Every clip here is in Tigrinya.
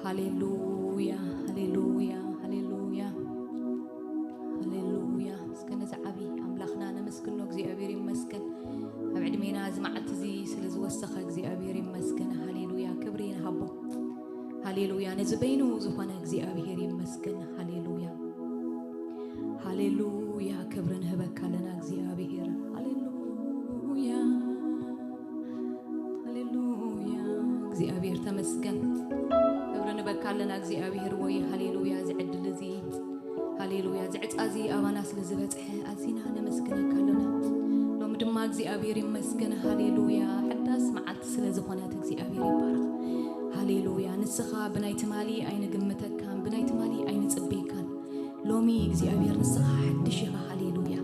ሃሌሉያ፣ ሃሌሉያ፣ ሃሌሉያ፣ ሃሌሉያ። እስከ ነዚ ዓቢ ኣምላኽና ነመስግኖ። እግዚኣብሔር ይመስገን። ኣብ ዕድሜና እዚ መዓልቲ እዚ ስለ ዝወሰኸ እግዚኣብሔር ይመስገን። ሃሌሉያ፣ ክብሪ ንሃቦ። ሃሌሉያ፣ ነዚ በይኑ ዝኾነ እግዚኣብሔር ይመስገን። ሃሌሉያ፣ ሃሌሉያ፣ ክብሪ ንህበካ ኣለና እግዚኣብሔር። ሃሌሉያ፣ ሃሌሉያ፣ እግዚኣብሔር ተመስገን። ክብሪ ንበካ ኣለና እግዚኣብሔር ወይ። ሃሌሉያ፣ እዚ ዕድል እዚ፣ ሃሌሉያ፣ እዚ ዕፃ እዚ ኣባና ስለ ዝበፅሐ ኣዚና ነመስግነካ ኣለና። ሎሚ ድማ እግዚኣብሔር ይመስገን። ሃሌሉያ፣ ሓዳስ መዓልቲ ስለ ዝኾነት እግዚኣብሔር ይባረኽ። ሃሌሉያ፣ ንስኻ ብናይ ትማሊ ኣይንግምተካን፣ ብናይ ትማሊ ኣይንፅበየካን። ሎሚ እግዚኣብሔር ንስኻ ሓድሽ ኢኻ። ሃሌሉያ፣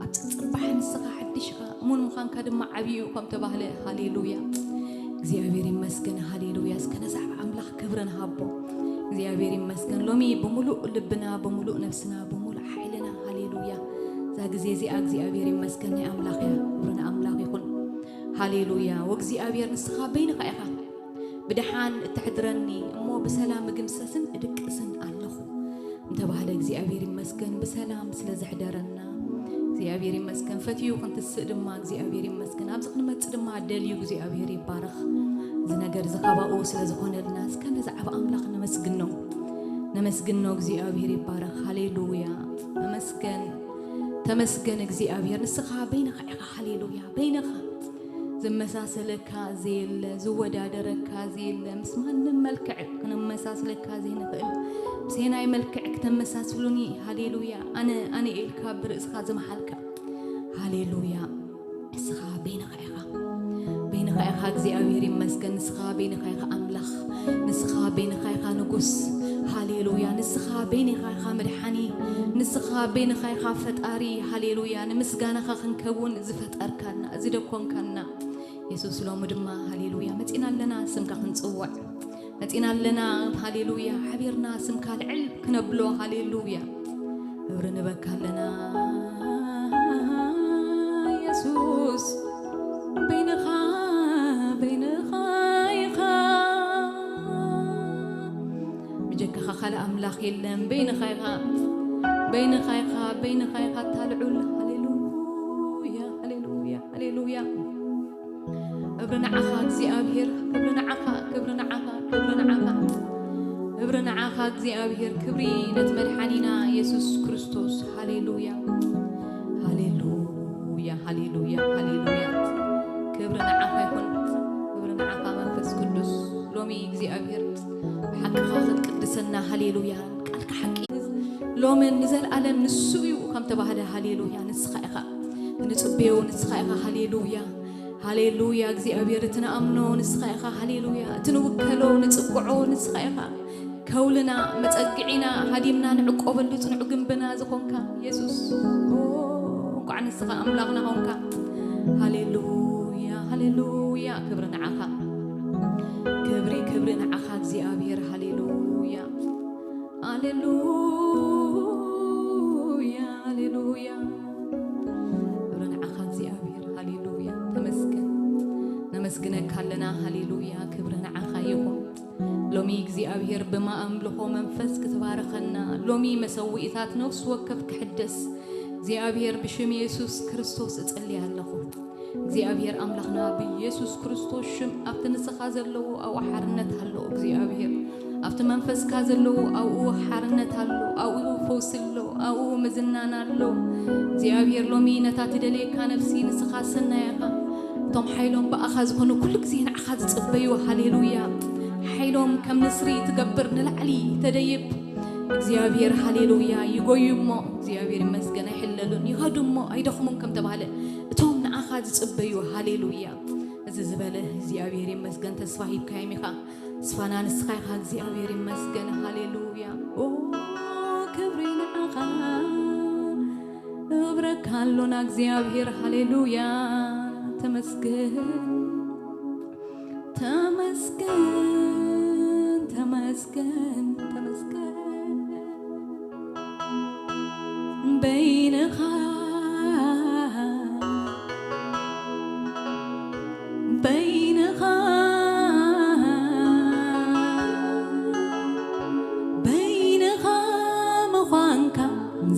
ኣብ ፅባሕ ንስኻ ሓድሽ ኢኻ። እሙን ምዃንካ ድማ ዓብዪ እዩ ከም ተባህለ። ሃሌሉያ፣ እግዚኣብሔር ይመስገን። ሃሌሉያ፣ እስከ ነዛ ኣብ ኣምላኽ ክብሪ ንሃቦ። እግዚኣብሔር ይመስገን። ሎሚ ብምሉእ ልብና፣ ብምሉእ ነፍስና፣ ብምሉእ ሓይልና፣ ሃሌሉያ፣ እዛ ግዜ እዚኣ እግዚኣብሔር ይመስገን ናይ ኣምላኽ እያ። ክብሪ ንኣምላኽ ይኹን። ሃሌሉያ፣ ወእግዚኣብሔር ንስኻ በይንኻ ኢኻ። ብደሓን እተሕድረኒ እሞ ብሰላም እግምሰስን እድቅስን ኣለኹ እንተባህለ እግዚኣብሔር ይመስገን። ብሰላም ስለ ዘሕደረና እግዚኣብሔር ይመስገን። ፈትዩ ክንትስእ ድማ እግዚኣብሔር ይመስገን። ኣብዚ ክንመጽእ ድማ ደልዩ እግዚኣብሔር ይባረኽ። እዚ ነገር እዚ ካባኡ ስለ ዝኾነልና እስከ ነዚ ዓብ ኣምላኽ ነመስግኖ። ነመስግኖ። እግዚኣብሔር ይባረኽ። ሃሌሉያ። ተመስገን፣ ተመስገን እግዚኣብሔር። ንስኻ በይንኻ ኢኻ። ሃሌሉያ። በይንኻ ዝመሳሰለካ ዘየለ፣ ዝወዳደረካ ዘየለ፣ ምስ ማንም መልክዕ ክነመሳስለካ ዘይንኽእል፣ ብሴናይ መልክዕ ክተመሳስሉኒ፣ ሃሌሉያ፣ ኣነ፣ ኣነ ኢልካ ብርእስኻ ዝመሓልካ፣ ሃሌሉያ። ንስኻ በይንኻ ኢኻ፣ በይንኻ ኢኻ። እግዚኣብሔር ይመስገን። ንስኻ በይንኻ ኢኻ ኣምላኽ፣ ንስኻ በይንኻ ኢኻ ንጉስ፣ ሃሌሉያ። ንስኻ በይንኻ ኢኻ መድሓኒ፣ ንስኻ በይንኻ ኢኻ ፈጣሪ፣ ሃሌሉያ። ንምስጋናኻ ክንከውን ዝፈጠርካና፣ ዝደኮንካና፣ የሱስ፣ ሎሚ ድማ ሃሌሉያ መጺና ኣለና ስምካ ክንጽውዕ፣ መጺና ኣለና ሃሌሉያ ሓቢርና ስምካ ልዕል ክነብሎ፣ ሃሌሉያ ክብሪ ንበካ ኣለና። የሱስ በይንኻ፣ በይንኻ ኢኻ፣ ብጀካኻ ካልእ ኣምላኽ የለን። በይንኻ ኢኻ፣ በይንኻ ኢኻ፣ በይንኻ ኢኻ እታ ልዑል። ሃሌሉያ፣ ሃሌሉያ፣ ሃሌሉያ። ክብሪ ንዓኻ እግዚኣብሔር፣ ክብሪ ንዓኻ፣ ክብሪ ንዓኻ፣ ክብሪ ንዓኻ፣ ክብሪ ንዓኻ እግዚኣብሔር። ክብሪ ነቲ መድሓኒና የሱስ ክርስቶስ። ሃሌሉያ፣ ሃሌሉያ፣ ሃሌሉያ፣ ሃሌሉያ። ክብሪ ንዓኻ ይኹን፣ ክብሪ ንዓኻ መንፈስ ቅዱስ። ሎሚ እግዚኣብሔር ብሓቅኻ ክትቅድሰና፣ ሃሌሉያ፣ ቃልካ ሓቂ ሎምን ንዘለኣለም ንሱ እዩ ከም ተባህለ፣ ሃሌሉያ፣ ንስኻ ኢኻ ንጽበዮ፣ ንስኻ ኢኻ። ሃሌሉያ፣ ሃሌሉያ እግዚኣብሔር፣ እቲ ንኣምኖ ንስኻ ኢኻ። ሃሌሉያ፣ እቲ ንውከሎ ንጽውዖ ንስኻ ኢኻ። ከውልና፣ መጸግዒና፣ ሃዲምና ንዕቆበሉ ጽኑዕ ግንብና ዝኾንካ የሱስ፣ ኦ፣ እንቋዕ ንስኻ ኣምላኽና ኾንካ። ሃሌሉያ፣ ሃሌሉያ፣ ክብሪ ንዓኻ፣ ክብሪ፣ ክብሪ ንዓኻ እግዚኣብሔር። ሃሌሉያ፣ ሃሌሉያ፣ ሃሌሉያ፣ ክብሪ ንዓኻ እግዚኣብሔር። ሃሌሉያ፣ ተመስገን፣ ነመስግነካ ኣለና። ሃሌሉያ፣ ክብሪ ንዓኻ ይኹን። ሎሚ እግዚኣብሔር ብማእምልኾ መንፈስ ክትባርኸና፣ ሎሚ መሰውኢታት ነፍሲ ወከፍ ክሕደስ እግዚኣብሔር ብሽም የሱስ ክርስቶስ እጽሊ ኣለኹ። እግዚኣብሔር ኣምላኽና ብየሱስ ክርስቶስ ሽም ኣብቲ ንስኻ ዘለዎ ኣብኡ ሓርነት ኣሎ። እግዚኣብሔር ኣብቲ መንፈስካ ዘለዎ ኣብኡ ሓርነት ኣሎ፣ ኣብኡ ፈውሲ ኣሎ፣ ኣብኡ ምዝናን ኣሎ። እግዚኣብሔር ሎሚ ነታ ትደልየካ ነፍሲ ንስኻ ሰናይ ኢኻ። እቶም ሓይሎም ብኣኻ ዝኾኑ ኩሉ ግዜ ንዓኻ ዝጽበዩ፣ ሃሌሉያ፣ ሓይሎም ከም ንስሪ ትገብር ንላዕሊ ተደይብ። እግዚኣብሔር ሃሌሉያ ይጎዩ እሞ እግዚኣብሔር ይመስገን ኣይሕለሉን፣ ይኸዱ እሞ ኣይደኽሙን ከም ተባህለ እቶም ንዓኻ ዝጽበዩ፣ ሃሌሉያ። እዚ ዝበለ እግዚኣብሔር ይመስገን። ተስፋ ሂብካዮም ኢኻ። ተስፋና ንስኻ ኢኻ። እግዚኣብሔር ይመስገን። ሃሌሉያ። ኦ ክብሪ ንዓኻ። እብረካ ኣሎና እግዚኣብሔር። ሃሌሉያ። ተመስገን፣ ተመስገን፣ ተመስገን፣ ተመስገን። በይንኻ፣ በይንኻ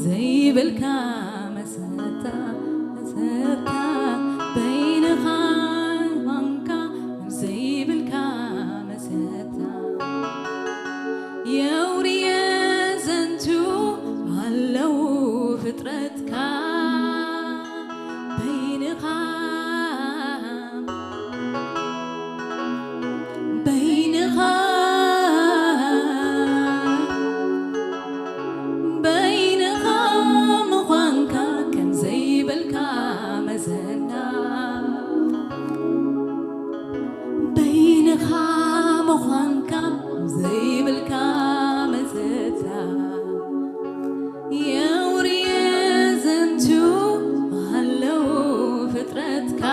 ዘይብልካ መሰታ መሰታ በይንኻ ማንካ ዘይብልካ መሰታ የውርየ ዘንቱ ኣለዉ ፍጥረትካ በይንኻ በይንኻ በይንኻ ምዃንካ ከም ዘይብልካ መዘና በይንኻ ምዃንካ ዘይብልካ መዘታ የውርየ ዘንቱ ኣለዉ ፍጥረትካ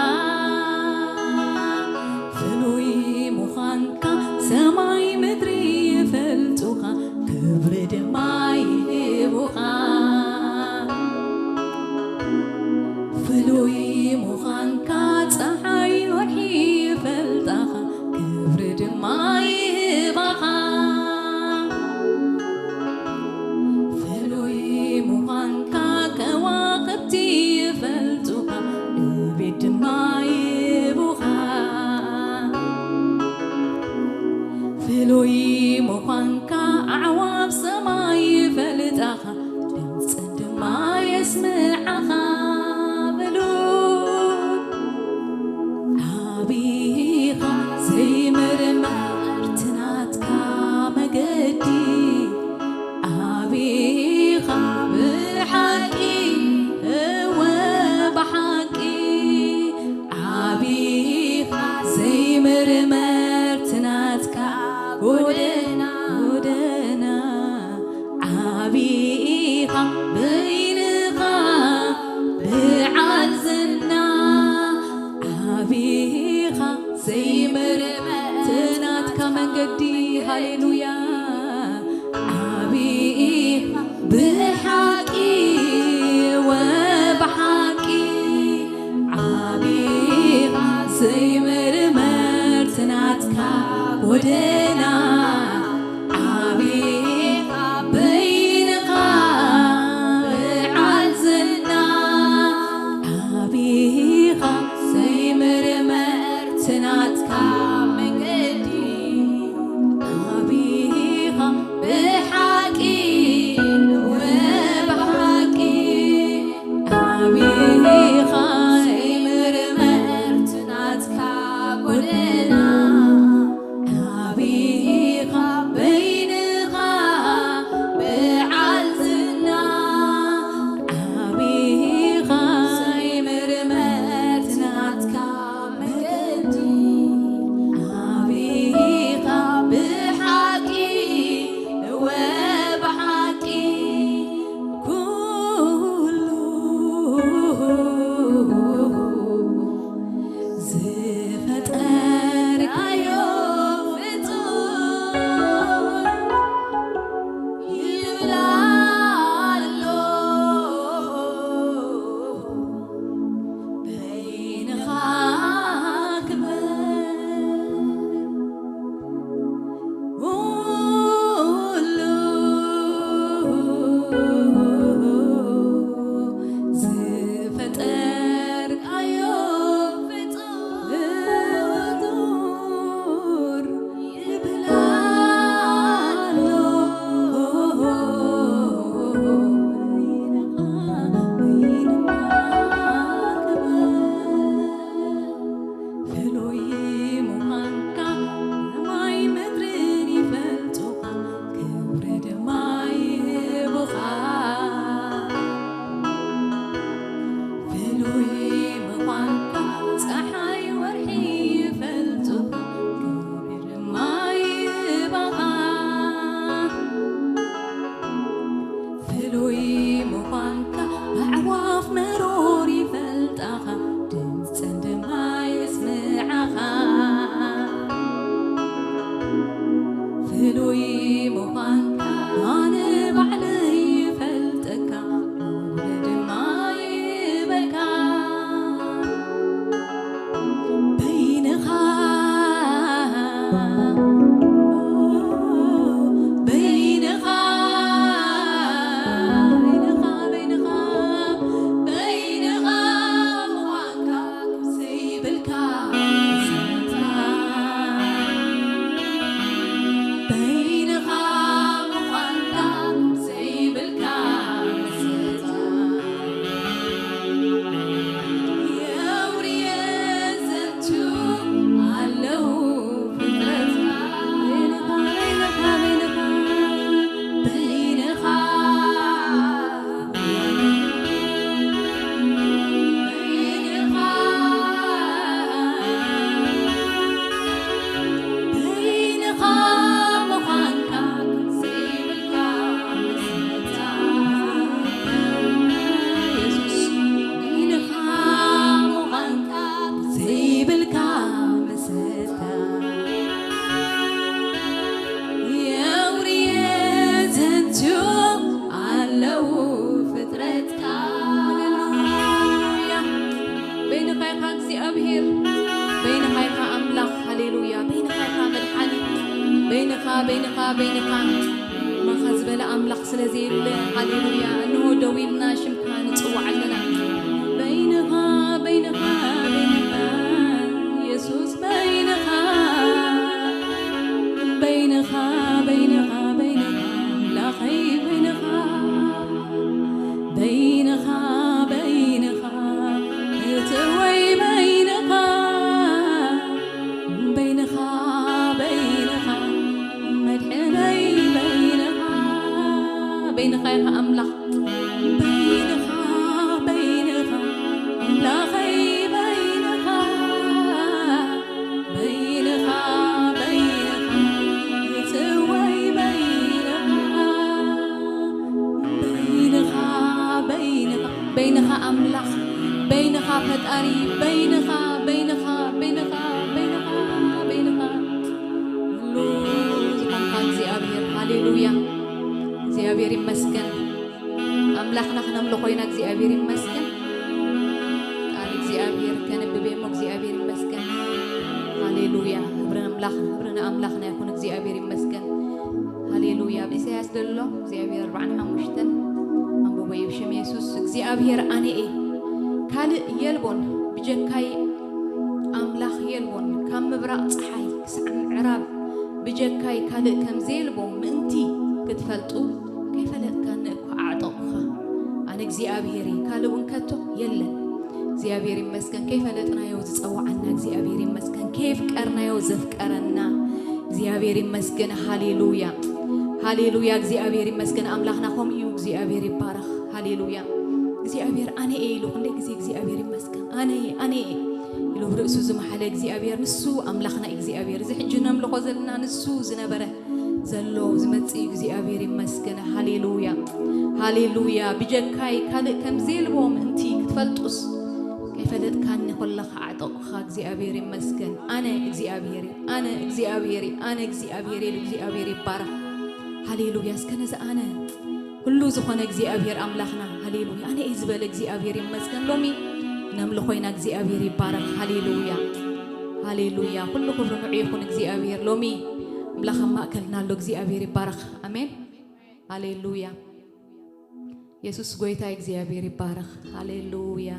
ፍሉይ ምዃንካ ሰማይ ምድሪ ይፈልጡኻ ክብሪ ድማ ይህቡኻ ፍሉይ ምዃንካ ፀሓይ ወርሒ ይፈልጣኻ ክብሪ ድማ ይህባኻ ፍሉይ ምዃንካ ከዋኽብቲ ይፈልጡኻ እቤት ድማ ይህቡኻ ፍሉይ ምዃንካ ኣዕዋፍ ሰማይ ይፈልጣኻ ድምፅን ድማ የስምዓኻ ብሉይ ዓቢኻ ዘይምርመር ትናትካ መገዲ ዓቢኻ ብሓቂ እወ ብሓቂ ዓቢኻ ዘይምርመር ትናትካ ጎደና ጎደና ዓቢኻ በይንኻ ብዓል ዝና ዓቢኻ ዘይምርመር ትናትካ መንገዲ ሃሌሉያ ዓቢኻ ብሓቂ ወብሓቂ ዓቢኻ ዘይምርመር ትናትካ ጎደና ዓቢኻ በይንኻ ብዓል ዝና ዓቢኻ ዘይምርመር ትናትካ መንገዲ ዓቢ በይንኻ ማኻ ዝበለ ኣምላኽ ስለ ዘየለ፣ ሃሌሉያ፣ እንሆ ደው ኢልና ሽምካ ንጽውዕ ኣለና። በይንኻ፣ በይንኻ፣ በይንኻ፣ የሱስ በይንኻ፣ በይንኻ፣ በይንኻ፣ በይንኻ፣ ኣምላኸይ በይንኻ፣ በይንኻ፣ በይንኻ፣ እትወይ በይንኻ፣ በይንኻ፣ በይንኻ፣ መድሕነይ በይንኻ፣ በይንኻ ኢኻ ኣምላኽ፣ በይንኻ፣ በይንኻ፣ ኣምላኸይ በይንኻ፣ በይንኻ፣ በይንኻ፣ እትወይ በይንኻ፣ በይንኻ፣ በይንኻ፣ በይንኻ ኣምላኽ፣ በይንኻ ፈጣሪ፣ በይንኻ፣ በይንኻ፣ በይንኻ፣ በይንኻ፣ በይንኻ። ኩሉ ዝኾንካ እግዚኣብሔር፣ ሃሌሉያ። እግዚኣብሔር ይመስገን። ኣምላኽና ክነምልኾ ኢና። እግዚኣብሔር ይመስገን። ቃል እግዚኣብሔር ከንብብ እሞ እግዚኣብሔር ይመስገን። ሃሌሉያ። ክብሪ ኣምላኽ፣ ክብሪ ንኣምላኽና ይኹን። እግዚኣብሔር ይመስገን። ሃሌሉያ። ኣብ ኢሳያስ ዘሎ እግዚኣብሔር ኣርባዓን ሓሙሽተን ኣንብቦ እዩ። ብሽም የሱስ እግዚኣብሔር ኣነ እየ፣ ካልእ የልቦን፣ ብጀካይ ኣምላኽ የልቦን። ካብ ምብራቕ ጸሓይ ክሳዕ ምዕራብ ብጀካይ ካልእ ከም ዘየልቦ ምእንቲ ክትፈልጡ፣ ከይፈለጥካኒ እኳ ኣዕጠቑኻ። ኣነ እግዚኣብሔር እየ፣ ካልእ እውን ከቶ የለን። እግዚኣብሔር ይመስገን። ከይፈለጥናዮ ዝጸውዓና እግዚኣብሔር ይመስገን። ከየፍቀርናዮ ዘፍቀረና እግዚኣብሔር ይመስገን። ሃሌሉያ፣ ሃሌሉያ። እግዚኣብሔር ይመስገን። ኣምላኽና ከምኡ እዩ። እግዚኣብሔር ይባረኽ። ሃሌሉያ። እግዚኣብሔር ኣነ እየ ኢሉ ክንደይ ግዜ እግዚኣብሔር ይመስገን። ኣነ እየ፣ ኣነ እየ ኢሉ ርእሱ ዝመሓለ እግዚኣብሔር፣ ንሱ ኣምላኽና እዩ። እግዚኣብሔር፣ እዚ ሕጂ ነምልኾ ዘለና ንሱ ዝነበረ ዘሎ ዝመጽእ እዩ። እግዚኣብሔር ይመስገን። ሃሌሉያ፣ ሃሌሉያ። ብጀካይ ካልእ ከም ዘየልቦ ምእንቲ ክትፈልጡስ፣ ከይፈለጥካኒ ከለኻ ኣዕጠቑኻ። እግዚኣብሔር ይመስገን። ኣነ እግዚኣብሔር እየ፣ ኣነ እግዚኣብሔር እየ፣ ኣነ እግዚኣብሔር እየ ኢሉ እግዚኣብሔር ይባረኽ። ሃሌሉያ። እስከ ነዚ ኣነ ኩሉ ዝኾነ እግዚኣብሔር ኣምላኽና፣ ሃሌሉያ፣ ኣነ እየ ዝበለ እግዚኣብሔር ይመስገን። ሎሚ ነምልኾ ኢና። እግዚኣብሔር ይባረኽ። ሃሌሉያ፣ ሃሌሉያ። ኩሉ ክብሪ ንዑ ይኹን እግዚኣብሔር። ሎሚ ኣምላኽ ኣብ ማእከልና ኣሎ። እግዚኣብሔር ይባረኽ። ኣሜን። ሃሌሉያ። የሱስ ጎይታ እግዚኣብሔር ይባረኽ። ሃሌሉያ፣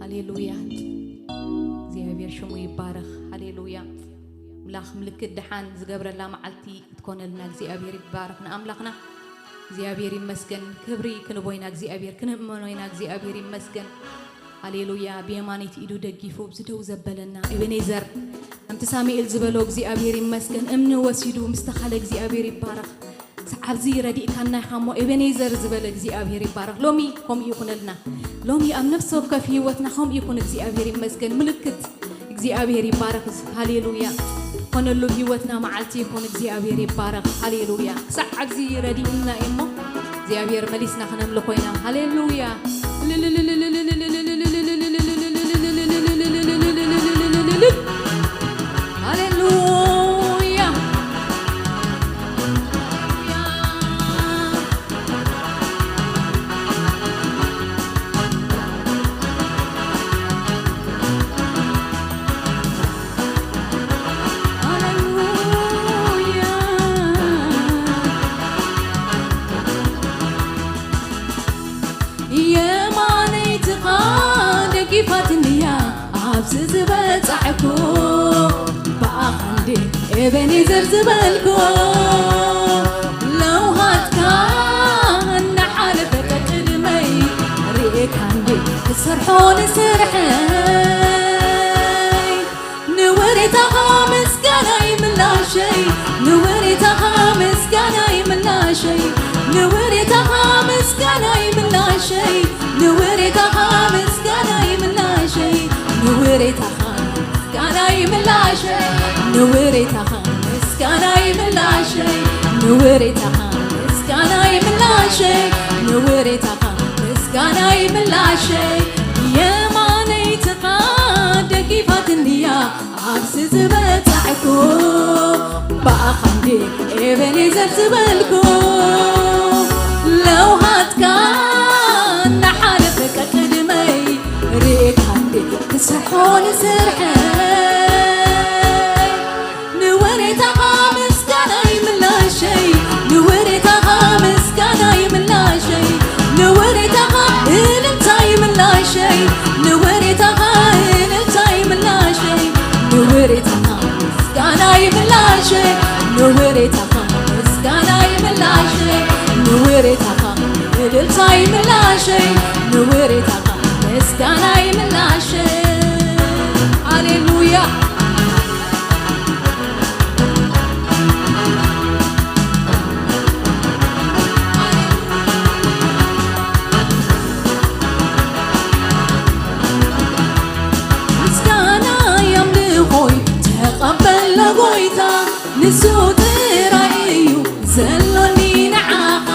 ሃሌሉያ። እግዚኣብሔር ሽሙ ይባረኽ። ሃሌሉያ። ኣምላኽ ምልክት ደሓን ዝገብረላ መዓልቲ ክትኮነልና እግዚኣብሔር ይባረኽ። ንኣምላኽና እግዚኣብሔር ይመስገን። ክብሪ ክንቦ ኢና እግዚኣብሔር፣ ክንእመኖ ኢና እግዚኣብሔር ይመስገን። ሃሌሉያ። ብየማነይቲ ኢዱ ደጊፉ ኣብዚ ደው ዘበለና ኤቤኔዘር፣ ከምቲ ሳሙኤል ዝበሎ እግዚኣብሔር ይመስገን። እምኒ ወሲዱ ምስ ተኻለ እግዚኣብሔር ይባረኽ። ክሳዕ ኣብዚ ረዲእካና ኢኻ እሞ ኤቤኔዘር ዝበለ እግዚኣብሔር ይባረኽ። ሎሚ ከምኡ ይኹነልና። ሎሚ ኣብ ነፍሲ ወከፍ ህይወትና ከምኡ ይኹን። እግዚኣብሔር ይመስገን። ምልክት እግዚኣብሔር ይባረኽ። ሃሌሉያ። ኮነሉ ህይወትና መዓልቲ ይኹን። እግዚኣብሔር ይባረኽ። ሃሌሉያ። ክሳዕ ኣብዚ ረዲእና እዩ እሞ እግዚኣብሔር መሊስና ክነምልኾ ኢና። ሃሌሉያ። ሃሌሉያ። የማነይትኻ ደጊፋትንያ ኣብዚ ዝበጻዕኩ፣ ብኣኻ እንዴ ኤቤኔዘር ዝበልኩ። ለውሃትካ እናሓለፈ ቀቅድመይ ርኤካ እንዴ ክሰርሖ ንስርሐይ። ንውሬታኻ ምስጋናይ ምላሸይ፣ ንውሬታኻ ምስጋናይ ምላሸይ፣ ንውሬታኻ ምስጋናይ ምላሸይ፣ ንውሬታኻ ምስጋናይ ምላሸይ፣ ንውሬታኻ ምስጋናይ ምላሸይ፣ ንውሬታኻ ምስጋናይ ምላሸይ፣ ንውሬታኻ ምስጋናይ ምላሸይ፣ ንውሬታኻ ምስጋናይ ምላሸይ። የማነይትኻ ደጊፋትንያ ኣብዚ ዝበጻዕኩ፣ ብኣኻ እንዴ ኤቤኔዘር ዝበልኩ። ለውሃትካ እናሓለፈ ቀቅድመይ ርኤካ እንዴ ክሰርሖ ንስርሐይ። ንወሬታኻ ምስጋናይ ምላሸ፣ እልልታ ይምላሸይ፣ ንውሬታኻ ምስጋና ይምላሸይ። ሃሌሉያ። ምስጋናይ ኣምልኾይ ተቐበሎ ጎይታ፣ ንሱ ጥራይ እዩ ዘሎኒ ንዓኻ።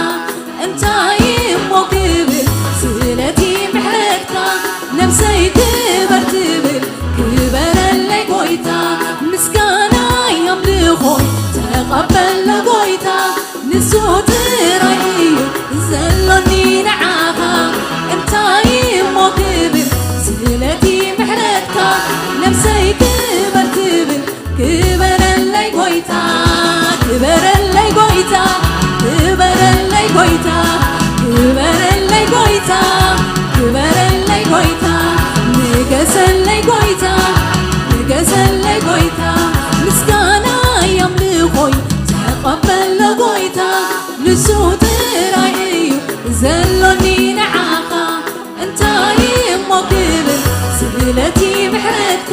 እንታይ እሞ ክብል ስለቲ ምሕረትካ፣ ነፍሰይ ክበር ትብል ክበረለይ ጎይታ። ምስጋናይ ኣምልኾይ ተቐበሎ ጎይታ፣ ንሱ ጥራይ እዩ ዘሎኒ ንዓኻ። እንታይ እሞ ክብል ስለቲ ምሕረትካ፣ ነፍሰይ ክበር ትብል ክበረለይ ጎይታ፣ ክበረለይ ጎይታ፣ ክበረለይ ጎይታ፣ ክበረለይ ጎይታ፣ ክበረለይ ጎይታ፣ ንገሰለይ ጎይታ፣ ንገሰለይ ጎይታ። ምስጋናይ ኣምልኾይ ተቐበሎ ጎይታ፣ ንሱ ጥራይ እዩ ዘሎኒ ንዓኻ። እንታይ እሞ ክብል ስለቲ ምሕረትካ፣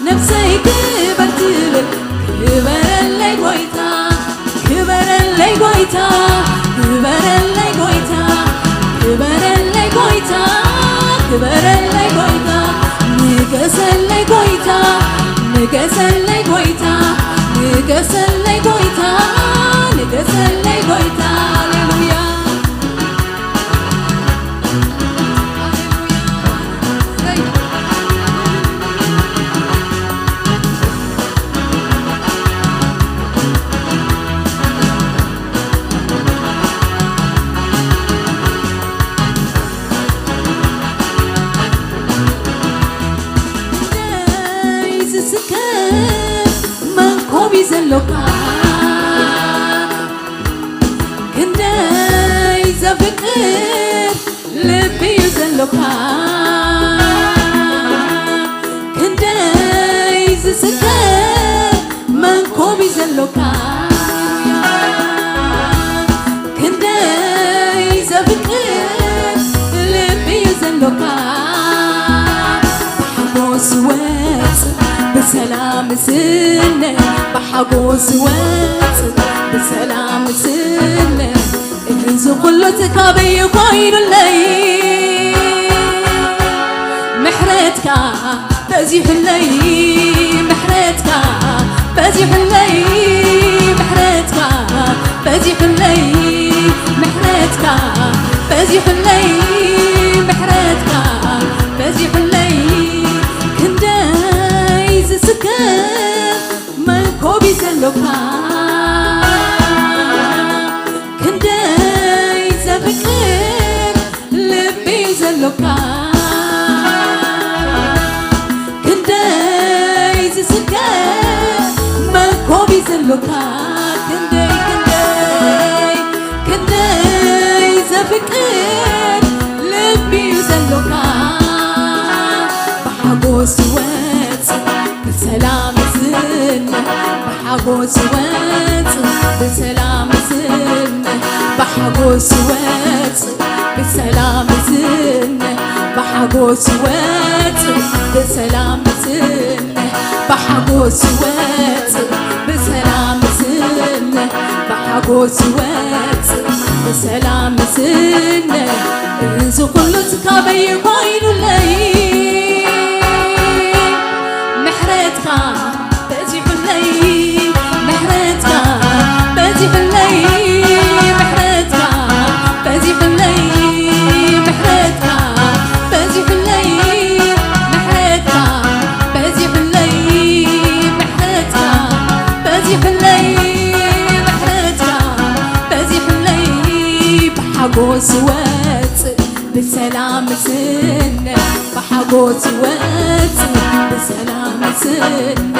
ነፍሰይ ክበር ትብል ክበረለይ ጎይታ፣ ክበረለይ ጎይታ፣ ክበረለይ ጎይታ፣ ክበረለይ ጎይታ፣ ክበረለይ ጎይታ። ንገሰለይ ጎይታ፣ ንገሰለይ ጎይታ፣ ንገሰለይ ጎይታ፣ ንገሰለይ ጎይታ። ሃሌሉያ። ክንደይ ዝስከም መንኮብ እዩ ዘሎካ፣ ክንደይ ዘፍቅር ልቢ እዩ ዘሎካ፣ ክንደይ ዝስከም መንኮብ እዩ ዘሎካ፣ ክንደይ ዘፍቅር ልቢ እዩ ዘሎካ። ብሓጎስ ወጽእ ብሰላም ዝነ፣ ብሓጎስ ወጽእ ብሰላም ዝነ። እዚ ኩሉ ካበይ ኮይኑለይ? ምሕረትካ በዚሑለይ፣ ምሕረትካ በዚሑለይ፣ ምሕረትካ በዚሑለይ፣ ምሕረትካ በዚሑለይ፣ ምሕረትካ በዚሑለይ። ክንደይ ዝስከም መንኮብ እዩ ዘሎካ፣ ክንደይ ዘፍቅር ልቢ እዩ ዘሎካ፣ ክንደይ ዝስከም መንኮብ እዩ ዘሎካ፣ ክንደይ፣ ክንደይ፣ ክንደይ ዘፍቅር ልቢ እዩ ዘሎካ። ብሓጎስ ወጽእ ብሰላም ዝነ፣ ብሓጎስ ወጽእ ብሰላም ዝነ፣ ብሓጎስ ወጽእ ብሰላም ዝነ፣ ብሓጎስ ወጽእ ብሰላም ዝነ፣ ብሓጎስ ወጽእ ብሰላም ዝነ፣ ብሓጎስ ወጽእ ብሰላም ዝነ። እዚ ኩሉ ካበይ ኮይኑለይ? ምሕረትካ በዚሑለይ፣ ምሕረትካ በዚሑለይ፣ ምሕረትካ በዚሑለይ፣ ምሕረትካ በዚሑለይ፣ ምሕረትካ በዚሑለይ፣ ምሕረትካ በዚሑለይ፣ ምሕረትካ በዚሑለይ። ብሓጎስ ወጽእ ብሰላም ዝነ፣ ብሓጎስ ወጽእ ብሰላም ዝነ፣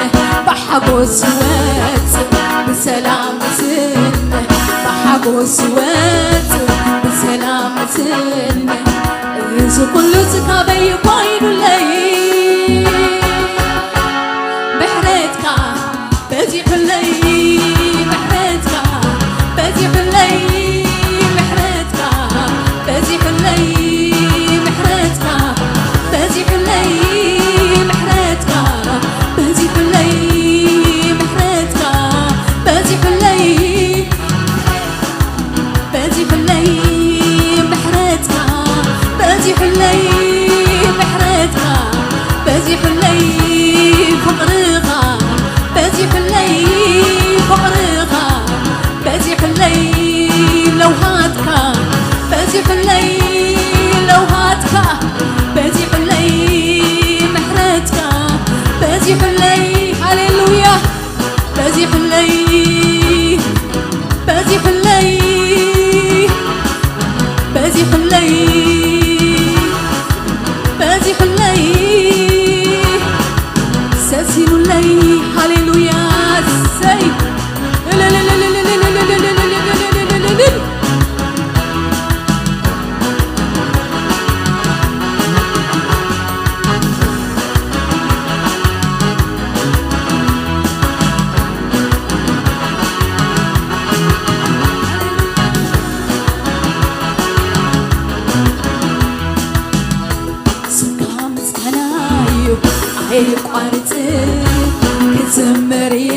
ብሓጎስ ወጽእ ብሰላም ዝነ፣ ብሓጎስ ወጽእ ብሰላም ዝነ። እዚ ኩሉ ካበይ ኮይኑለይ? ምሕረትካ በዚሑለይ፣ ምሕረትካ በዚሑለይ፣ ምሕረትካ በዚ በዚሑለይ፣ በዚሑለይ፣ ሰሲኑለይ። ሃሌሉያ። እሰይ። ስምካ ምስጋና እዩ ኣይቋርጽ፣ ክዝምር እየ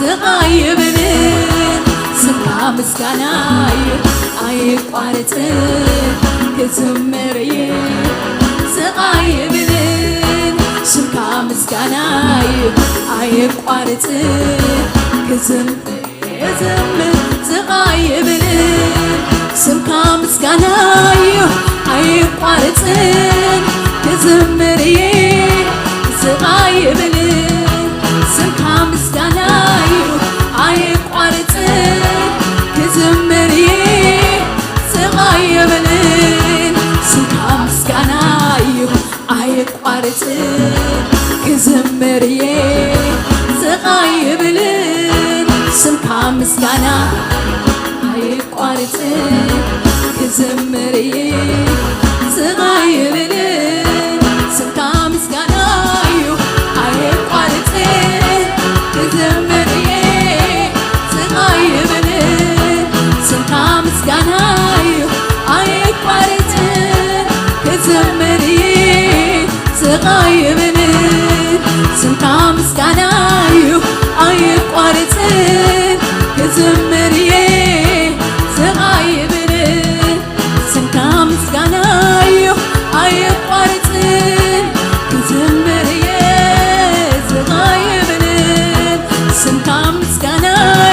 ስቕ ኣይብልን። ስምካ ምስጋና እዩ ኣይቋርጽ፣ ክዝምር እየ ስቕ ኣይብልን። ስምካ ምስጋና እዩ ኣይቋርጽ፣ ክዝምር እዝም ስቕ ኣይብልን። ስምካ ምስጋና እዩ ኣይቋርጽን፣ ክዝምር እየ ስቕ ኣይብልን። ስምካ ምስጋና እዩ ኣይቋርጽን፣ ክዝምር እየ ስቕ ኣይብልን። ስምካ ምስጋና እዩ ኣይቋርጽን፣ ክዝምር እየ ስቕ ኣይብልን። ስምካ ምስጋና ኣይቋርጽን፣ ክዝምር እየ ስቕ ኣይብልን። ስምካ ምስጋና እዩ ኣይቋርጽን፣ ክዝምር እየ ስቕ ኣይብልን። ስምካ ምስጋና እዩ ኣይቋርጽን፣ ክዝምር እየ ስቕ ኣይብልን። ስምካ ምስጋና እዩ ኣይቋርጽን፣ ክዝምር እየ ስቕ ኣይብልን። ስምካ ምስጋና እዩ ኣይቋርጽን፣ ክዝምር እየ ስቕ ኣይብልን። ስምካ ምስጋና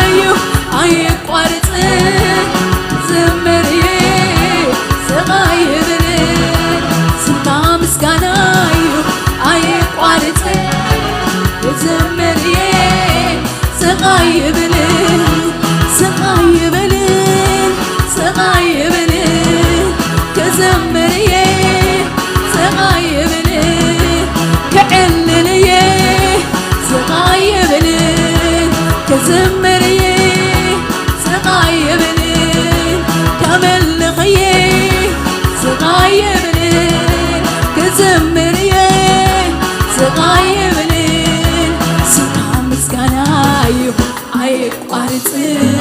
እዩ ኣይቋርጽን፣ ክዝምር እየ ስቕ ኣይብልን። ስምካ ምስጋና እዩ ኣይቋርጽን፣ ክዝምር እየ ስቕ ኣይብልን፣ ስቕ ኣይብልን፣ ስቕ ኣይብልን። ክዝምር እየ ስቕ ኣይብልን፣ ክዕልል እየ ስቕ ኣይብልን። ክዝምር እየ ስቕ ኣይብልን፣ ከመልኽ እየ ስቕ ኣይብልን። ክዝምር እየ ስቕ ኣይብልን። ስምካ ምስጋና እዩ ኣይቋርጽን፣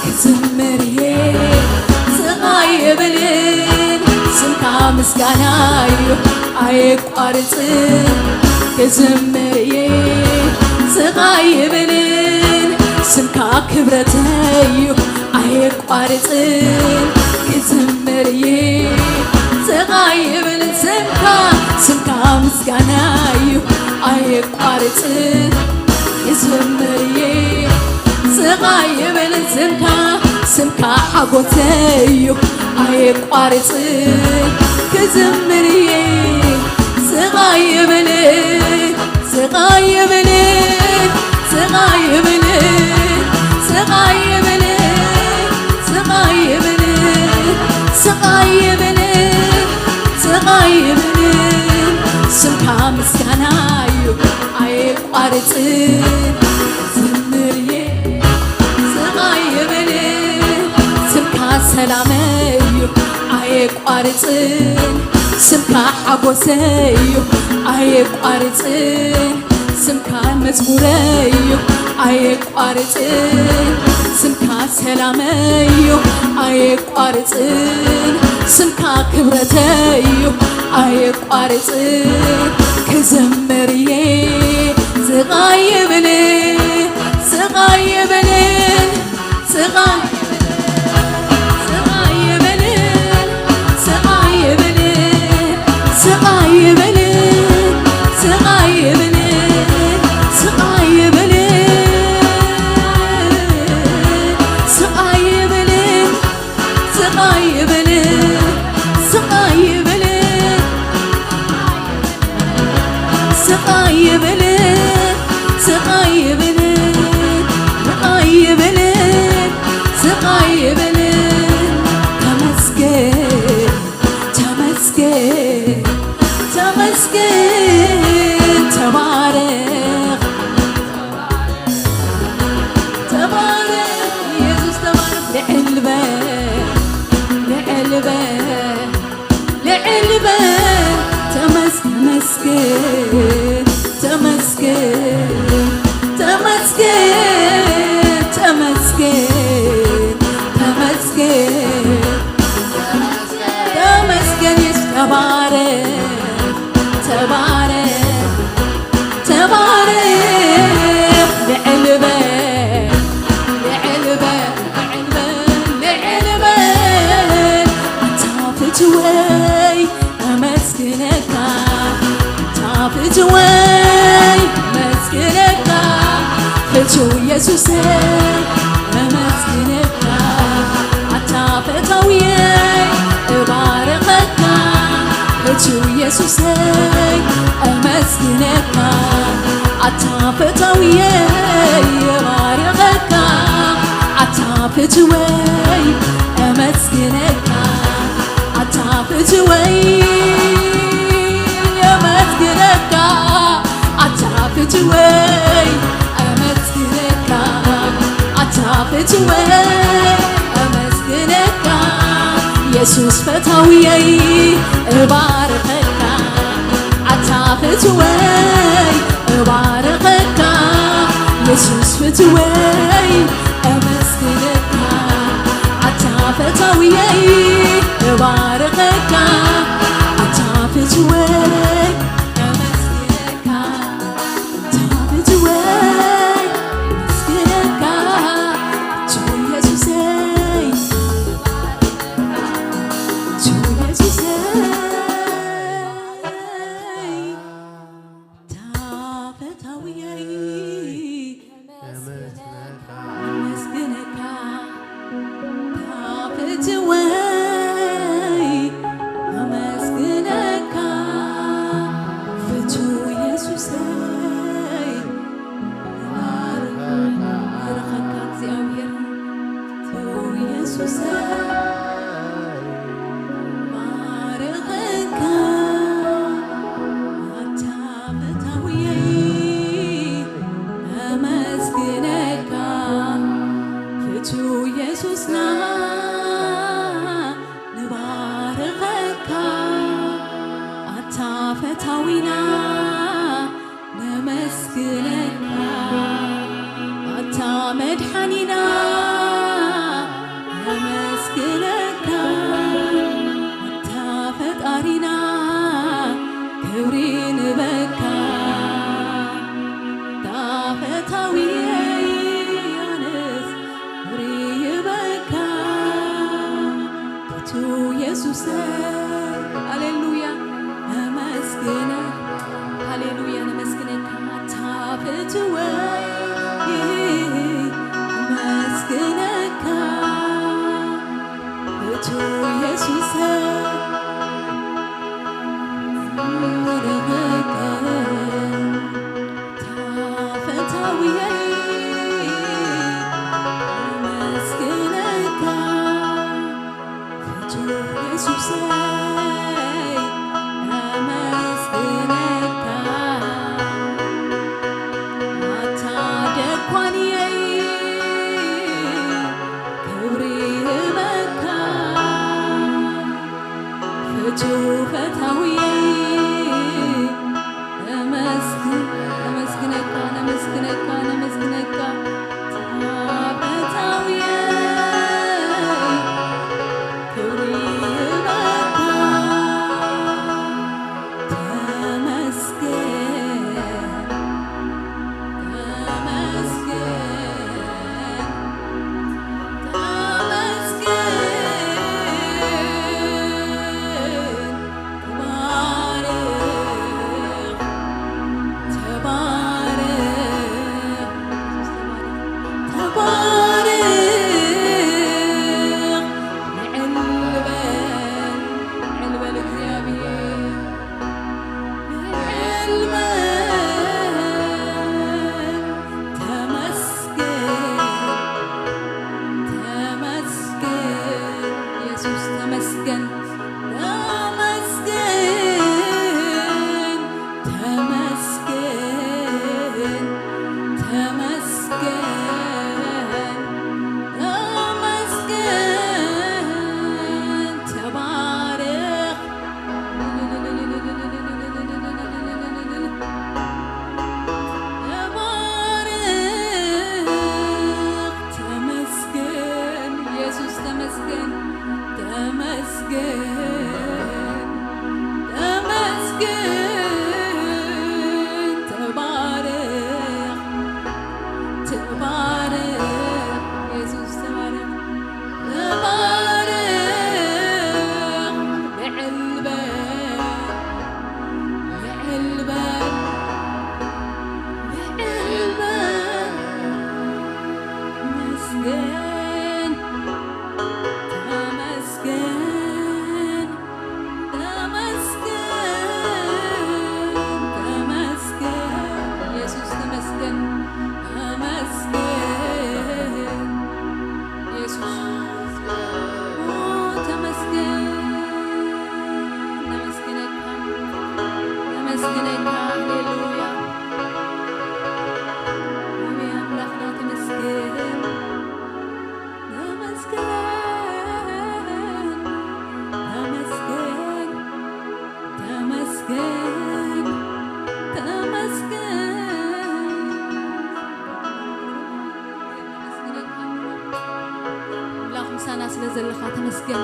ክዝምር እየ ስቕ ኣይብልን። ስምካ ምስጋና እዩ ኣይቋርጽን፣ ክዝምር እየ ስቕ ኣይብልን። ስምካ ክብረተይ እዩ ኣይቋርጽን፣ ክዝምር እየ ስቕ ኣይብልን። ስምካ፣ ስምካ ምስጋና እዩ ኣይቋርጽን፣ ክዝምር እየ ስቕ ኣይብልን። ስምካ፣ ስምካ ሓጎሰይ እዩ ኣይቋርጽን፣ ክዝምር እየ ስቕ ኣይብልን፣ ስቕ ኣይብልን፣ ስቕ ኣይብልን፣ ስቕ ኣይብልን፣ ስቕ ኣይብልን፣ ስቕ ኣይብልን፣ ስቕ ኣይብልን። ስምካ ምስጋና እዩ ኣይቋርጽን፣ ዝምር እየ ስቕ ኣይብልን። ስምካ ሰላመይ እዩ ኣይቋርጽን፣ ስምካ ሓጎሰይ እዩ ኣይቋርጽን። ስምካ መዝሙረይ እዩ ኣይቋርጽን፣ ስምካ ሰላመይ እዩ ኣይቋርጽን፣ ስምካ ክብረተይ እዩ ኣይቋርጽን። ክዝምር እየ ስቕ ኣይብልን፣ ስቕ ኣይብልን፣ ስቕ ስቕ ኣይብልን፣ ስቕ ኣይብልን፣ ስቕ ኣይብልን፣ ስቕ ኣይብልን። ተመስገን ተመስገን፣ ተመስገን፣ ተባረኽ፣ ተባረኽ፣ ኢየሱስ ተባረኽ። ልዕል በል፣ ልዕል በል፣ ልዕል በል። ተመስገን፣ ተመስገን፣ ተመስገን፣ ተመስገን፣ ተመስገን፣ ተመስገን። ተመስገን ኢየሱስ፣ ተባረኽ፣ ተባረኽ፣ ተባረኽ። ልዕል በል፣ ልዕል በል፣ ልዕል በል፣ ልዕል በል። ኣንታ ፍትወይ ኣመስግነካ፣ ኣንታ ፍትወይ ኣመስግነካ፣ ፍትው ኢየሱሰይ ኣመስግነካ፣ ኣንታ ፈታውየይ እባርኸካ፣ ፍትው ኢየሱሰይ ኣመስግነካ፣ ኣንታ ፈታውየይ እባርኸካ፣ ኣንታ ፍትወይ ኣመስግነካ፣ ኣንታ ፍትወይ ኣመስግነካ፣ ኣንታ ፍትወይ ኣመስግነካ፣ ኣንታ ፍትወይ ኣመስግነካ፣ የሱስ ፈታውየይ እባርኸካ፣ ኣንታ ፍትወይ እባርኸካ፣ የሱስ ፍትወይ ኣመስግነካ፣ ኣንታ ፈታውየይ እባርኸካ፣ ኣንታ ፍትወይ ኣመስግነካ፣ ኣንታ ፍትወይ ኣመስግነካ፣ ፍትው ኢየሱሰይ፣ ፍትው ኢየሱሰይ። ኣንታ ፈታውየይ ኣመስግነካ፣ ኣንታ ፍትወይ ኣመስግነካ፣ ፍትው ኢየሱሰይ። ባርኸካ እግዚኣብሔር፣ ፍትው ኢየሱሰይ። ባርኸካ ኣንታ ፈታውየይ ኣመስግነካ፣ ፍትው ኢየሱስና ንባርኸካ፣ ኣንታ ፈታዊና ነመስግነካ፣ ኣንታ መድሓኒና ነመስግነካ፣ ኣንታ ፈጣሪና ክብሪ ንበካ፣ ኣንታ ፈታዊየይ ኣነስ ክብሪ ይበካ። ፍትው የሱሰይ፣ ሃሌሉያ፣ ነመስግነ፣ ሃሌሉያ፣ ነመስግነካ፣ ኣንታ ፍትወይ፣ ነመስግነካ፣ ፍትው የሱሰይ፣ ንባርኸካ። ፈታውየይ ኣመስግነካ፣ ፍቱው የሱሰይ ኣመስግነካ፣ ኣታ ደኳንየይ ክብሪ ይህበካ። ፍቱው ፈታውየይ፣ ነመስግን፣ ነመስግነካ፣ ነመስግነካ፣ ነመስግነካ። ፈታውየይ፣ ክብሪ ይህበካ። ተመስገን፣ ተመስገን። ተመስገን፣ ተመስገን፣ ተመስገን፣ ተመስገን፣ ተመስገን፣ ተባረኽ፣ ተባረኽ፣ ተመስገን፣ ኢየሱስ ተመስገን፣ ተመስገን፣ ተመስገን፣ ተባረኽ፣ ተባረኽ፣ ኢየሱስ ተባረኽ፣ ተባረኽ፣ ልዕል በል፣ ልዕል በል፣ ልዕል በል፣ ተመስገን፣ ተመስገን፣ ተመስገን፣ ተመስገን፣ ኢየሱስ ተመስገን፣ ተመስገን፣ ኢየሱስ፣ ኦ፣ ተመስገን፣ ነመስግነካ፣ ነመስግነካ፣ ሃሌሉያ፣ ኣሜን፣ ኣምላኽና ተመስገን። ተመስገን፣ ተመስገን፣ ተመስገን፣ ተመስገን። ኣምላኽ ምሳና ስለ ዘለኻ ተመስገን።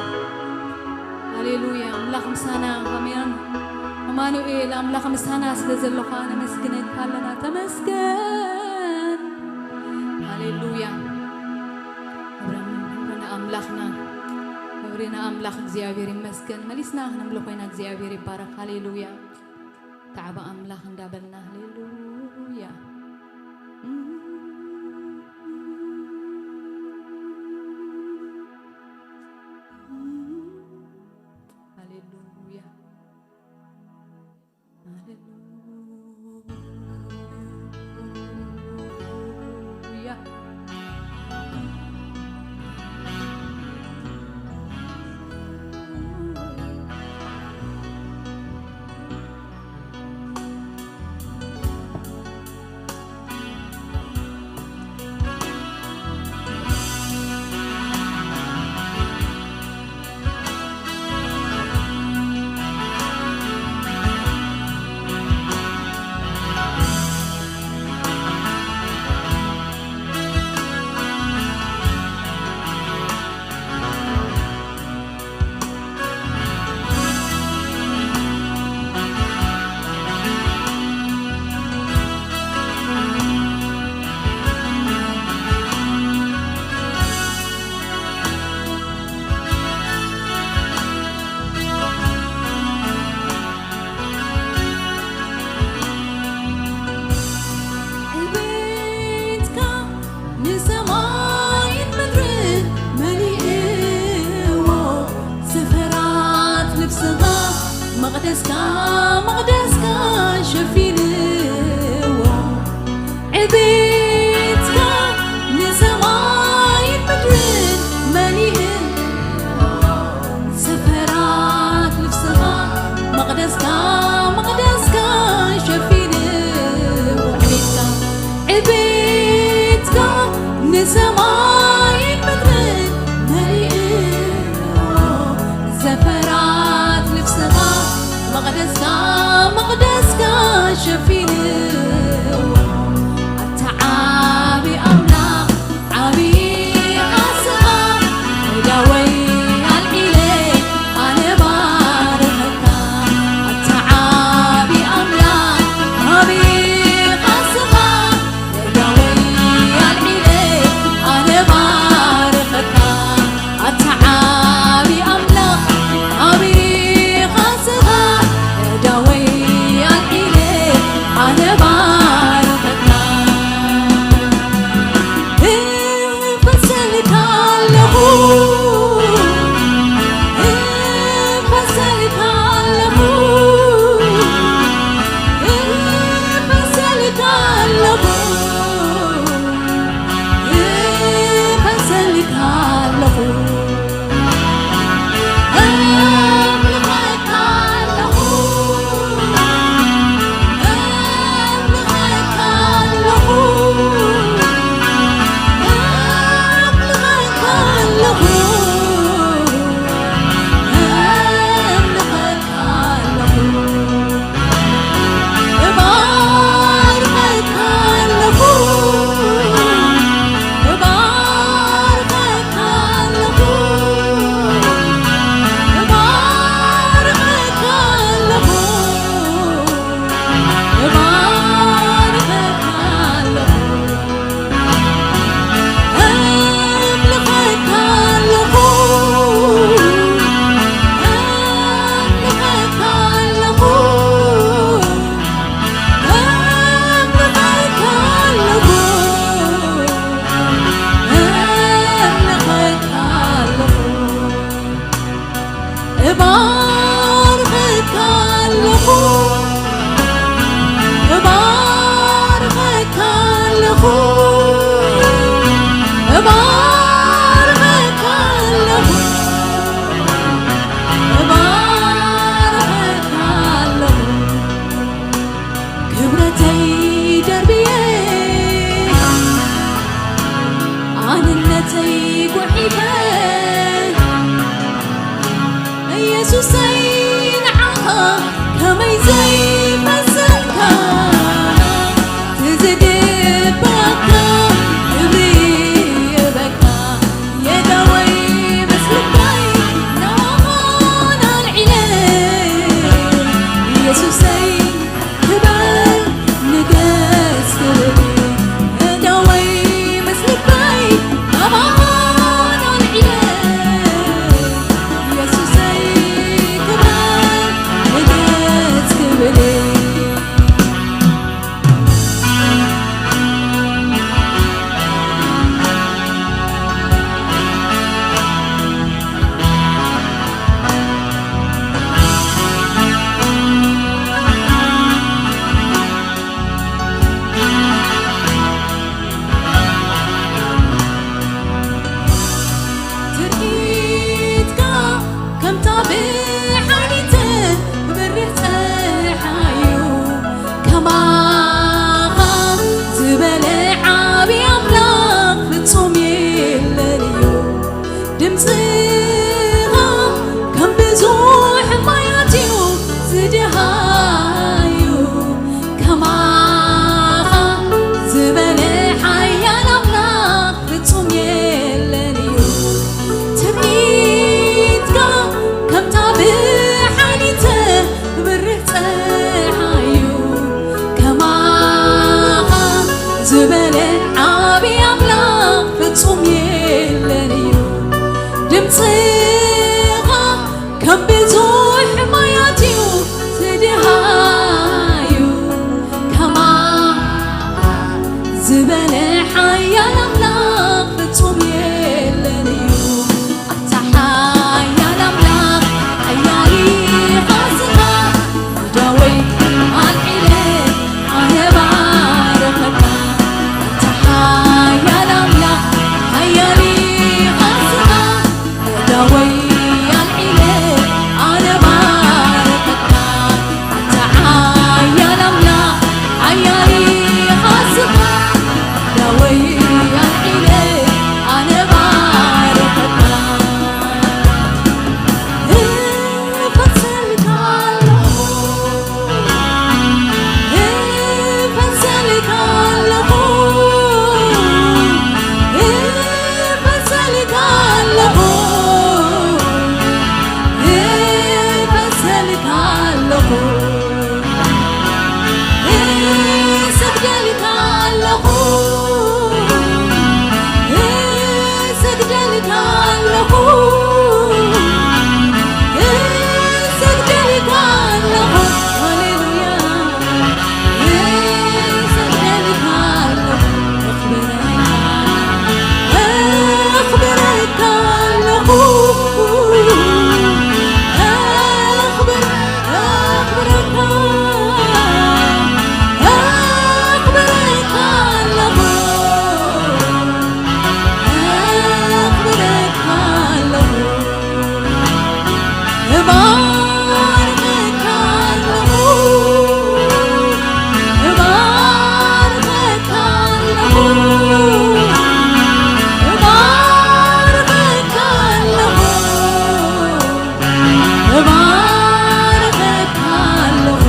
ሃሌሉያ፣ ኣምላኽ ምሳና፣ ኣሜን። ኣማኑኤል፣ ኣምላኽ ምሳና ስለ ዘለኻ ነመስግነካ ኣለና። ተመስገን። ሃሌሉያ። ክብሪ፣ ክብሪ ንኣምላኽና፣ ክብሪ ንኣምላኽ እግዚኣብሔር ይመስገን። መሊስና ክነምልኾ ኢና፣ እግዚኣብሔር ይባረኽ። ሃሌሉያ። ተዓባ ኣምላኽ እንዳበልና፣ ሃሌሉያ። ሃሌሉያ። ሃሌሉያ። ዕቤትካ ንሰማይን ምድርን መሊእዎ፣ ሰፈራት ልብስኻ መቕደስካ፣ መቕደስካ ሸፊንዎ። ዕቤትካ ንሰማይን ምድርን መሊእዎ፣ ሰፈራት ልብስኻ መቕደስካ፣ መቕደስካ ሸፊንዎ። ዕቤትካ፣ ዕቤትካ ንሰማይን ምድርን መሊእዎ፣ ሰፈራት ልብስኻ መቕደስካ፣ መቕደስካ ሸፊንዎ። ኣታ ዓቢ ኣምላኽ፣ ዓቢ ቃልስኻ፣ እዳወይ ኣልዒለ ኣነ ባርኸካ። ኣታ ዓቢ ኣምላኽ፣ ዓቢ ቃልስኻ፣ እዳወይ ኣልዒለ ኣነ ባርኸካ። ኣታ ዓቢ ኣምላኽ፣ ዓቢ ቃልስኻ፣ እዳወይ ኣልዒለ እባርኸካ ኣለኹ፣ እባርኸካ ኣለኹ፣ እባርኸካ ኣለኹ፣ እባርኸካ ኣለኹ። ክብረተይ ደርብየ፣ ኣንነተይ ጓሒፈ፣ ኢየሱሰይ ንዓኻ ከመይ ዘይመስልካ፣ ትዝግበካ ክብሪ ይበካ። የዳወይ ምስልካይ ናባኻ ኣልዒለ፣ ኢየሱሰይ ክበር ንገስ ክብል፣ የዳወይ ምስልካይ ናባኻ ኣልዒለ፣ ኢየሱሰይ ክበር ንገስ ክብል። ትርኢትካ ከምታ ብሓይሊ ትበርህ ጸሓዩ፣ ከማኻ ዝበለ ዓቢ ኣምላኽ ፍጹም የለን እዩ። ድምጽኻ ከም ብዙሕ ማያት እዩ ዝደሃዩ፣ ከማኻ ዝበለ ሓያል ኣምላኽ ፍጹም የለን እዩ። ትርኢትካ ከምታ ብሓይሊ ትበርህ ጸሓዩ፣ ከማኻ ዝበለ ዓቢ ኣምላኽ ፍጹም የለን እዩ። ድምጽኻ ከም ብዙሕ ማያት እዩ ዝደሃዩ፣ ከማኻ ዝበለ ሓያል ኣምላኽ ፍጹም የለን እዩ። ኣታ ሓያል ኣምላኽ፣ ሓያል ኢኻ ስምኻ፣ ዳወይ ኣልዒለ ኣነ ባርኸካ። ኣታ ሓያል ኣምላኽ፣ ሓያል ኢኻ ስምኻ፣ ዳወይ ኣልዒለ ኣነ ባርኸካ። ኣታ ሓያል ኣምላኽ፣ ሓያል ኢኻ ስምኻ፣ ዳወይ ኣልዒለ ኣነ ባርኸካ። እፈስልካ ኣለኹ፣ እፈስልካ ኣለኹ፣ እፈስልካ ኣለኹ፣ እፈስልካ ኣለኹ። እሰግደልካ ኣለኹ፣ እሰግደልካ ኣለኹ፣ እሰግደልካ ኣለኹ። ሃሌሉያ። እሰግደልካ ኣለኹ። ኣኽብረካ ኣለኹ። ኣኽብር-፣ ኣኽብረካ፣ ኣኽብረካ ኣለኹ። ኣኽብረካ ኣለኹ። እባርኸካ ኣለኹ፣ እባርኸካ ኣለኹ፣ እባርኸካ ኣለኹ፣ እባርኸካ ኣለኹ።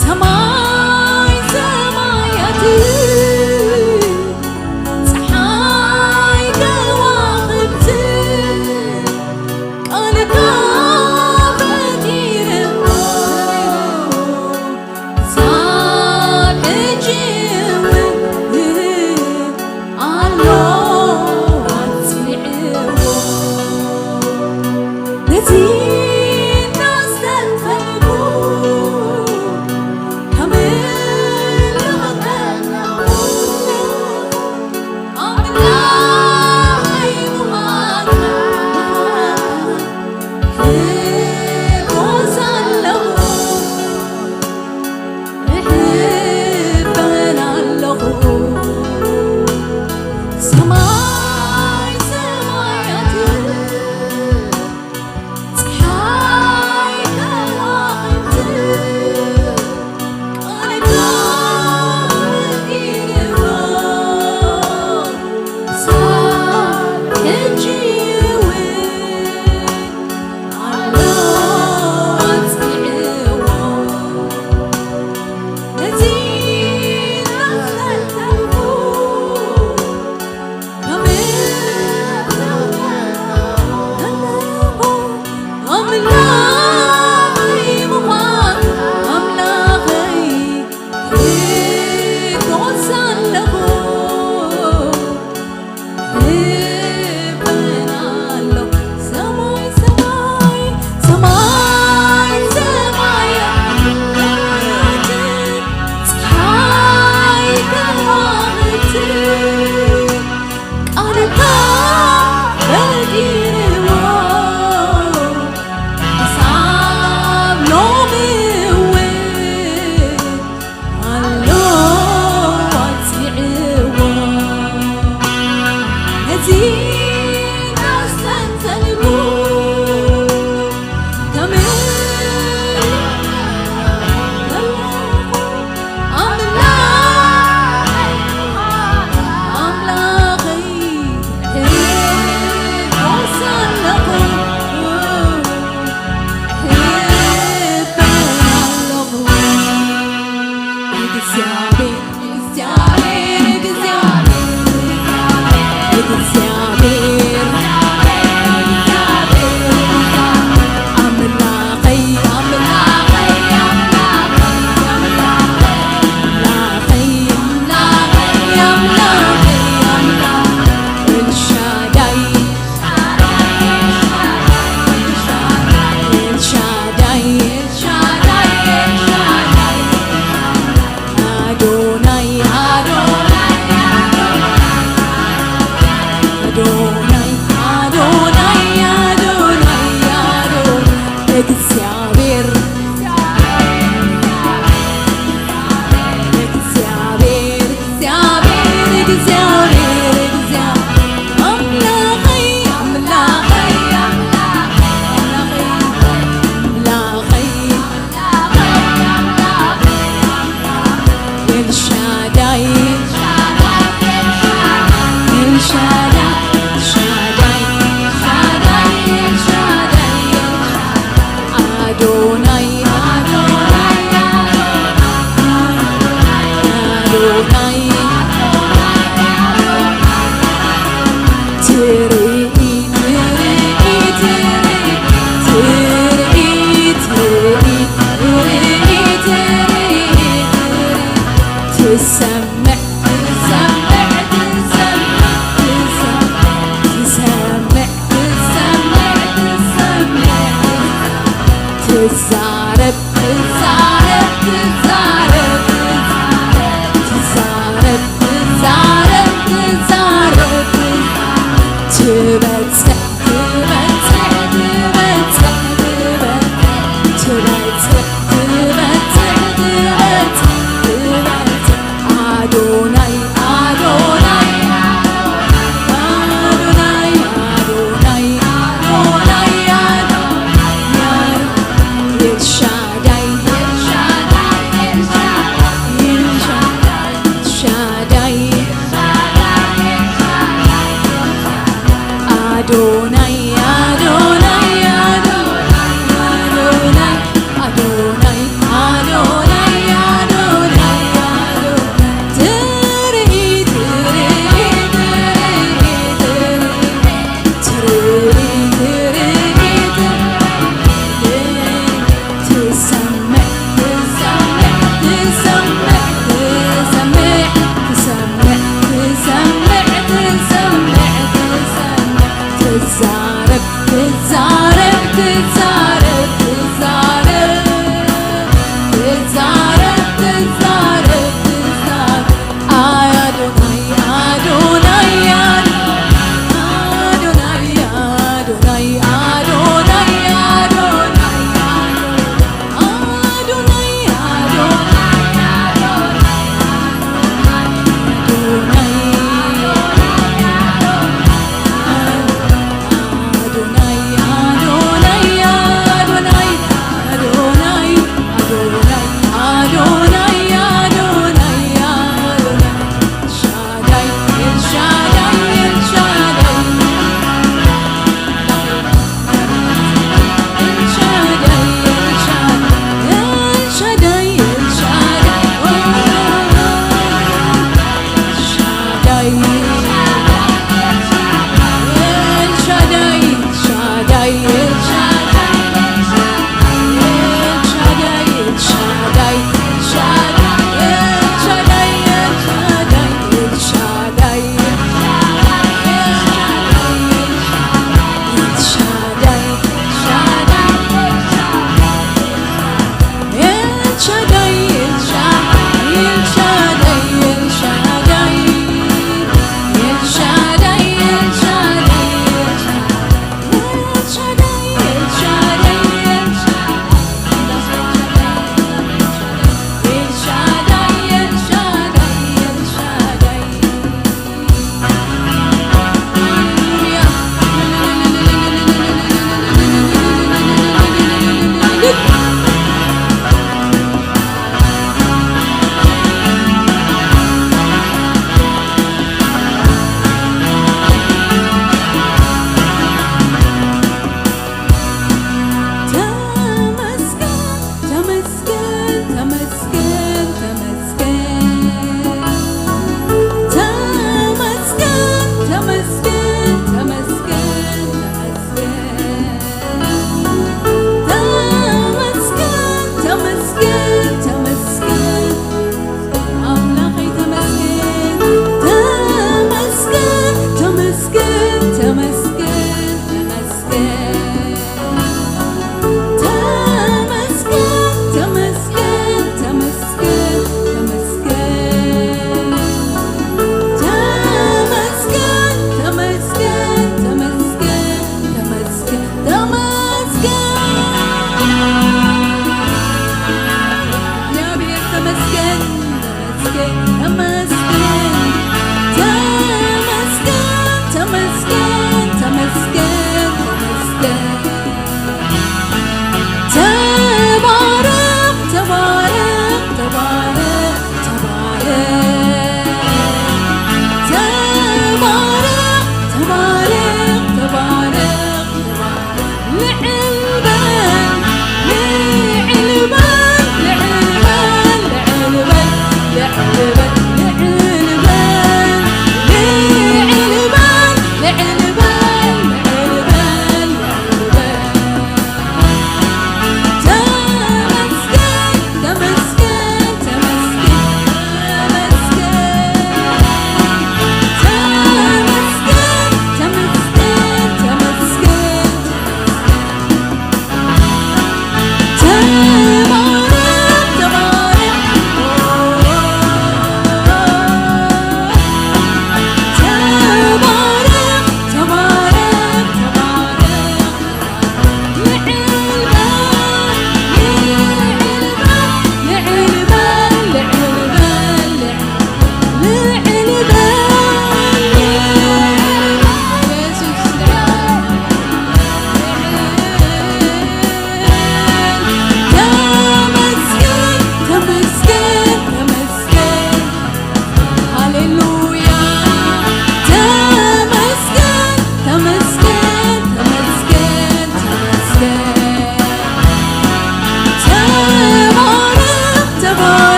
ሰማይ ሰማያት፣ ጸሓይ ከዋኽብቲ፣ ቃልካ ፈጢርዎ፣ ክሳብ ሕጂ እውን ኣሎ ኣጽኒዕዎ። ነዚ እናስተንተንኩ ከምልኽ ከለኹ፣ ኣምላኸይ ምዃንካ እጎስ ኣለኹ፣ እሕበን ኣለኹ፣ ሰማይ ሰማያት፣ ጸሓይ ከዋኽብቲ፣ ቃልካ ፈጢርዎ፣ ክሳብ ሕጂ እውን ኣሎ ኣጽኒዕዎ። ነዚ እናፈተንኩ ኣምላኸይ ምዃን ኣምላኸይ እጎስ ኣለኹ፣ እሕበን ኣለኹ። ሰማይ ሰማይ ሰማይ ሰማያት፣ ጸሓይ ከዋኽብቲ ቃልካ ፈጢርዎ፣ ክሳብ ሎሚ እውን ኣሎ ኣጽኒዕዎ። ነዚ እናስተንተንኩ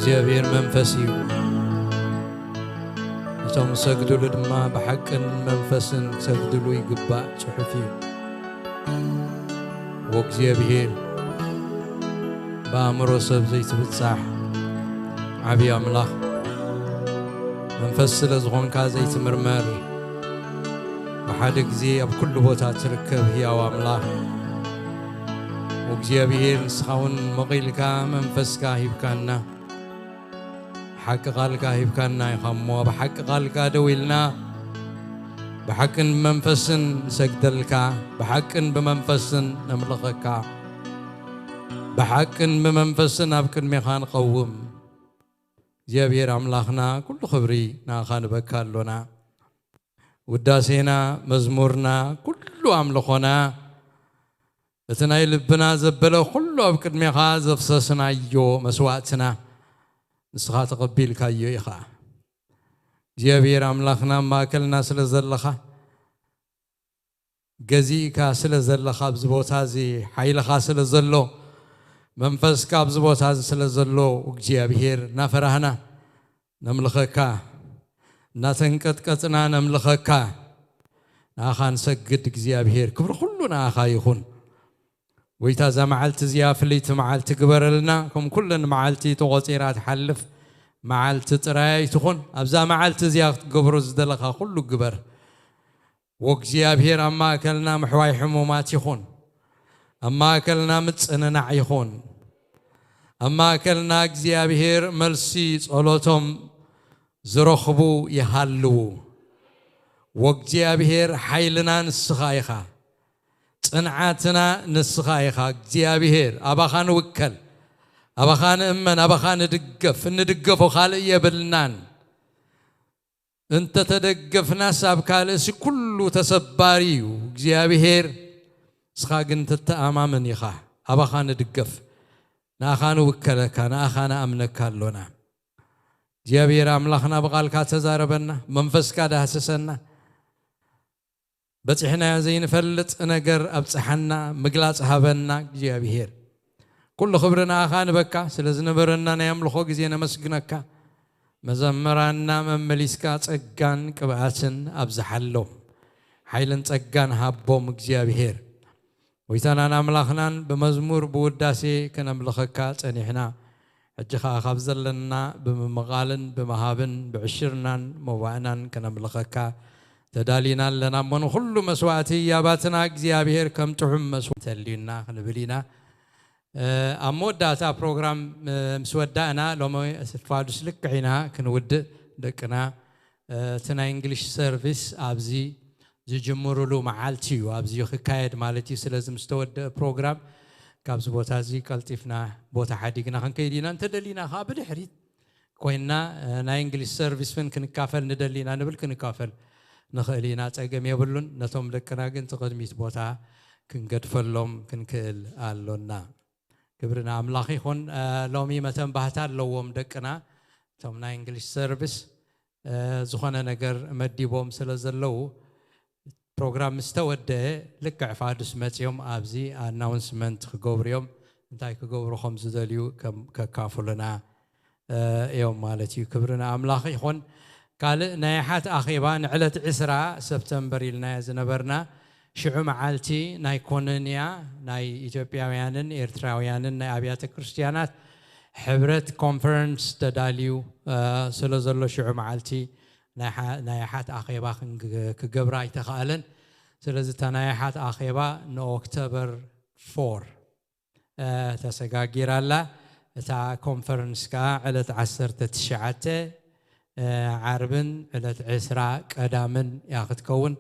እግዚኣብሔር መንፈስ እዩ፣ እቶም ዝሰግድሉ ድማ ብሓቅን መንፈስን ክሰግድሉ ይግባእ ጽሑፍ እዩ። ወእግዚኣብሔር ብኣእምሮ ሰብ ዘይትብጻሕ ዓብዪ ኣምላኽ፣ መንፈስ ስለ ዝኾንካ ዘይትምርመር፣ ብሓደ ግዜ ኣብ ኩሉ ቦታ ትርከብ ህያው ኣምላኽ፣ ወእግዚኣብሔር ንስኻ እውን መቒልካ መንፈስካ ሂብካና። ሓቂ ቃልካ ሂብካና ኢኻ እሞ፣ ኣብ ሓቂ ቃልካ ደው ኢልና፣ ብሓቅን ብመንፈስን ንሰግደልካ፣ ብሓቅን ብመንፈስን ነምልኸካ፣ ብሓቅን ብመንፈስን ኣብ ቅድሜኻ ንቐውም። እግዚኣብሔር ኣምላኽና፣ ኩሉ ክብሪ ንኣኻ ንበካ ኣሎና። ውዳሴና፣ መዝሙርና፣ ኩሉ ኣምልኾና፣ እቲ ናይ ልብና ዘበለ ኩሉ ኣብ ቅድሜኻ ዘፍሰስናዮ መስዋእትና፣ ንስኻ ተቐቢልካዮ ኢኻ። እግዚኣብሔር ኣምላኽና፣ ኣብ ማእከልና ስለ ዘለኻ፣ ገዚእካ ስለ ዘለኻ፣ ኣብዚ ቦታ እዚ ሓይልኻ ስለ ዘሎ፣ መንፈስካ ኣብዚ ቦታ እዚ ስለ ዘሎ፣ እግዚኣብሔር እናፈራህና ነምልኸካ፣ እናተንቀጥቀጥና ነምልኸካ። ንኣኻ ንሰግድ እግዚኣብሔር፣ ክብሪ ኩሉ ንኣኻ ይኹን። ጎይታ፣ እዛ መዓልቲ እዚኣ ፍልይቲ መዓልቲ ግበረልና። ከም ኩለን መዓልቲ ተቖጺራ ትሓልፍ መዓልቲ ጥራይ ኣይትኹን። ኣብዛ መዓልቲ እዚኣ ክትገብሮ ዝደለኻ ኩሉ ግበር። ወእግዚኣብሔር፣ ኣብ ማእከልና ምሕዋይ ሕሙማት ይኹን። ኣብ ማእከልና ምጽንናዕ ይኹን። ኣብ ማእከልና እግዚኣብሔር መልሲ ጸሎቶም ዝረኽቡ ይሃልዉ። ወእግዚኣብሔር ሓይልና ንስኻ ኢኻ። ጽንዓትና ንስኻ ኢኻ። እግዚኣብሔር፣ ኣባኻ ንውከል። ኣባኻ ንእመን፣ ኣባኻ ንድገፍ። እንድገፎ ካልእ የብልናን። እንተተደገፍናስ ኣብ ካልእሲ ኩሉ ተሰባሪ እዩ። እግዚኣብሔር፣ ንስኻ ግን ትተኣማመን ኢኻ። ኣባኻ ንድገፍ። ንኣኻ ንውከለካ፣ ንኣኻ ንኣምነካ ኣሎና። እግዚኣብሔር ኣምላኽና፣ ብቓልካ ተዛረበና፣ መንፈስካ ዳህስሰና። በጺሕናዮ ዘይንፈልጥ ነገር ኣብጽሓና፣ ምግላጽ ሃበና እግዚኣብሔር። ኩሉ ክብሪ ንኣኻ ንበካ። ስለ ዝነበረና ናይ ኣምልኾ ግዜ ነመስግነካ። መዘምራንና መመሊስካ ጸጋን ቅብኣትን ኣብዝሓሎም። ሓይልን ጸጋን ሃቦም እግዚኣብሔር። ጎይታናን ኣምላኽናን፣ ብመዝሙር ብውዳሴ ከነምልኸካ ጸኒሕና። ሕጂ ኸኣ ካብ ዘለና ብምምቓልን ብምሃብን ብዕሽርናን መዋእናን ከነምልኸካ ተዳሊና ኣለና እሞ፣ ንኹሉ መስዋእቲ ያባትና እግዚኣብሔር ከም ጥዑም መስዋእቲ ተልዩና ክንብል ኢና። እ፣ ኣብ መወዳእታ ፕሮግራም፣ እ፣ ምስ ወዳእና፣ ሎሚ ፋዱስ ልክዕ ኢና ክንውድእ ደቅና። እ፣ እቲ ናይ እንግሊሽ ሰርቪስ ኣብዚ ዝጅምሩሉ መዓልቲ እዩ፣ ኣብዚ ክካየድ ማለት እዩ። ስለዚ ምስ ተወደአ ፕሮግራም ካብዚ ቦታ እዚ ቀልጢፍና ቦታ ሓዲግና ክንከይድ ኢና። እንተደሊና ኸዓ ብድሕሪት ኮይንና፣ እ፣ ናይ እንግሊሽ ሰርቪስ እውን ክንካፈል ንደሊ ኢና ንብል፣ ክንካፈል ንኽእል ኢና፣ ጸገም የብሉን። ነቶም ደቅና ግን እቲ ቅድሚት ቦታ ክንገድፈሎም ክንክእል ኣሎና። ክብሪ ንኣምላኽ ይኹን። እ፣ ሎሚ መተንባህታ ኣለዎም ደቅና፣ እቶም ናይ እንግሊሽ ሰርቪስ፣ እ፣ ዝኾነ ነገር መዲቦም ስለ ዘለዉ፣ ፕሮግራም ምስ ተወደአ ልክዕ ፋዱስ መጺኦም ኣብዚ ኣናውንስመንት ክገብሩ እዮም። እንታይ ክገብሩ ከም ዝደልዩ ከም ከካፍሉና፣ እ፣ እዮም ማለት እዩ። ክብሪ ንኣምላኽ ይኹን። ካልእ ናይ ኣሓት ኣኼባ ንዕለት ዕስራ ሰፕተምበር ኢልናዮ ዝነበርና፣ ሽዑ መዓልቲ ናይ ኮኖንያ ናይ ኢትዮጵያውያንን ኤርትራውያንን ናይ ኣብያተ ክርስትያናት ሕብረት ኮንፈረንስ ተዳልዩ፣ እ፣ ስለ ዘሎ፣ ሽዑ መዓልቲ ናይ ሓ-፣ ናይ ኣሓት ኣኼባ ክንግ-፣ ክገብራ ኣይተኻእለን። ስለዚ እታ ናይ ኣሓት ኣኼባ ንኦክቶበር ፎር፣ እ፣ ተሰጋጊራ ኣላ። እታ ኮንፈረንስ ከኣ ዕለት ዓሰርተ ትሽዓተ፣ እ፣ ዓርብን ዕለት ዕስራ ቀዳምን እያ ክትከውን።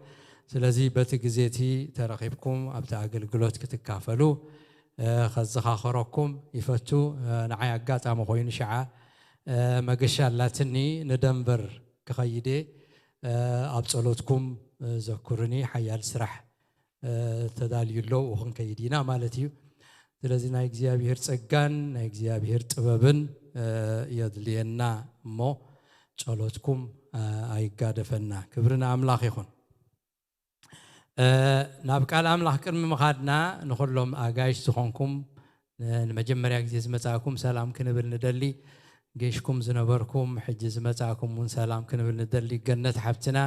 ስለዚ በቲ ግዜ እቲ ተረኺብኩም ኣብቲ ኣገልግሎት ክትካፈሉ፣ እ፣ ከዘኻኽረኩም ይፈቱ። እ፣ ንዓይ ኣጋጣሚ ኮይኑ ሽዓ፣ እ፣ መገሻ ኣላትኒ፣ ንደንቨር ክኸይድ እየ። እ፣ ኣብ ጸሎትኩም፣ እ፣ ዘኩርኒ። ሓያል ስራሕ፣ እ፣ ተዳልዩ ኣሎ፣ ኣብኡ ክንከይድ ኢና ማለት እዩ። ስለዚ ናይ እግዚኣብሔር ጸጋን ናይ እግዚኣብሔር ጥበብን፣ እ፣ የድልየና እሞ፣ ጸሎትኩም፣ እ፣ ኣይጋደፈና። ክብሪ ንኣምላኽ ይኹን። እ፣ ናብ ቃል ኣምላኽ ቅድሚ ምኻድና፣ ንኹሎም ኣጋይሽ ዝኾንኩም፣ ን-፣ ንመጀመርያ ግዜ ዝመጻእኩም ሰላም ክንብል ንደሊ። ጌሽኩም ዝነበርኩም፣ ሕጂ ዝመጻእኩም እውን ሰላም ክንብል ንደሊ። ገነት ሓብትና፣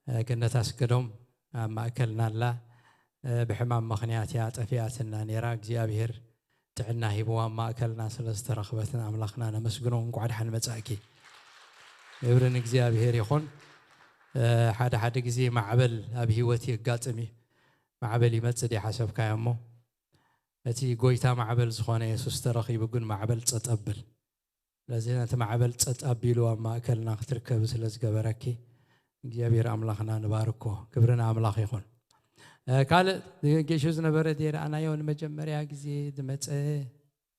እ፣ ገነት ኣስገዶም ኣብ ማእከልና ኣላ። እ፣ ብሕማም ምኽንያት እያ ጠፊኣትና ነይራ። እግዚኣብሔር ጥዕና ሂብዋ ኣብ ማእከልና ስለ ዝተረኽበት ንኣምላኽና ነመስግኖ። እንቋዕ ደሓን መጻእኪ። ክብሪ ንእግዚኣብሔር ይኹን። እ፣ ሓደ ሓደ ግዜ ማዕበል ኣብ ህይወት የጋጥም እዩ። ማዕበል ይመጽእ ድዩ ሓሰብካዮ እሞ፣ እቲ ጎይታ ማዕበል ዝኾነ የሱስ ተረኺቡ ግን ማዕበል ጸጥ ኣብል። ስለዚ ነቲ ማዕበል ጸጥ ኣቢሉ ኣብ ማእከልና ክትርከቢ ስለ ዝገበረኪ እግዚኣብሔር ኣምላኽና ንባርኮ። ክብሪ ንኣምላኽ ይኹን። እ፣ ካልእ ጌሹ ዝነበረ ድየ ረኣናዮ ንመጀመርያ ግዜ ዝመጸ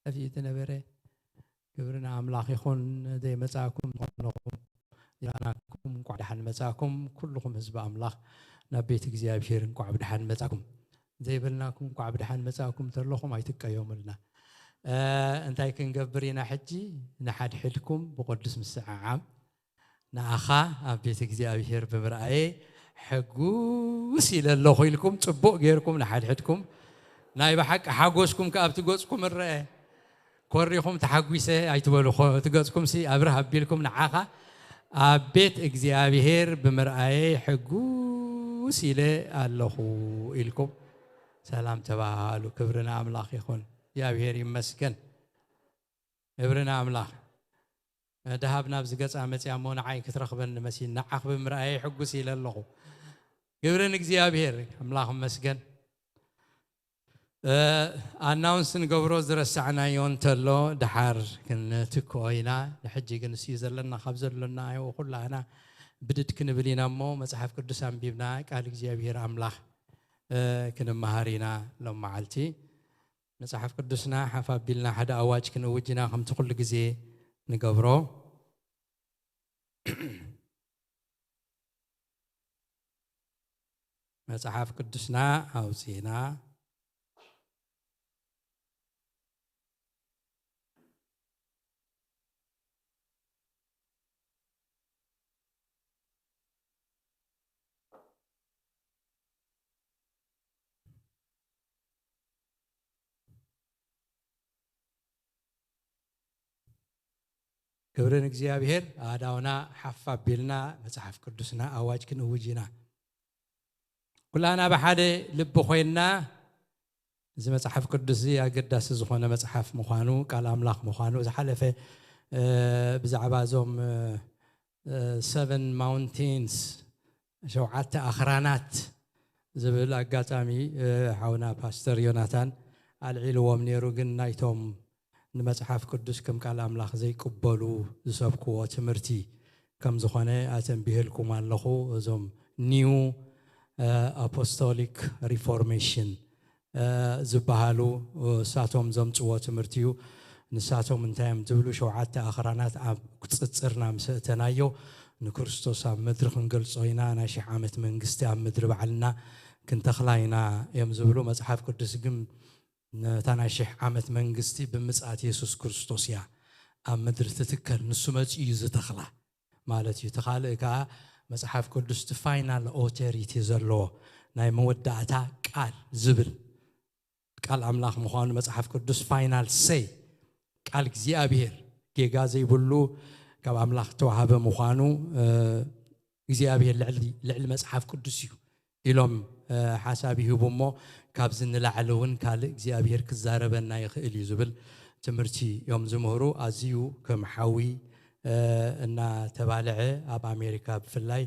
ጠፊኡ ዝነበረ? ክብሪ ንኣምላኽ ይኹን። ዘይመጻእኩም ዝኾንኹም ይረኣናኩም፣ እንቋዕ ደሓን መጻእኩም። ኩልኹም ህዝቢ ኣምላኽ ናብ ቤት እግዚኣብሔር እንቋዕ ብደሓን መጻእኩም። ዘይበልናኩም እንቋዕ ብደሓን መጻእኩም ተለኹም ኣይትቀየሙልና። እ፣ እንታይ ክንገብር ኢና ሕጂ? ንሓድሕድኩም ብቕዱስ ምስዕዓም ንኣኻ ኣብ ቤት እግዚኣብሔር ብምርኣየ ሕጉስ ኢለ ኣለኹ ኢልኩም ጽቡቕ ጌርኩም ንሓድሕድኩም ናይ ብሓቂ ሓጎስኩም ከኣ ኣብቲ ገጽኩም እረአ። ኮሪኹም ተሓጒሰ ኣይትበሉ። ኮ-፣ እቲ ገጽኩም ሲ ኣብርህ ኣቢልኩም ንዓኻ ኣብ ቤት እግዚኣብሔር ብምርኣየ ሕጉስ ኢለ ኣለኹ ኢልኩም ሰላም ተባሃሉ። ክብሪ ንኣምላኽ ይኹን። እግዚኣብሔር ይመስገን። ክብሪ ንኣምላኽ። ደሃብ ናብዚ ገጻ መጽያ እሞ ንዓይ ክትረኽበኒ መሲል ንዓኽ ብምርኣየ ሕጉስ ኢለ ኣለኹ። ክብሪ ንእግዚኣብሔር። ኣምላኽ ይመስገን። እ፣ ኣናውንስ ንገብሮ ዝረሳዕናዮ እንተሎ ደሓር ክንትክኦ ኢና። ንሕጂ ግን እስዩ ዘለና ካብ ዘሎና ይኸው ኩላህና ብድድ ክንብል ኢና እሞ መጽሓፍ ቅዱስ ኣንቢብና ቃል እግዚኣብሔር ኣምላኽ፣ እ፣ ክንመሃር ኢና ሎም መዓልቲ። መጽሓፍ ቅዱስና ሓፍ ኣቢልና ሓደ ኣዋጅ ክንእውጅ ኢና ከምቲ ኩሉ ግዜ ንገብሮ። መጽሓፍ ቅዱስና ኣውጺእና ክብሪ ንእግዚኣብሔር። ኣእዳውና ሓፍ ኣቢልና መጽሓፍ ቅዱስና ኣዋጅ ክንእውጅ ኢና። ኩላና ብሓደ ልቢ ኮይንና እዚ መጽሓፍ ቅዱስ እዚ ኣገዳሲ ዝኾነ መጽሓፍ ምዃኑ፣ ቃል ኣምላኽ ምዃኑ፣ ዝሓለፈ፣ እ፣ ብዛዕባ እዞም፣ እ፣ እ፣ ሰቨን ማውንቴንስ፣ ሸውዓተ ኣኽራናት ዝብል ኣጋጣሚ፣ እ፣ ሓውና ፓስተር ዮናታን ኣልዒልዎም ነይሩ። ግን ናይቶም ንመጽሓፍ ቅዱስ ከም ቃል ኣምላኽ ዘይቅበሉ ዝሰብክዎ ትምህርቲ ከም ዝኾነ ኣተንቢህልኩም ኣለኹ። እዞም ኒው፣ እ፣ ኣፖስቶሊክ ሪፎርሜሽን፣ እ፣ ዝበሃሉ፣ እ፣ እሳቶም ዘምጽዎ ትምህርቲ እዩ። ንሳቶም እንታይ እዮም ዝብሉ? ሸውዓተ ኣኽራናት ኣብ ቁጽጽርና ምስ ኣእተናዮ ንክርስቶስ ኣብ ምድሪ ክንገልጾ ኢና፣ ናይ ሽሕ ዓመት መንግስቲ ኣብ ምድሪ ባዕልና ክንተኽላ ኢና እዮም ዝብሉ። መጽሓፍ ቅዱስ ግን ነታ ናይ ሽሕ ዓመት መንግስቲ ብምጽኣት የሱስ ክርስቶስ እያ ኣብ ምድሪ ትትከል። ንሱ መጺኡ እዩ ዝተኽላ ማለት እዩ። እቲ ካልእ ከኣ መጽሓፍ ቅዱስ እቲ ፋይናል ኦቶሪቲ ዘለዎ ናይ መወዳእታ ቃል ዝብል ቃል ኣምላኽ ምዃኑ መጽሓፍ ቅዱስ ፋይናል ሰይ ቃል እግዚኣብሔር ጌጋ ዘይብሉ ካብ ኣምላኽ ተዋሃበ ምዃኑ፣ እ፣ እግዚኣብሔር ልዕሊ፣ ልዕሊ መጽሓፍ ቅዱስ እዩ ኢሎም፣ እ፣ ሓሳብ ይህቡ እሞ ካብዚ ንላዕሊ እውን ካልእ እግዚኣብሔር ክዛረበና ይኽእል እዩ ዝብል ትምህርቲ እዮም ዝምህሩ። ኣዝዩ ከም ሓዊ፣ እ፣ እናተባልዐ ኣብ ኣሜሪካ ብፍላይ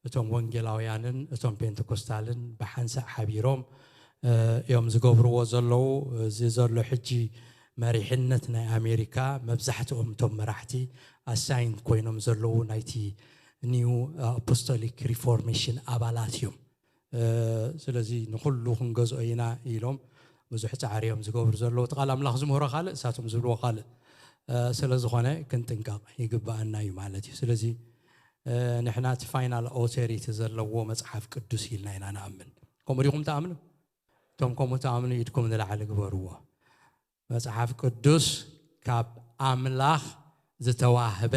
እቶም ወንጌላውያንን እቶም ፔንተኮስታልን ብሓንሳእ ሓቢሮም፣ እ፣ እዮም ዝገብርዎ ዘለዉ። እዚ ዘሎ ሕጂ መሪሕነት ናይ ኣሜሪካ መብዛሕትኦም እቶም መራሕቲ ኣሳይን ኮይኖም ዘለዉ ናይቲ ኒው ኣፖስቶሊክ ሪፎርሜሽን ኣባላት እዮም። እ፣ ስለዚ ንኹሉ ክንገዝኦ ኢና ኢሎም ብዙሕ ጻዕሪ እዮም ዝገብሩ ዘለዉ። እቲ ቃል ኣምላኽ ዝምህሮ ካልእ፣ እሳቶም ዝብልዎ ካልእ፣ እ፣ ስለ ዝኾነ ክንጥንቀቕ ይግብኣና እዩ ማለት እዩ። ስለዚ፣ እ፣ ንሕና እቲ ፋይናል ኦቶሪቲ ዘለዎ መጽሓፍ ቅዱስ ኢልና ኢና ንኣምን። ከምኡ ዲኹም ትኣምኑ? እቶም ከምኡ ትኣምኑ ኢድኩም ንላዕሊ ግበርዎ። መጽሓፍ ቅዱስ ካብ ኣምላኽ ዝተዋህበ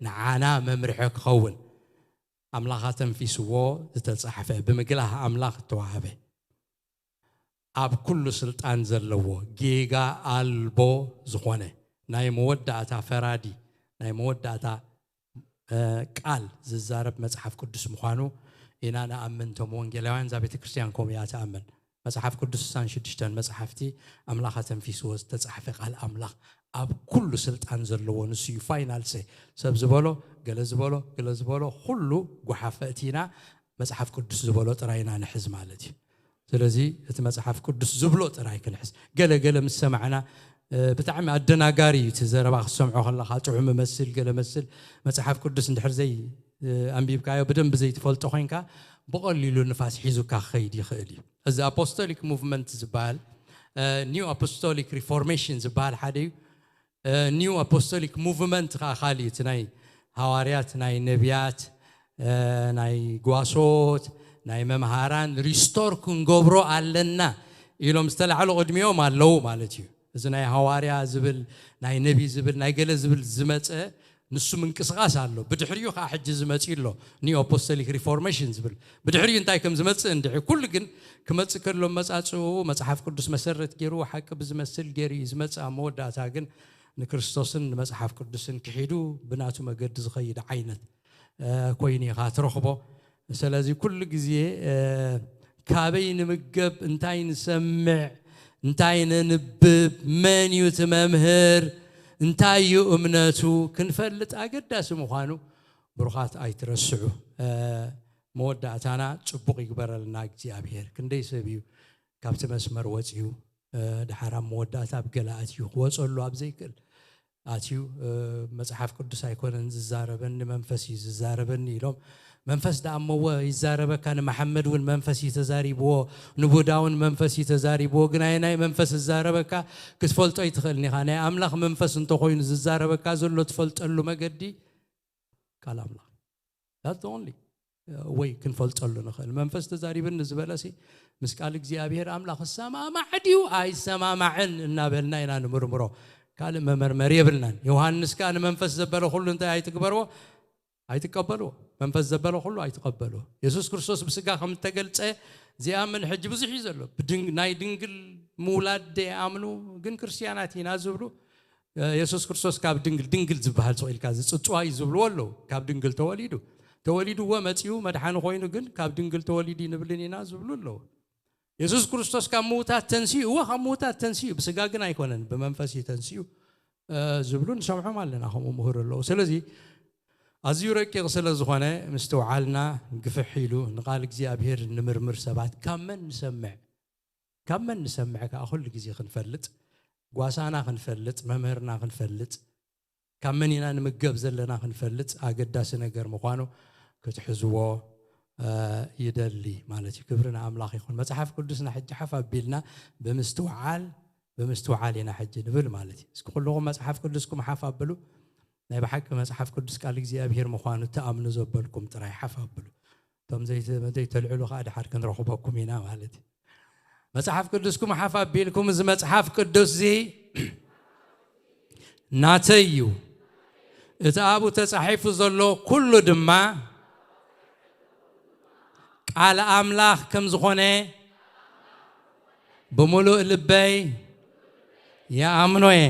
ንዓና መምርሒ ክኸውን ኣምላኽ ኣተንፊስዎ ዝተጻሕፈ ብምግላህ ኣምላኽ እተዋህበ ኣብ ኩሉ ስልጣን ዘለዎ ጌጋ ኣልቦ ዝኾነ ናይ መወዳእታ ፈራዲ ናይ መወዳእታ ቃል ዝዛረብ መጽሓፍ ቅዱስ ምዃኑ ኢና ንኣምን። እቶም ወንጌላውያን እዛ ቤተ ክርስቲያን ከምኡ እያ ትኣምን። መጽሓፍ ቅዱስ ስሳን ሽዱሽተን መጽሓፍቲ ኣምላኽ ኣተንፊስዎ ዝተጻሕፈ ቃል ኣምላኽ ኣብ ኩሉ ስልጣን ዘለዎ ንሱ እዩ። ፋይናል ሴ ሰብ ዝበሎ ገለ ዝበሎ ገለ ዝበሎ ኩሉ ጓሓፈ እቲና መጽሓፍ ቅዱስ ዝበሎ ጥራይ ኢና ንሕዝ ማለት እዩ። ስለዚ እቲ መጽሓፍ ቅዱስ ዝብሎ ጥራይ ክንሕዝ። ገለ ገለ ምስ ሰማዕና ብጣዕሚ ኣደናጋሪ እዩ። እቲ ዘረባ ክትሰምዖ ከለኻ ጥዑም መስል ገለ መስል፣ መጽሓፍ ቅዱስ እንድሕር ዘይ ኣንቢብካዮ ብደንብ ዘይትፈልጦ ኮይንካ ብቐሊሉ ንፋስ ሒዙካ ክኸይድ ይኽእል እዩ። እዚ ኣፖስቶሊክ ሙቭመንት ዝበሃል ኒው ኣፖስቶሊክ ሪፎርሜሽን ዝበሃል ሓደ እዩ። ኒው ኣፖስቶሊክ ሙቭመንት ከዓ ካልእ እዩ። እቲ ናይ ሃዋርያት፣ ናይ ነቢያት፣ ናይ ጓሶት፣ ናይ መምሃራን ሪስቶር ክንገብሮ ኣለና ኢሎም ዝተላዕሉ ቅድሚኦም ኣለዉ ማለት እዩ። እዚ ናይ ሃዋርያ ዝብል፣ ናይ ነቢ ዝብል፣ ናይ ገለ ዝብል ዝመፀ ንሱ ምንቅስቃስ ኣሎ። ብድሕሪኡ ከዓ ሕጂ ዝመፅእ ኣሎ ኒው ኣፖስቶሊክ ሪፎርሜሽን ዝብል። ብድሕሪኡ እንታይ ከም ዝመፅእ እንድዒ ኩሉ ግን ክመፅእ ከሎ መፃፅኡ መፅሓፍ ቅዱስ መሰረት ገይሩ ሓቂ ብዝመስል ገይሩ እዩ ዝመፅእ። ኣብ መወዳእታ ግን ንክርስቶስን ንመፅሓፍ ቅዱስን ክሒዱ ብናቱ መገዲ ዝኸይድ ዓይነት ኮይኑ ኢኻ ትረኽቦ። ስለዚ ኩሉ ግዜ ካበይ ንምገብ፣ እንታይ ንሰምዕ፣ እንታይ ነንብብ፣ መን እዩ እቲ መምህር፣ እንታይ እዩ እምነቱ ክንፈልጥ ኣገዳሲ ምዃኑ ብሩኻት ኣይትረስዑ። መወዳእታና ጽቡቕ ይግበረልና እግዚኣብሔር። ክንደይ ሰብ እዩ ካብቲ መስመር ወጺኡ፣ ድሓር ኣብ መወዳእታ ኣብ ገለ ኣትዩ ክወጸሉ ኣብ ዘይክእል ኣትዩ፣ መጽሓፍ ቅዱስ ኣይኮነን ዝዛረበኒ፣ መንፈስ እዩ ዝዛረበኒ ኢሎም። መንፈስ ደኣ እመወ ይዛረበካ፣ ንመሓመድ እውን መንፈስ እዩ ተዛሪብዎ፣ ንቡዳ እውን መንፈስ እዩ ተዛሪብዎ። ግን ኣየናይ መንፈስ ዝዛረበካ ክትፈልጦ ኣይትኽእልን ኢኻ። ናይ ኣምላኽ መንፈስ እንተኾይኑ ዝዛረበካ ዘሎ ትፈልጠሉ መገዲ ቃል ኣምላኽ። That's the only way ክንፈልጠሉ ንኽእል። መንፈስ ተዛሪብኒ ዝበለሲ ምስ ቃል እግዚኣብሔር ኣምላኽ ይሰማማዕ ድዩ ኣይሰማማዕን እናበልና ኢና ንምርምሮ። ካልእ መመርመሪ የብልናን። ዮሃንስ ከኣ ንመንፈስ ዘበለ ኩሉ እንታይ ኣይትግበርዎ፣ ኣይትቀበልዎ። መንፈስ ዘበለ ኩሉ ኣይትቀበልዎ። የሱስ ክርስቶስ ብስጋ ከም እተገልጸ ዝኣምን ሕጂ ብዙሕ እዩ ዘሎ። ብድን-፣ ናይ ድንግል ምውላድ ዘይኣምኑ ግን ክርስትያናት ኢና ዝብሉ፣ የሱስ ክርስቶስ ካብ ድንግል፣ ድንግል ዝበሃል ስቕ ኢልካ ዝጽጽዋ እዩ ዝብልዎ ኣለዉ። ካብ ድንግል ተወሊዱ፣ ተወሊድዎ መጺኡ መድሓኒ ኮይኑ ግን ካብ ድንግል ተወሊዱ ይንብልን ኢና ዝብሉ ኣለዉ። የሱስ ክርስቶስ ካብ ምዉታት ተንሲኡ፣ እወ ካብ ምዉታት ተንሲኡ፣ ብስጋ ግን ኣይኮነን ብመንፈስ እዩ ተንሲኡ፣ እ፣ ዝብሉ ንሰምዖም ኣለና፣ ከምኡ ምሁር ኣለዉ። ስለዚ ኣዝዩ ረቂቕ ስለ ዝኾነ ምስትውዓልና ግፍሕ ኢሉ ንቓል እግዚኣብሔር ንምርምር ሰባት ካብ መን ንሰምዕ? ካብ መን ንሰምዕ ከኣ ኩሉ ግዜ ክንፈልጥ፣ ጓሳና ክንፈልጥ፣ መምህርና ክንፈልጥ፣ ካብ መን ኢና ንምገብ ዘለና ክንፈልጥ ኣገዳሲ ነገር ምዃኑ ክትሕዝዎ፣ እ፣ ይደሊ ማለት እዩ። ክብሪ ንኣምላኽ ይኹን። መጽሓፍ ቅዱስና ሕጂ ሓፍ ኣቢልና ብምስትውዓል፣ ብምስትውዓል ኢና ሕጂ ንብል ማለት እዩ። እስኪ ኩልኹም መጽሓፍ ቅዱስኩም ሓፍ ኣብሉ። ናይ ብሓቂ መጽሓፍ ቅዱስ ቃል እግዚኣብሔር ምዃኑ ትኣምኑ ዘበልኩም ጥራይ ሓፍ ኣብሉ። እቶም ዘይተ-፣ ዘይተልዕሉ ከኣ ድሓር ክንረኽበኩም ኢና ማለት እዩ። መጽሓፍ ቅዱስኩም ሓፍ ኣቢልኩም፣ እዚ መጽሓፍ ቅዱስ እዚ ናተይ እዩ፣ እቲ ኣብኡ ተጻሒፉ ዘሎ ኩሉ ድማ ቃል ኣምላኽ ከም ዝኾነ ብምሉእ ልበይ ይኣምኖ እየ።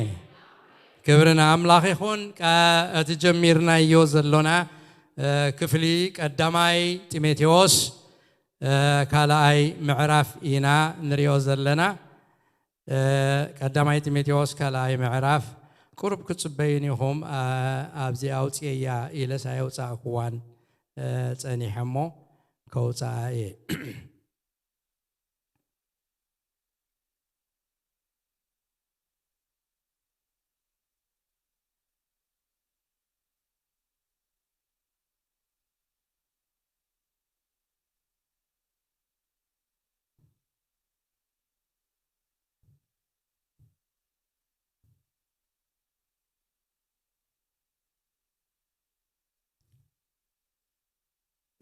ክብሪ ንኣምላኽ ይኹን። ቃ-፣ እቲ ጀሚርናዮ ዘሎና፣ እ፣ ክፍሊ ቀዳማይ ጢሞቴዎስ፣ እ፣ ካልኣይ ምዕራፍ ኢና ንሪኦ ዘለና። እ፣ ቀዳማይ ጢሞቴዎስ ካልኣይ ምዕራፍ ቁሩብ ክትጽበዩን ኢኹም። እ፣ ኣብዚ ኣውጽኤያ ኢለስ ኣየውጻእክዋን፣ እ፣ ጸኒሐ እሞ ከውጽኣ እየ።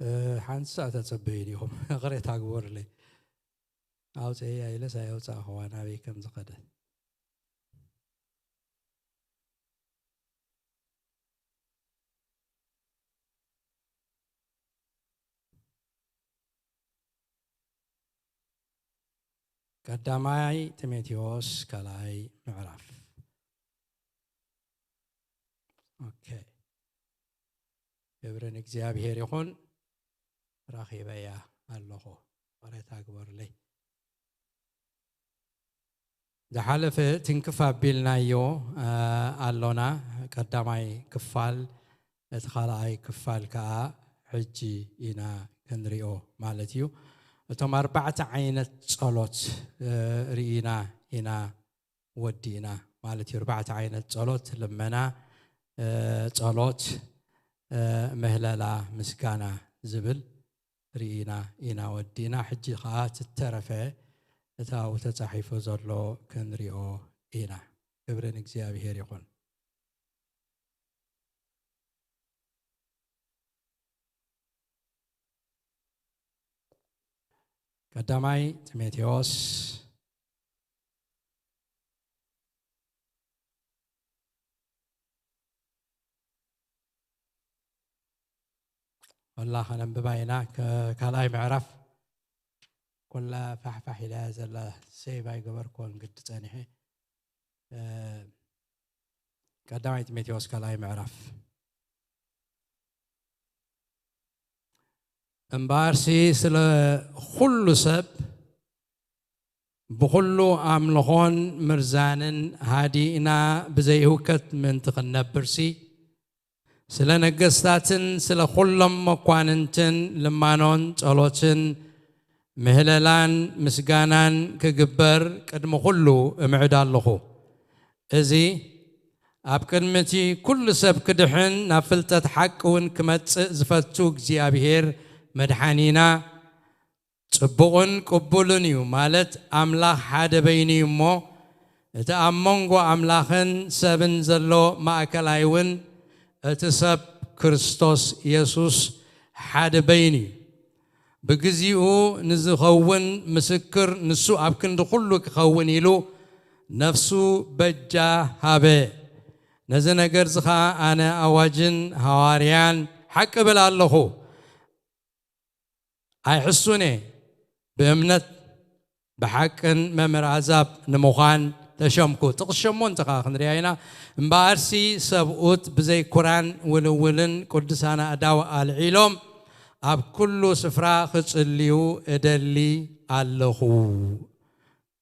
እ፣ ሓንቲ ሰዓት ኣጸበዩ ዲኹም? ይቕሬታ ግበሩለይ። ኣውፅኤያ ኢለስ ኣየውፃእኽዋ ናበይ ከም ዝኸደት። ቀዳማይ ጢሞቴዎስ ካልኣይ ምዕራፍ። ኦኬ። ክብሪ ንእግዚኣብሔር ይኹን። ረኺበያ ኣለኹ። ይቕሬታ ግበሩለይ። ዝሓለፈ ትንክፍ ኣቢልናዮ፣ እ፣ ኣሎና። ቀዳማይ ክፋል፣ እቲ ካልኣይ ክፋል ከኣ ሕጂ ኢና ክንሪኦ ማለት እዩ። እቶም ኣርባዕተ ዓይነት ጸሎት፣ እ፣ ርኢና ኢና ወዲእና ማለት እዩ። ኣርባዕተ ዓይነት ጸሎት፣ ልመና፣ እ፣ ጸሎት፣ እ፣ ምህለላ፣ ምስጋና ዝብል ርኢና ኢና ወዲእና። ሕጂ ኸኣ ትተረፈ እታው ተጻሒፉ ዘሎ ክንሪኦ ኢና። ክብሪ ንእግዚኣብሔር ይኹን። ቀዳማይ ጢሞቴዎስ ወላ ከነንብባ ኢና። ከ-፣ ካልኣይ ምዕራፍ። ኩላ ፋሕፋሕ ኢላ እያ ዘላ፣ ሴቭ ኣይገበርኩዎን ግዲ ጸኒሐ። እ፣ ቀዳማይ ጢሞቴዎስ ካልኣይ ምዕራፍ። እምበኣርሲ ስለ ኩሉ ሰብ ብኹሉ ኣምልኾን ምርዛንን ሃዲእና ብዘይህውከት ምእንቲ ክንነብርሲ፣ ስለ ነገስታትን ስለ ኩሎም መኳንንትን ልማኖን ጸሎትን ምህለላን ምስጋናን ክግበር ቅድሚ ኩሉ እምዕድ ኣለኹ። እዚ ኣብ ቅድሚ እቲ ኩሉ ሰብ ክድሕን ናብ ፍልጠት ሓቂ እውን ክመጽእ ዝፈቱ እግዚኣብሔር መድሓኒና ጽቡቕን ቅቡልን እዩ፣ ማለት ኣምላኽ ሓደ በይኑ እዩ እሞ፣ እቲ ኣብ መንጎ ኣምላኽን ሰብን ዘሎ ማእከላይ እውን እቲ ሰብ ክርስቶስ የሱስ ሓደ በይኑ እዩ። ብግዚኡ ንዝኸውን ምስክር ንሱ ኣብ ክንዲ ኩሉ ክኸውን ኢሉ ነፍሱ በጃ ሃበ። ነዚ ነገር እዚ ኸኣ ኣነ ኣዋጅን ሃዋርያን ሓቂ እብል ኣለኹ። ኣይሕሱን እየ፣ ብእምነት ብሓቅን መምህር ኣሕዛብ ንምዃን ተሸምኩ። ጥቕስ ሸሞንተ ኸኣ ክንሪኣ ኢና። እምበኣርሲ ሰብኡት ብዘይ ኩራን ውልውልን ቅዱሳን ኣእዳው ኣልዒሎም ኣብ ኩሉ ስፍራ ክጽልዩ እደሊ ኣለኹ።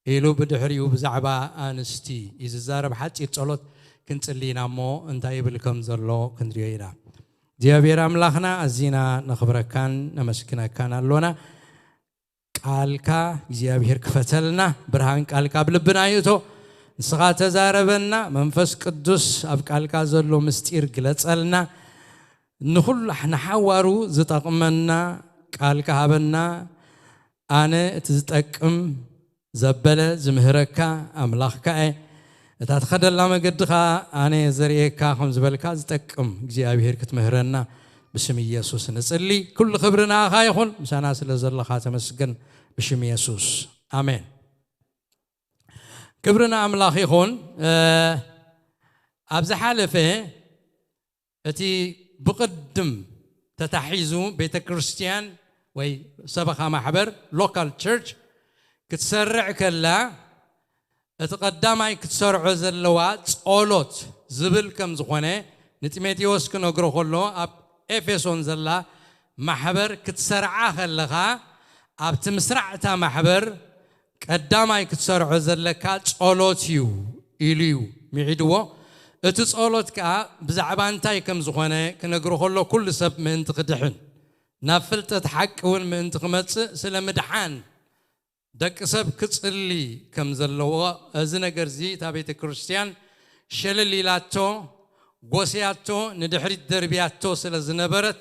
ኢሉ ብድሕሪኡ ብዛዕባ ኣንስቲ እዩ ዝዛረብ። ሓጺር ጸሎት ክንጽሊ ኢና እሞ እንታይ ይብል ከም ዘሎ ክንሪኦ ኢና። እግዚኣብሔር ኣምላኽና ኣዚና ነኽብረካን ነመስግነካን ኣሎና። ቃልካ እግዚኣብሔር ክፈተልና፣ ብርሃን ቃልካ ኣብ ልብና ይእቶ። ንስኻ ተዛረበና፣ መንፈስ ቅዱስ ኣብ ቃልካ ዘሎ ምስጢር ግለጸልና። ንኹሉ ንሓዋሩ ዝጠቕመና ቃልካ ሃበና። ኣነ እቲ ዝጠቅም ዘበለ ዝምህረካ ኣምላኽካ እየ። እታ ትኸደላ መገዲ ኸኣ ኣነ ዘርእየካ ከም ዝበልካ ዝጠቅም እግዚኣብሔር ክትምህረና ብስም ኢየሱስ ንጽሊ። ኩሉ ክብሪ ንኣኻ ይኹን። ምሳና ስለ ዘለኻ ተመስገን ብሽም ኢየሱስ። ኣሜን። ክብሪ ንኣምላኽ ይኹን። እ፣ ኣብ ዝሓለፈ እቲ ብቕድም ተታሒዙ ቤተ ክርስቲያን ወይ ሰበኻ ማሕበር፣ ሎካል ቸርች፣ ክትሰርዕ ከላ እቲ ቀዳማይ ክትሰርዖ ዘለዋ ጸሎት ዝብል ከም ዝኾነ ንጢሞቴዎስ ክነግሮ ከሎ ኣብ ኤፌሶን ዘላ ማሕበር ክትሰርዓ ከለኻ ኣብቲ ምስራዕ እታ ማሕበር ቀዳማይ ክትሰርዖ ዘለካ ጸሎት እዩ ኢሉ እዩ ምዒድዎ። እቲ ጸሎት ከኣ ብዛዕባ እንታይ ከም ዝኾነ ክነግሮ ከሎ ኩሉ ሰብ ምእንቲ ክድሕን ናብ ፍልጠት ሓቂ እውን ምእንቲ ክመጽእ ስለ ምድሓን ደቂ ሰብ ክጽሊ ከም ዘለዎ፣ እዚ ነገር እዚ እታ ቤተ ክርስቲያን ሸለል ኢላቶ፣ ጎስያቶ፣ ንድሕሪት ደርብያቶ ስለ ዝነበረት፣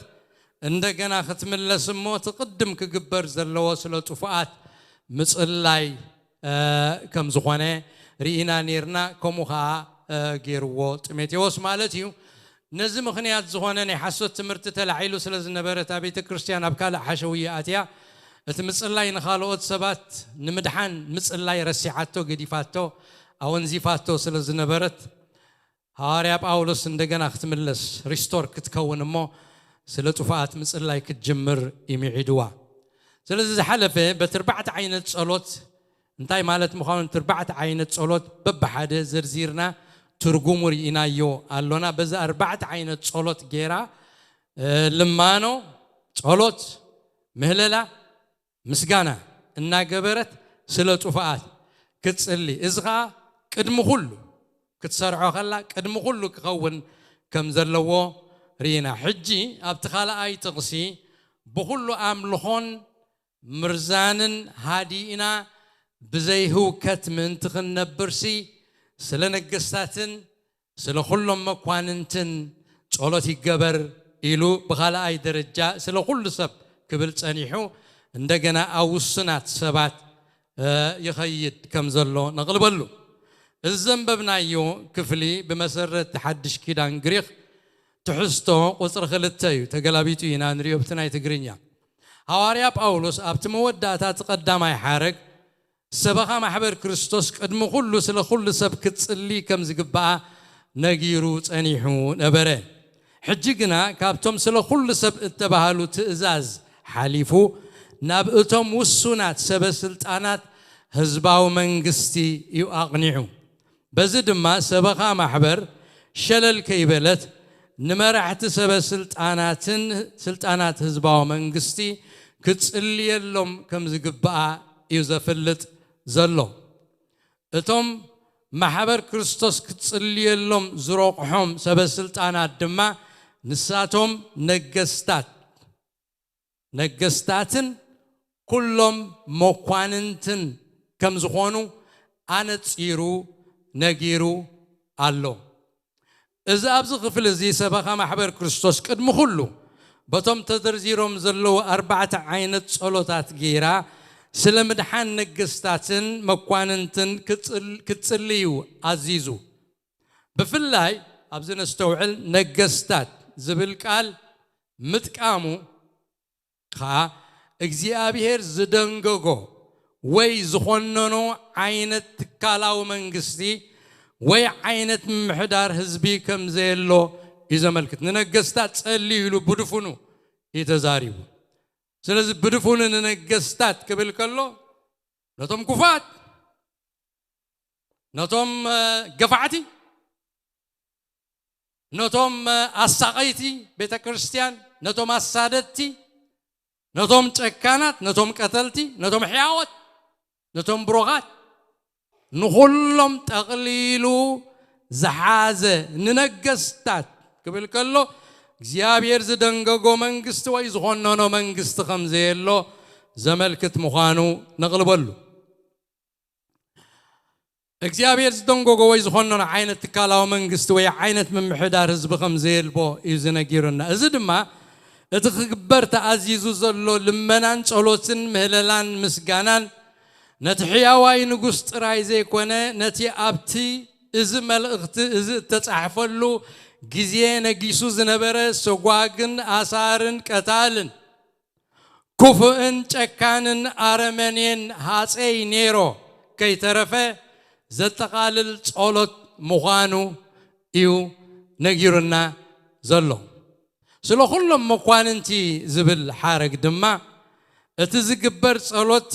እንደገና ክትምለስ እሞ እቲ ቅድም ክግበር ዘለዎ ስለ ጥፉኣት ምጽላይ፣ እ፣ ከም ዝኾነ ርኢና ኔርና። ከምኡ ኸኣ፣ እ፣ ገይርዎ ጢሞቴዎስ ማለት እዩ። ነዚ ምኽንያት ዝኾነ ናይ ሓሶት ትምህርቲ ተላዒሉ ስለ ዝነበረ፣ እታ ቤተ ክርስቲያን ኣብ ካልእ ሓሸውየ ኣትያ፣ እቲ ምጽላይ ንኻልኦት ሰባት ንምድሓን ምጽላይ ረሲዓቶ፣ ገዲፋቶ፣ ኣወንዚፋቶ ስለ ዝነበረት፣ ሃዋርያ ጳውሎስ እንደገና ክትምለስ፣ ሪስቶር ክትከውን እሞ፣ ስለ ጥፉኣት ምጽላይ ክትጅምር ይምዒድዋ። ስለዚ ዝሓለፈ በቲ ኣርባዕተ ዓይነት ጸሎት እንታይ ማለት ምዃኑ፣ እቲ ኣርባዕተ ዓይነት ጸሎት በብሓደ ዘርዚርና፣ ትርጉሙ ርኢናዮ ኣሎና። በዚ ኣርባዕተ ዓይነት ጸሎት ጌራ፣ እ፣ ልማኖ፣ ጸሎት፣ ምህለላ፣ ምስጋና እናገበረት ስለ ጥፉኣት ክትጽሊ። እዚ ኸኣ ቅድሚ ኩሉ ክትሰርዖ ከላ ቅድሚ ኩሉ ክኸውን ከም ዘለዎ ርኢና። ሕጂ ኣብቲ ካልኣይ ጥቕሲ ብኹሉ ኣምልኾን ምርዛንን ሃዲእና ብዘይ ህውከት ምእንቲ ክንነብርሲ ስለ ነገስታትን ስለ ኩሎም መኳንንትን ጸሎት ይገበር ኢሉ ብኻልኣይ ደረጃ ስለ ኩሉ ሰብ ክብል ጸኒሑ እንደገና ኣብ ውሱናት ሰባት፣ እ፣ ይኸይድ ከም ዘሎ ነቕልበሉ። እዚ ዘንበብናዮ ክፍሊ ብመሰረት ሓድሽ ኪዳን ግሪኽ ትሕዝቶ ቁጽሪ ክልተ እዩ። ተገላቢጡ ኢና ንሪኦ ብቲ ናይ ትግርኛ። ሃዋርያ ጳውሎስ ኣብቲ መወዳእታ እቲ ቀዳማይ ሓረግ ሰበኻ ማሕበር ክርስቶስ ቅድሚ ኩሉ ስለ ኩሉ ሰብ ክትጽሊ ከም ዝግባኣ ነጊሩ ጸኒሑ ነበረ። ሕጂ ግና ካብቶም ስለ ኩሉ ሰብ እተባህሉ ትእዛዝ ሓሊፉ ናብ እቶም ውሱናት ሰበ ስልጣናት ህዝባዊ መንግስቲ እዩ ኣቕኒዑ። በዚ ድማ ሰበኻ ማሕበር ሸለል ከይበለት ንመራሕቲ ሰበ ስልጣናትን ስልጣናት ህዝባዊ መንግስቲ ክትጽልየሎም ከም ዝግባኣ እዩ ዘፍልጥ ዘሎ። እቶም ማሕበር ክርስቶስ ክትጽልየሎም ዝረቑሖም ሰበ ስልጣናት ድማ ንሳቶም ነገስታት፣ ነገስታትን ኩሎም መኳንንትን ከም ዝኾኑ ኣነጺሩ ነጊሩ ኣሎ። እዚ ኣብዚ ክፍሊ እዚ ሰበኻ ማሕበር ክርስቶስ ቅድሚ ኩሉ በቶም ተዘርዚሮም ዘለዉ ኣርባዕተ ዓይነት ጸሎታት ገይራ ስለ ምድሓን ነገስታትን መኳንንትን ክጽል-፣ ክትጽሊ እዩ ኣዚዙ። ብፍላይ ኣብዚ ነስተውዕል ነገስታት ዝብል ቃል ምጥቃሙ ኸኣ እግዚኣብሔር ዝደንገጎ ወይ ዝኾነኖ ዓይነት ትካላዊ መንግስቲ ወይ ዓይነት ምምሕዳር ህዝቢ ከም ዘየሎ እዩ ዘመልክት። ንነገስታት ጸልዩ ኢሉ ብድፉኑ እዩ ተዛሪቡ። ስለዚ ብድፉኑ ንነገስታት ክብል ከሎ ነቶም ክፉኣት፣ ነቶም፣ እ፣ ገፋዕቲ፣ ነቶም፣ እ፣ ኣሳቐይቲ ቤተ ክርስቲያን፣ ነቶም ኣሳደድቲ፣ ነቶም ጨካናት፣ ነቶም ቀተልቲ፣ ነቶም ሕያዎት፣ ነቶም ብሩኻት፣ ንኹሎም ጠቕሊሉ ዝሓዘ ንነገስታት ክብል ከሎ እግዚኣብሔር ዝደንገጎ መንግስቲ ወይ ዝኾነኖ መንግስቲ ከም ዘየሎ ዘመልክት ምዃኑ ነቕልበሉ። እግዚኣብሔር ዝደንገጎ ወይ ዝኾነኖ ዓይነት ትካላዊ መንግስቲ ወይ ዓይነት ምምሕዳር ህዝቢ ከም ዘየልቦ እዩ ዝነጊሩና። እዚ ድማ እቲ ክግበር ተኣዚዙ ዘሎ ልመናን ጸሎትን ምህለላን ምስጋናን ነቲ ሕያዋይ ንጉስ ጥራይ ዘይኮነ፣ ነቲ ኣብቲ እዚ መልእኽቲ እዚ እተጻሕፈሉ ግዜ ነጊሱ ዝነበረ ሰጓግን ኣሳርን ቀታልን ክፉእን ጨካንን ኣረመኔን ሃጸይ ኔሮ ከይተረፈ ዘጠቓልል ጸሎት ምዃኑ እዩ ነጊሩና ዘሎ። ስለ ኩሎም መኳንንቲ ዝብል ሓረግ ድማ እቲ ዝግበር ጸሎት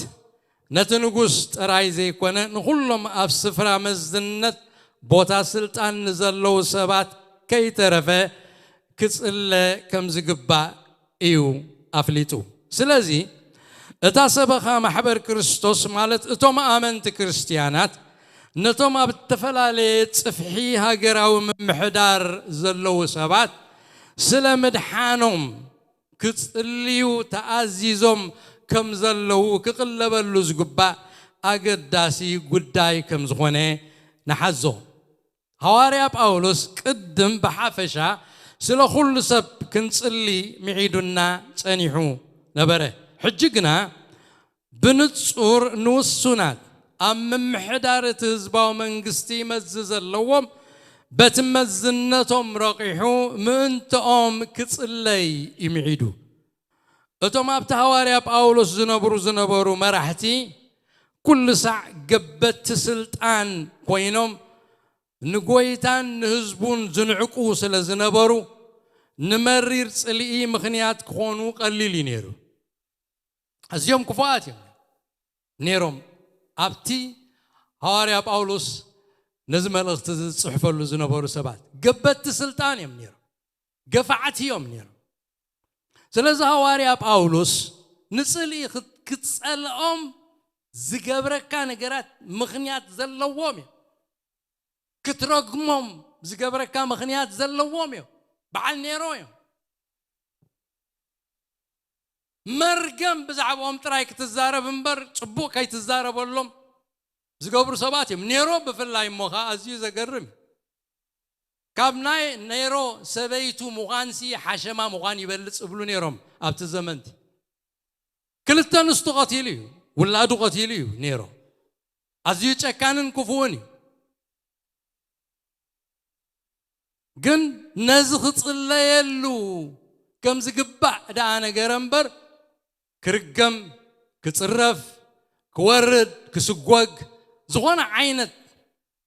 ነቲ ንጉስ ጥራይ ዘይኮነ ንኹሎም ኣብ ስፍራ መዝነት ቦታ ስልጣን ንዘለዉ ሰባት ከይተረፈ ክጽለ ከም ዝግባእ እዩ ኣፍሊጡ። ስለዚ እታ ሰበኻ ማሕበር ክርስቶስ ማለት እቶም ኣመንቲ ክርስትያናት ነቶም ኣብ እተፈላለየ ጽፍሒ ሃገራዊ ምምሕዳር ዘለዉ ሰባት ስለ ምድሓኖም ክጽልዩ ተኣዚዞም ከም ዘለዉ ክቕለበሉ ዝግባእ ኣገዳሲ ጉዳይ ከም ዝኾነ ንሓዞ። ሃዋርያ ጳውሎስ ቅድም ብሓፈሻ ስለ ኩሉ ሰብ ክንጽሊ ምዒዱና ጸኒሑ ነበረ። ሕጂ ግና ብንጹር ንውሱናት ኣብ ምምሕዳር እቲ ህዝባዊ መንግስቲ መዚ ዘለዎም በቲ መዝነቶም ረቒሑ ምእንትኦም ክጽለይ ይምዒዱ። እቶም ኣብቲ ሃዋርያ ጳውሎስ ዝነብሩ ዝነበሩ መራሕቲ ኩሉ ሳዕ ገበቲ ስልጣን ኮይኖም ንጎይታን ንህዝቡን ዝንዕቁ ስለ ዝነበሩ ንመሪር ጽልኢ ምኽንያት ክኾኑ ቀሊል እዩ ነይሩ። ኣዝዮም ክፉኣት እዮም ነይሮም። ኣብቲ ሃዋርያ ጳውሎስ ነዚ መልእኽቲ ዝጽሕፈሉ ዝነበሩ ሰባት ገበቲ ስልጣን እዮም ነይሮም፣ ገፋዕቲ እዮም ነይሮም። ስለዚ ሃዋርያ ጳውሎስ ንጽልኢ ክት- ክትጸልኦም ዝገብረካ ነገራት ምኽንያት ዘለዎም እዮም። ክትረግሞም ዝገብረካ ምኽንያት ዘለዎም እዮም። በዓል ኔሮ እዮም። መርገም ብዛዕባኦም ጥራይ ክትዛረብ እምበር ጽቡቕ ከይትዛረበሎም ዝገብሩ ሰባት እዮም። ኔሮ ብፍላይ እሞ ኸዓ ኣዝዩ ዘገርም እዩ። ካብ ናይ ኔሮ ሰበይቱ ምዃንሲ ሓሸማ ምዃን ይበልጽ እብሉ ኔሮም ኣብቲ ዘመንቲ። ክልተ ኣንስቱ ቀቲሉ እዩ፣ ውላዱ ቀቲሉ እዩ ኔሮ። ኣዝዩ ጨካንን ክፉእን እዩ። ግን ነዚ ክጽለየሉ ከም ዝግባእ ደኣ ነገረ እምበር፣ ክርገም፣ ክጽረፍ፣ ክወርድ፣ ክስጎግ፣ ዝኾነ ዓይነት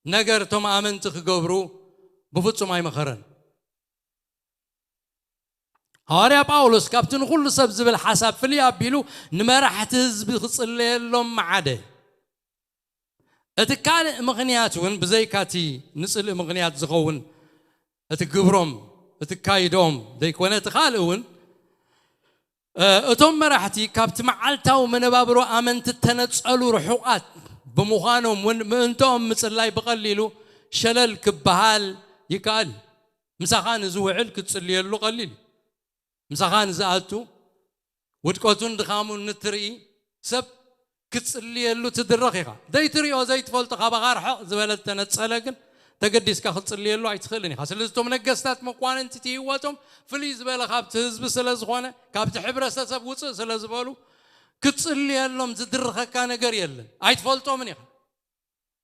ነገር እቶም ኣመንቲ ክገብሩ ብፍጹም ኣይመኸረን። ሃዋርያ ጳውሎስ ካብቲ ንኹሉ ሰብ ዝብል ሓሳብ ፍልይ ኣቢሉ ንመራሕቲ ህዝቢ ክጽለየሎም መዓደ። እቲ ካልእ ምኽንያት እውን ብዘይካ እቲ ንጽልኢ ምኽንያት ዝኸውን እቲ ግብሮም፣ እቲ ካይዶም ዘይኮነ፣ እቲ ካልእ እውን፣ እ፣ እቶም መራሕቲ ካብቲ መዓልታዊ መነባብሮ ኣመንቲ እተነጸሉ ርሑቓት ብምዃኖም እውን ምእንትኦም ምጽላይ ብቐሊሉ ሸለል ክበሃል ይከኣል እዩ። ምሳኻ ንዝውዕል ክትጽልየሉ ቀሊል እዩ። ምሳኻ ንዝኣቱ ውድቀቱን ድኻሙን ንትርኢ ሰብ ክትጽልየሉ ትድረኽ ኢኻ። ዘይትሪኦ ዘይትፈልጦ ካባኻ ርሕቕ ዝበለ ዝተነጸለ ግን ተገዲስካ ክትጽልየሉ ኣይትኽእልን ኢኻ። ስለዚ እቶም ነገስታት መኳንንቲ እቲ ህይወቶም ፍልይ ዝበለ ካብቲ ህዝቢ ስለ ዝኾነ፣ ካብቲ ሕብረተሰብ ውጽእ ስለ ዝበሉ ክትጽልየሎም ዝድርኸካ ነገር የለን። ኣይትፈልጦምን ኢኻ።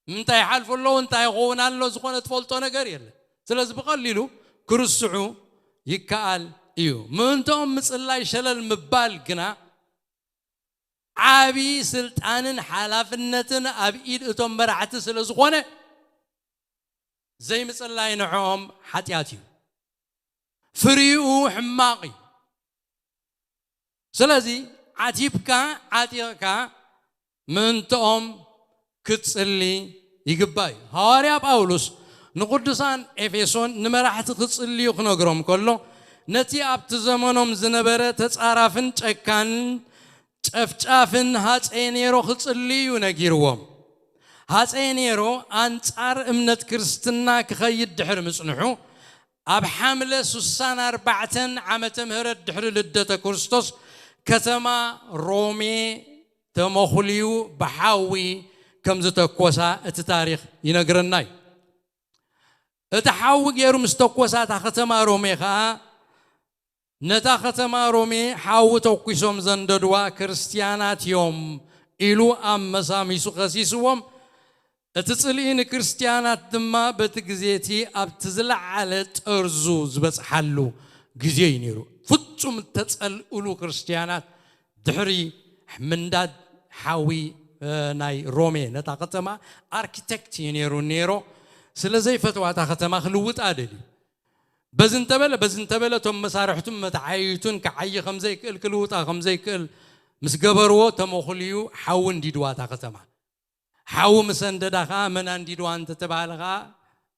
እንታይ ይሓልፉ ኣለዉ፣ እንታይ ይኸውን ኣሎ ዝኾነ ትፈልጦ ነገር የለን። ስለዚ ብቐሊሉ ክርስዑ ይከኣል እዩ። ምእንትኦም ምጽላይ ሸለል ምባል ግና ዓቢ ስልጣንን ሓላፍነትን ኣብ ኢድ እቶም መራሕቲ ስለ ዝኾነ ዘይምጽላይ ንዕኦም ሓጢኣት እዩ። ፍሪኡ ሕማቕ እዩ። ስለዚ ዓቲብካ ዓጢቕካ ምእንትኦም ክትጽሊ ይግባእ እዩ። ሃዋርያ ጳውሎስ ንቅዱሳን ኤፌሶን ንመራሕቲ ክጽልዩ ክነግሮም ከሎ ነቲ ኣብቲ ዘመኖም ዝነበረ ተጻራፍን ጨካንን ጨፍጫፍን ሃጸይ ኔሮ ክጽልዩ እዩ ነጊርዎም። ሃጸይ ኔሮ ኣንጻር እምነት ክርስትና ክኸይድ ድሕሪ ምጽንሑ ኣብ ሓምለ ሱሳን ኣርባዕተን ዓመተ ምህረት ድሕሪ ልደተ ክርስቶስ ከተማ ሮሜ ተመኹልዩ ብሓዊ ከም ዝተኮሳ እቲ ታሪኽ ይነግረና እዩ። እቲ ሓዊ ገይሩ ምስ ተኮሳ እታ ከተማ ሮሜ ኸኣ ነታ ከተማ ሮሜ ሓዊ ተኩሶም ዘንደድዋ ክርስትያናት እዮም ኢሉ ኣመሳሚሱ ከሲስዎም። እቲ ጽልኢ ንክርስትያናት ድማ በቲ ግዜ እቲ ኣብቲ ዝለዓለ ጠርዙ ዝበጽሓሉ ግዜ እዩ ነይሩ። ፍጹም እተጸልእሉ ክርስትያናት ድሕሪ ምንዳድ ሓዊ፣ እ፣ ናይ ሮሜ ነታ ከተማ ኣርኪቴክት እዩ ነይሩ ኔሮ። ስለ ዘይፈትዋ እታ ከተማ ክልውጣ ደልዩ። በዚ እንተበለ፣ በዚ እንተበለ እቶም መሳርሕቱን መተዓይይቱን ክዓዪ ከም ዘይክእል፣ ክልውጣ ከም ዘይክእል ምስ ገበርዎ ተመኹልዩ ሓዊ እንዲድዋ እታ ከተማ። ሓዊ ምስ ኣንደዳ ኸዓ መን ኣንዲድዋ እንተተባህለ ኸዓ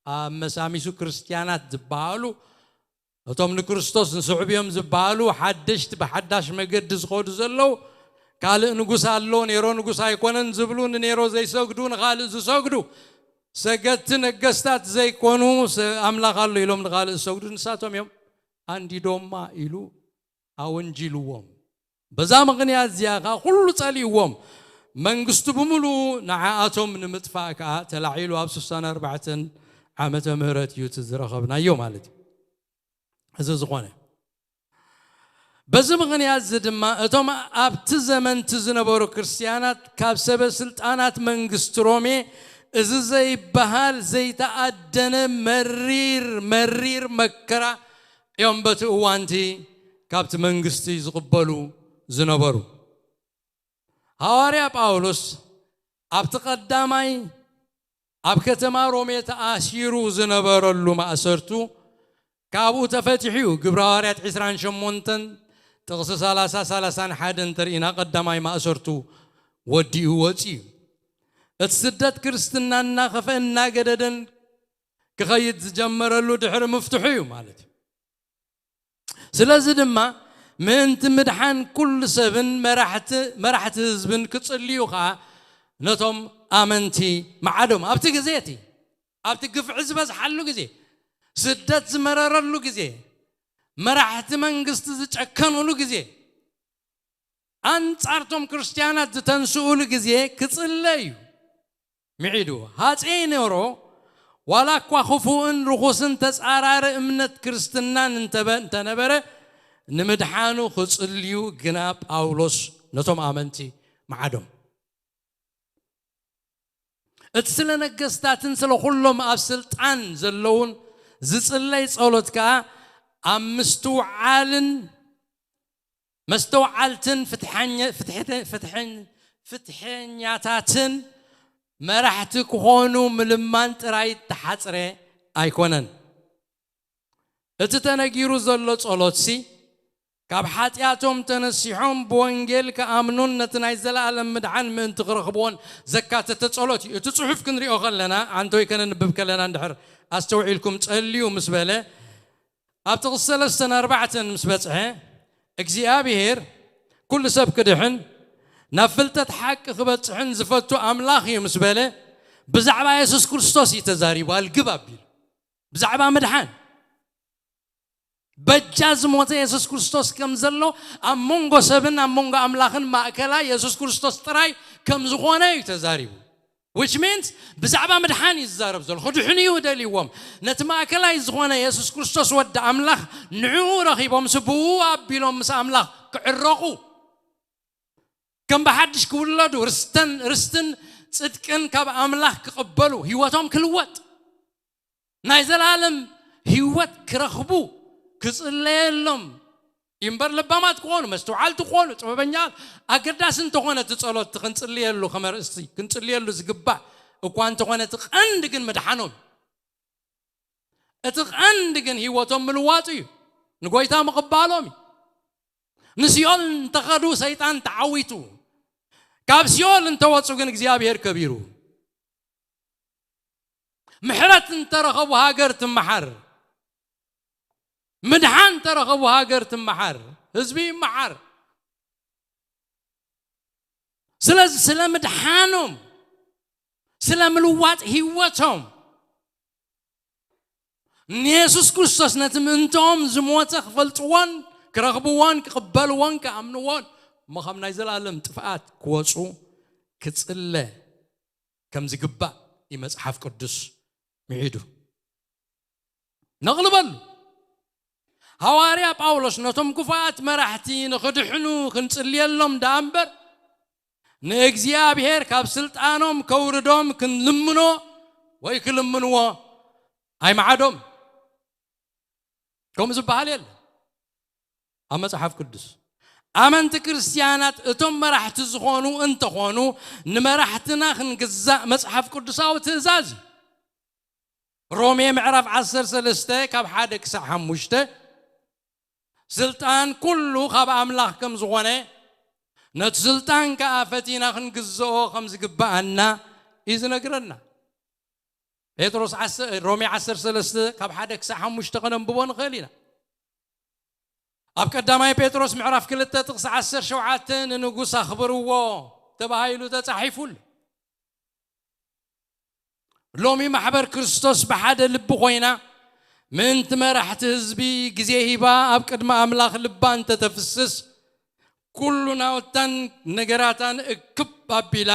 ኣመሳሚሱ ክርስትያናት ዝበሃሉ እቶም ንክርስቶስ ንስዕብ እዮም ዝበሃሉ ሓደሽቲ ብሓዳሽ መገዲ ዝኸዱ ዘለዉ ካልእ ንጉስ ኣሎ፣ ኔሮ ንጉስ ኣይኮነን ዝብሉ፣ ንኔሮ ዘይሰግዱ፣ ንኻልእ ዝሰግዱ፣ ሰገድቲ ነገስታት ዘይኮኑ፣ ሰ-፣ ኣምላኽ ኣሎ ኢሎም ንኻልእ ዝሰግዱ ንሳቶም እዮም ኣንዲዶማ ኢሉ ኣወንጂልዎም። በዛ ምኽንያት እዚኣ ኸዓ ኩሉ ጸሊእዎም። መንግስቱ ብምሉኡ ንዓኣቶም ንምጥፋእ ከኣ ተላዒሉ ኣብ ስሳን ኣርባዕተን ዓመተ ምህረት እዩ እቲ ዝረኸብናዮ ማለት እዩ። እዚ ዝኾነ። በዚ ምኽንያት እዚ ድማ እቶም ኣብቲ ዘመንቲ ዝነበሩ ክርስትያናት ካብ ሰበ ስልጣናት መንግስቲ ሮሜ እዚ ዘይበሃል ዘይተኣደነ መሪር፣ መሪር መከራ እዮም በቲ እዋንቲ ካብቲ መንግስቲ ዝቕበሉ ዝነበሩ። ሃዋርያ ጳውሎስ ኣብቲ ቀዳማይ ኣብ ከተማ ሮሜ ተኣሲሩ ዝነበረሉ ማእሰርቱ ካብኡ ተፈቲሑ እዩ። ግብረ ሃዋርያት ዕስራን ሸሞንተን ጥቕሲ ሰላሳ፣ ሰላሳን ሓደን እንተርኢና ቀዳማይ ማእሰርቱ ወዲኡ ወፂኡ እዩ። እቲ ስደት ክርስትና እናኸፈ እናገደደን ክኸይድ ዝጀመረሉ ድሕሪ ምፍትሑ እዩ ማለት እዩ። ስለዚ ድማ ምእንቲ ምድሓን ኩሉ ሰብን መራሕቲ ህዝብን ክጽልዩ ኸኣ ነቶም ኣመንቲ መዓዶም ኣብቲ ግዜ እቲ ኣብቲ ግፍዒ ዝበዝሓሉ ግዜ፣ ስደት ዝመረረሉ ግዜ፣ መራሕቲ መንግስቲ ዝጨከኑሉ ግዜ፣ ኣንጻርቶም ክርስትያናት ዝተንስኡሉ ግዜ ክጽለ እዩ። ምዒዱ ሃፀይ ኔሮ ዋላ እኳ ክፉእን ርኹስን ተጻራሪ እምነት ክርስትናን እንተነበረ ንምድሓኑ ክጽልዩ ግና ጳውሎስ ነቶም ኣመንቲ መዓዶም እቲ ስለ ነገስታትን ስለ ኩሎም ኣብ ስልጣን ዘለውን ዝጽለይ ጸሎት ከኣ ኣብ ምስትውዓልን መስተውዓልትን ፍትሐኛታትን መራሕቲ ክኾኑ ምልማን ጥራይ እተሓጽረ ኣይኮነን። እቲ ተነጊሩ ዘሎ ጸሎትሲ ካብ ሓጢኣቶም ተነሲሖም ብወንጌል ክኣምኑን ነቲ ናይ ዘለኣለም ምድሓን ምእንቲ ክረኽብዎን ዘካተተ ጸሎት እዩ። እቲ ጽሑፍ ክንሪኦ ከለና ኣንቶይ ከነንብብ ከለና እንድሕር ኣስተውዒልኩም ጸልዩ ምስ በለ ኣብ ጥቕሲ ሰለስተን ኣርባዕተን ምስ በጽሐ እግዚኣብሔር ኩሉ ሰብ ክድሕን ናብ ፍልጠት ሓቂ ክበጽሕን ዝፈቱ ኣምላኽ እዩ ምስ በለ ብዛዕባ የሱስ ክርስቶስ እዩ ተዛሪቡ። ኣልግብ ኣቢሉ ብዛዕባ ምድሓን በጃ ዝሞተ የሱስ ክርስቶስ ከም ዘሎ ኣብ መንጎ ሰብን ኣብ መንጎ ኣምላኽን ማእከላይ የሱስ ክርስቶስ ጥራይ ከም ዝኾነ እዩ ተዛሪቡ። Which means ብዛዕባ ምድሓን እዩ ዝዛረብ ዘሎ። ክድሕኑ እዩ ደልይዎም። ነቲ ማእከላይ ዝኾነ የሱስ ክርስቶስ ወዲ ኣምላኽ ንዕኡ ረኺቦም ስብኡ ኣቢሎም ምስ ኣምላኽ ክዕረቑ ከም ብሓድሽ ክውለዱ ርስተን ርስትን ጽድቅን ካብ ኣምላኽ ክቕበሉ ህይወቶም ክልወጥ ናይ ዘላለም ህይወት ክረኽቡ ክጽለየሎም እምበር ልባማት ክኾኑ መስተውዓልቲ ክኾኑ ጥበበኛ ኣገዳሲ እንተኾነ እቲ ጸሎት ክንጽልየሉ ከመርእስቲ ክንጽልየሉ ዝግባእ እኳ እንተኾነ እቲ ቀንዲ ግን ምድሓኖም እቲ ቀንዲ ግን ህይወቶም ምልዋጡ እዩ። ንጎይታ ምቕባሎም እዩ። ንሲኦል እንተኸዱ ሰይጣን ተዓዊቱ፣ ካብ ሲኦል እንተወፁ ግን እግዚኣብሔር ከቢሩ። ምሕረት እንተረኸቡ ሃገር ትመሓር፣ ምድሓን እንተረኸቡ ሃገር ትመሓር፣ ህዝቢ ይመሓር። ስለዚ ስለ ምድሓኖም ስለ ምልዋጥ ህይወቶም ንየሱስ ክርስቶስ ነቲ ምእንትኦም ዝሞተ ክፈልጥዎን ክረኽብዎን ክቕበልዎን ክኣምንዎን እሞ ካብ ናይ ዘለኣለም ጥፍኣት ክወፁ ክፅለ ከም ዝግባእ እዩ መፅሓፍ ቅዱስ ምዒዱ። ነቕልበሉ። ሃዋርያ ጳውሎስ ነቶም ክፉኣት መራሕቲ ንኽድሕኑ ክንጽልየሎም ደኣ እምበር ንእግዚኣብሔር ካብ ስልጣኖም ከውርዶም ክንልምኖ ወይ ክልምንዎ ኣይመዓዶም። ከምኡ ዝበሃል የለ ኣብ መጽሓፍ ቅዱስ። ኣመንቲ ክርስትያናት እቶም መራሕቲ ዝኾኑ እንተኾኑ ንመራሕትና ክንግዛእ መጽሓፍ ቅዱሳዊ ትእዛዝ እዩ። ሮሜ ምዕራፍ ዓሰርተ ሰለስተ ካብ ሓደ ክሳዕ ሓሙሽተ ስልጣን ኩሉ ካብ ኣምላኽ ከም ዝኾነ ነቲ ስልጣን ከኣ ፈቲና ክንግዝኦ ከም ዝግብኣና እዩ ዝነግረና። ጴጥሮስ ዓሰ- ሮሜ ዓሰርተ ሰለስተ ካብ ሓደ ክሳዕ ሓሙሽተ ከነንብቦ ንኽእል ኢና። ኣብ ቀዳማይ ጴጥሮስ ምዕራፍ ክልተ ጥቕሲ ዓሰርተ ሸውዓተ ንንጉስ ኣኽብርዎ ተባሂሉ ተጻሒፉሉ። ሎሚ ማሕበር ክርስቶስ ብሓደ ልቢ ኮይና ምእንቲ መራሕቲ ህዝቢ ግዜ ሂባ ኣብ ቅድሚ ኣምላኽ ልባ እንተተፍስስ ኩሉ ናውታን ነገራታን እክብ ኣቢላ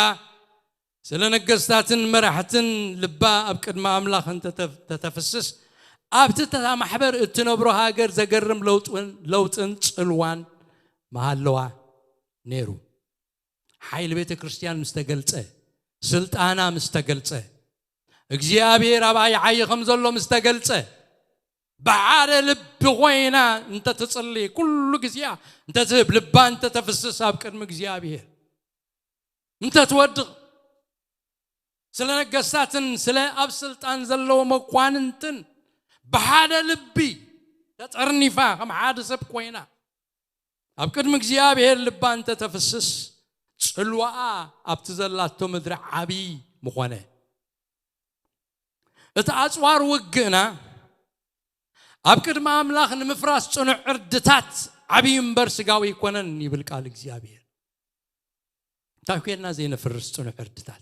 ስለ ነገስታትን መራሕትን ልባ ኣብ ቅድሚ ኣምላኽ እንተተፍስስ ኣብቲ እታ ማሕበር እትነብሮ ሃገር ዘገርም ለውጥን ለውጥን ጽልዋን መሃለዋ ነይሩ። ሓይሊ ቤተ ክርስቲያን ምስ ተገልጸ፣ ስልጣና ምስ ተገልጸ፣ እግዚኣብሔር ኣብኣ ይዓዪ ከም ዘሎ ምስ ተገልጸ፣ ብሓደ ልቢ ኮይና እንተትጽሊ፣ ኩሉ ግዜኣ እንተትህብ፣ ልባ እንተተፍስስ ኣብ ቅድሚ እግዚኣብሔር እንተትወድቕ፣ ስለ ነገስታትን ስለ ኣብ ስልጣን ዘለዎ መኳንንትን ብሓደ ልቢ ተጠርኒፋ ከም ሓደ ሰብ ኮይና ኣብ ቅድሚ እግዚኣብሔር ልባ እንተተፍስስ፣ ጽልዋኣ ኣብቲ ዘላቶ ምድሪ ዓቢ ምኾነ። እቲ ኣጽዋር ውግእና ኣብ ቅድሚ ኣምላኽ ንምፍራስ ጽኑዕ ዕርድታት ዓብዪ እምበር ስጋዊ ኣይኮነን ይብል ቃል እግዚኣብሔር። እንታይ ኮይንና ዘይነፍርስ ጽኑዕ ዕርድታት?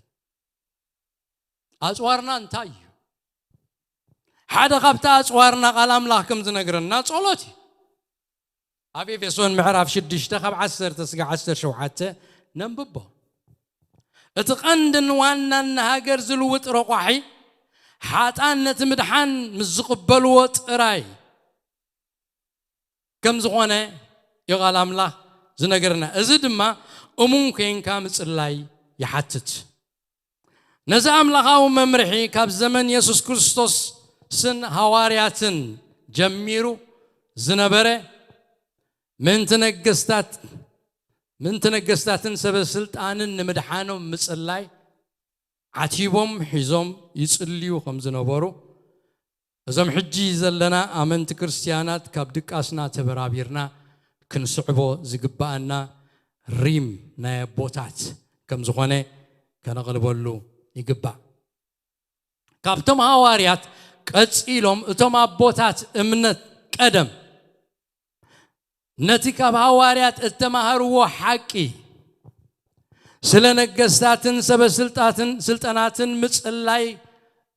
ኣጽዋርና እንታይ እዩ? ሓደ ካብቲ ኣጽዋርና ቃል ኣምላኽ ከም ዝነግረና ጸሎት እዩ። ኣብ ኤፌሶን ምዕራፍ ሽዱሽተ ካብ ዓሰርተ እስከ ዓሰርተ ሸውዓተ ነንብቦ። እቲ ቀንድን ዋናን ንሃገር ዝልውጥ ረቋሒ ሓጣን ነቲ ምድሓን ምስ ዝቕበልዎ ጥራይ ከም ዝኾነ እዩ ቃል ኣምላኽ ዝነገርና። እዚ ድማ እሙን ኮንካ ምጽላይ ይሓትት። ነዚ ኣምላኻዊ መምርሒ ካብ ዘመን የሱስ ክርስቶስን ሃዋርያትን ጀሚሩ ዝነበረ ምእንቲ ነገስታት ምእንቲ ነገስታትን ሰበ ስልጣንን ንምድሓኖም ምጽላይ ዓቲቦም ሒዞም ይጽልዩ ከም ዝነበሩ እዞም ሕጂ ዘለና ኣመንቲ ክርስትያናት ካብ ድቃስና ተበራቢርና ክንስዕቦ ዝግባኣና ሪም ናይ ኣቦታት ከም ዝኾነ ከነቕልበሉ ይግባእ። ካብቶም ሃዋርያት ቀጺሎም እቶም ኣቦታት እምነት ቀደም ነቲ ካብ ሃዋርያት እተማሃርዎ ሓቂ ስለ ነገስታትን ሰበ ስልጣትን ስልጠናትን ምጽላይ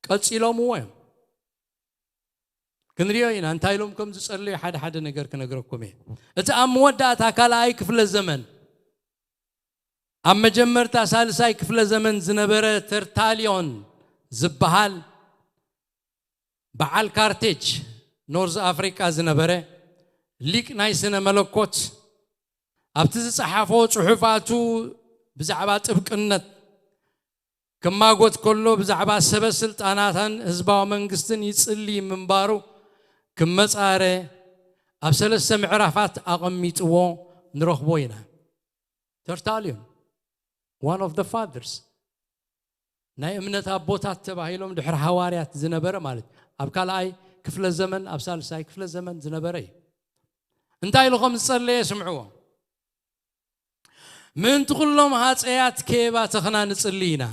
ቀጺሎምዎ እዮም። ክንሪኦ ኢና እንታይ ኢሎም ከም ዝጸለዩ ሓደ ሓደ ነገር ክነግረኩም እየ። እቲ ኣብ መወዳእታ ካልኣይ ክፍለ ዘመን ኣብ መጀመርታ ሳልሳይ ክፍለ ዘመን ዝነበረ ተርታልዮን ዝበሃል በዓል ካርቴጅ ኖርዝ ኣፍሪቃ ዝነበረ ሊቅ ናይ ስነ መለኮት ኣብቲ ዝጸሓፎ ጽሑፋቱ ብዛዕባ ጥብቅነት ክማጎት ከሎ ብዛዕባ ሰበ ስልጣናትን ህዝባዊ መንግስትን ይጽሊ ምንባሩ ክመጻረ ኣብ ሰለስተ ምዕራፋት ኣቐሚጥዎ ንረኽቦ ኢና። ተርታልዮን one of the fathers ናይ እምነት ኣቦታት ተባሂሎም ድሕሪ ሃዋርያት ዝነበረ ማለት ኣብ ካልኣይ ክፍለ ዘመን ኣብ ሳልሳይ ክፍለ ዘመን ዝነበረ እዩ። እንታይ ኢሉ ከም ዝጸለየ ስምዕዎ። ምእንቲ ኩሎም ሃፀያት ከየባተኽና ንጽሊ ኢና።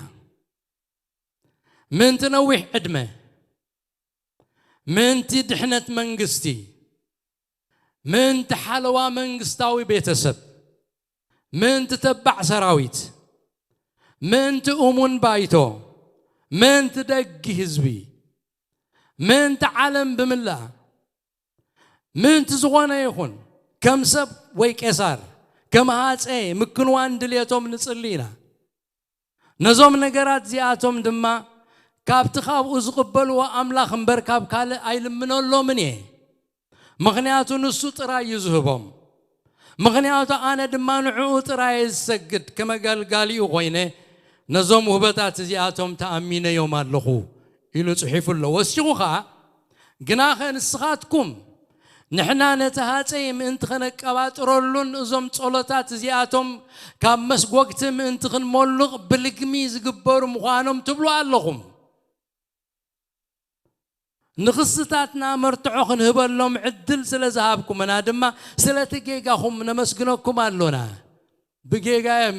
ምእንቲ ነዊሕ ዕድመ፣ ምእንቲ ድሕነት መንግስቲ፣ ምእንቲ ሓለዋ መንግስታዊ ቤተሰብ፣ ምእንቲ ተባዕ ሰራዊት፣ ምእንቲ እሙን ባይቶ፣ ምእንቲ ደጊ ህዝቢ፣ ምእንቲ ዓለም ብምልኣ፣ ምእንቲ ዝኾነ ይኹን ከም ሰብ ወይ ቄሳር ከም ሃፀ ምክንዋን ድልየቶም ንጽሊ ኢና። ነዞም ነገራት እዚኣቶም ድማ ካብቲ ካብኡ ዝቕበልዎ ኣምላኽ እምበር ካብ ካልእ ኣይልምነሎምን እየ። ምኽንያቱ ንሱ ጥራይ እዩ ዝህቦም። ምኽንያቱ ኣነ ድማ ንዕኡ ጥራይ እየ ዝሰግድ፣ ከም ኣገልጋሊኡ ኮይነ ነዞም ውህበታት እዚኣቶም ተኣሚነዮም ኣለኹ ኢሉ ጽሒፉ ኣሎ። ወሲኹ ኸኣ ግናኸ ንስኻትኩም ንሕና ነቲ ሃፀይ ምእንቲ ኸነቀባጥረሉን እዞም ጸሎታት እዚኣቶም ካብ መስጎግቲ ምእንቲ ክንሞልቕ ብልግሚ ዝግበሩ ምዃኖም ትብሉ ኣለኹም። ንኽስታትና መርትዖ ክንህበሎም ዕድል ስለ ዝሃብኩምና ድማ ስለቲ ጌጋኹም ነመስግነኩም ኣሎና። ብጌጋ እዮም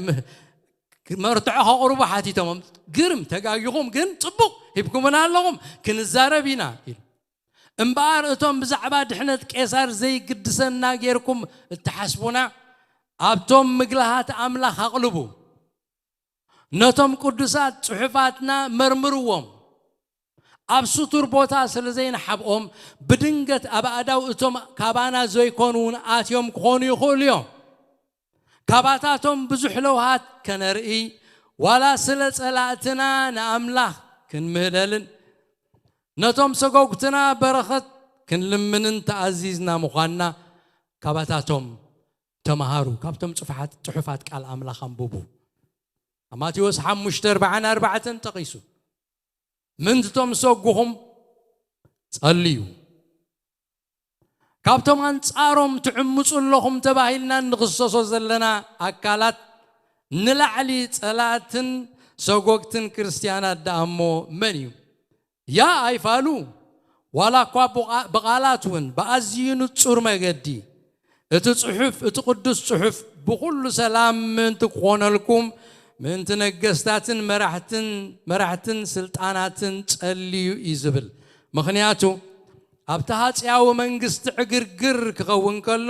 መርትዖ ከቕርቡ ሓቲቶሞም። ግርም ተጋጊኹም ግን ጽቡቕ ሂብኩምና ኣለኹም ክንዛረብ ኢና ኢሉ። እምበኣር እቶም ብዛዕባ ድሕነት ቄሳር ዘይግድሰና ጌርኩም እትሓስቡና ኣብቶም ምግላሃት ኣምላኽ ኣቕልቡ። ነቶም ቅዱሳት ጽሑፋትና መርምርዎም። ኣብ ስቱር ቦታ ስለ ዘይንሓብኦም ብድንገት ኣብ ኣእዳው እቶም ካባና ዘይኮኑ እውን ኣትዮም ክኾኑ ይኽእሉ እዮም። ካባታቶም ብዙሕ ለውሃት ከነርኢ ዋላ ስለ ጸላእትና ንኣምላኽ ክንምህለልን ነቶም ሰጎግትና በረኸት ክንልምንን ተኣዚዝና ምዃንና ካባታቶም ተምሃሩ። ካብቶም ጽፉሓት ጽሑፋት ቃል ኣምላኽ ኣንብቡ። ኣብ ማቴዎስ ሓሙሽተ ኣርባዓን ኣርባዕተን ጠቒሱ ምንትቶም ሰጉኹም ጸልዩ። ካብቶም ኣንጻሮም ትዕምጹ ኣለኹም ተባሂልና እንኽሰሶ ዘለና ኣካላት ንላዕሊ ጸላእትን ሰጎግትን ክርስትያናት ደኣ እሞ መን እዩ? ያ ኣይፋሉ ዋላ እኳ ብቓ- ብቓላት እውን ብኣዝዩ ንጹር መገዲ እቲ ጽሑፍ እቲ ቅዱስ ጽሑፍ ብኹሉ ሰላም ምእንቲ ክኾነልኩም ምእንቲ ነገስታትን መራሕትን መራሕትን ስልጣናትን ጸልዩ እዩ ዝብል። ምኽንያቱ ኣብቲ ሃጽያዊ መንግስቲ ዕግርግር ክኸውን ከሎ፣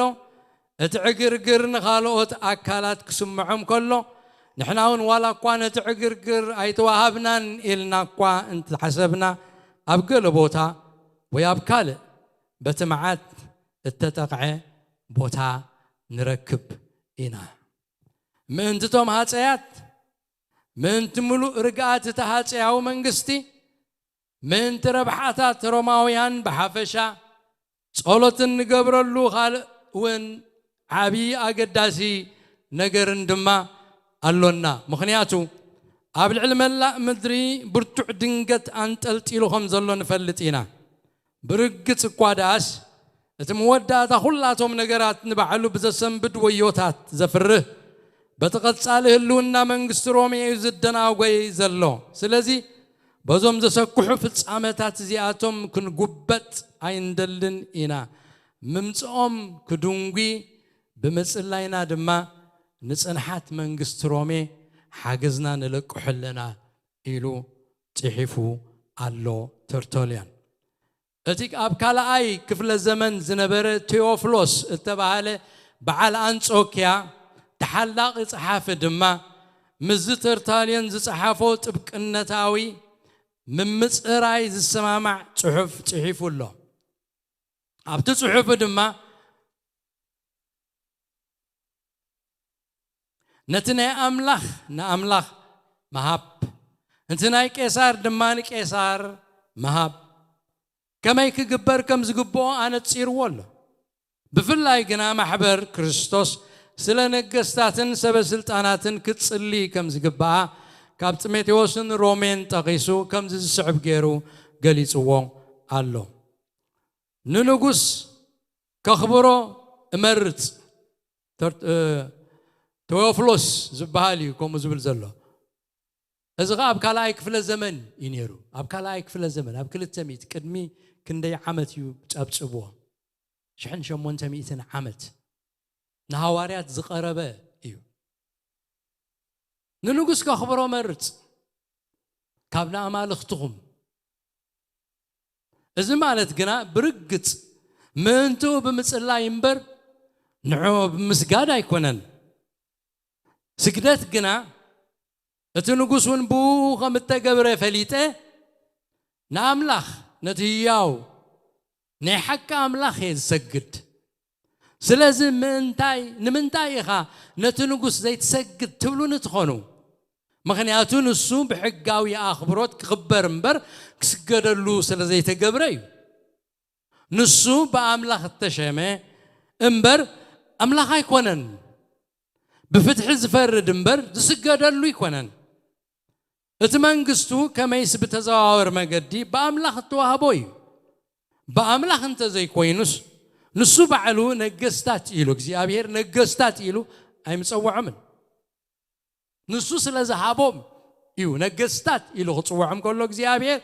እቲ ዕግርግር ንኻልኦት ኣካላት ክስምዖም ከሎ፣ ንሕና እውን ዋላ እኳ ነቲ ዕግርግር ኣይተዋሃብናን ኢልና እኳ እንተሓሰብና፣ ኣብ ገለ ቦታ ወይ ኣብ ካልእ በቲ መዓት እተጠቕዐ ቦታ ንረክብ ኢና። ምእንቲ እቶም ሃጸያት፣ ምእንቲ ምሉእ ርግኣት እቲ ሃጸያዊ መንግስቲ፣ ምእንቲ ረብሓታት ሮማውያን ብሓፈሻ፣ ጸሎት እንገብረሉ ካልእ እውን ዓብዪ ኣገዳሲ ነገርን ድማ ኣሎና። ምኽንያቱ ኣብ ልዕሊ መላእ ምድሪ ብርቱዕ ድንገት ኣንጠልጢሉ ከም ዘሎ ንፈልጥ ኢና። ብርግጽ እኳ ደኣስ፣ እቲ መወዳእታ ኩላቶም ነገራት ንባዕሉ ብዘሰንብድ ወዮታት ዘፍርህ፣ በቲ ቀጻሊ ህልውና መንግስቲ ሮሜ እዩ ዝደናጎይ ዘሎ። ስለዚ በዞም ዘሰክሑ ፍጻመታት እዚኣቶም ክንጉበጥ ኣይንደልን ኢና። ምምጽኦም ክድንጉ፣ ብምጽላይና ድማ ንጽንሓት መንግስቲ ሮሜ ሓገዝና ንለቅሖ ኣለና ኢሉ ጽሒፉ ኣሎ ተርቶልያን። እቲ ኣብ ካልኣይ ክፍለ ዘመን ዝነበረ ቴዎፍሎስ እተባህለ በዓል ኣንጾክያ ተሓላቒ ጸሓፊ ድማ ምስዚ ተርታልዮን ዝጸሓፎ ጥብቅነታዊ ምምጽራይ ዝሰማማዕ ጽሑፍ ጽሒፉ ኣሎ። ኣብቲ ጽሑፉ ድማ ነቲ ናይ ኣምላኽ ንኣምላኽ ምሃብ፣ ነቲ ናይ ቄሳር ድማ ንቄሳር ምሃብ ከመይ ክግበር ከም ዝግብኦ ኣነጺርዎ ኣሎ። ብፍላይ ግና ማሕበር ክርስቶስ ስለ ነገስታትን ሰበ ስልጣናትን ክትጽሊ ከም ዝግብኣ ካብ ጢሞቴዎስን ሮሜን ጠቒሱ ከምዚ ዝስዕብ ገይሩ ገሊጽዎ ኣሎ። ንንጉስ ከኽብሮ እመርጽ። ተር- እ፣ ቴዎፍሎስ ዝበሃል እዩ ከምኡ ዝብል ዘሎ። እዚ ኸዓ ኣብ ካልኣይ ክፍለ ዘመን እዩ ነይሩ። ኣብ ካልኣይ ክፍለ ዘመን፣ ኣብ ክልተ ሚእቲ ቅድሚ ክንደይ ዓመት እዩ ጸብጽብዎ? ሽሕን ሸሞንተ ሚእትን ዓመት ንሃዋርያት ዝቐረበ እዩ። ንንጉስ ከኽብሮ መርጽ ካብ ንኣማልኽትኹም። እዚ ማለት ግና ብርግጽ ምእንትኡ ብምጽላይ እምበር ንዕኡ ብምስጋድ ኣይኮነን። ስግደት ግና እቲ ንጉስ እውን ብኡ ከም እተገብረ ፈሊጠ ንኣምላኽ ነቲ ህያው ናይ ሓቂ ኣምላኽ እየ ዝሰግድ። ስለዚ ምእንታይ ንምንታይ ኢኻ ነቲ ንጉስ ዘይትሰግድ ትብሉኒ ትኾኑ? ምኽንያቱ ንሱ ብሕጋዊ ኣኽብሮት ክኽበር እምበር ክስገደሉ ስለ ዘይተገብረ እዩ። ንሱ ብኣምላኽ እተሸመ እምበር ኣምላኽ ኣይኮነን። ብፍትሒ ዝፈርድ እምበር ዝስገደሉ ኣይኮነን። እቲ መንግስቱ ከመይስ ብተዘዋወር መገዲ ብኣምላኽ እተዋህቦ እዩ። ብኣምላኽ እንተዘይኮይኑስ ንሱ ባዕሉ ነገስታት ኢሉ እግዚኣብሔር ነገስታት ኢሉ ኣይምጸውዖምን። ንሱ ስለ ዝሃቦም እዩ ነገስታት ኢሉ ክጽውዖም ከሎ እግዚኣብሔር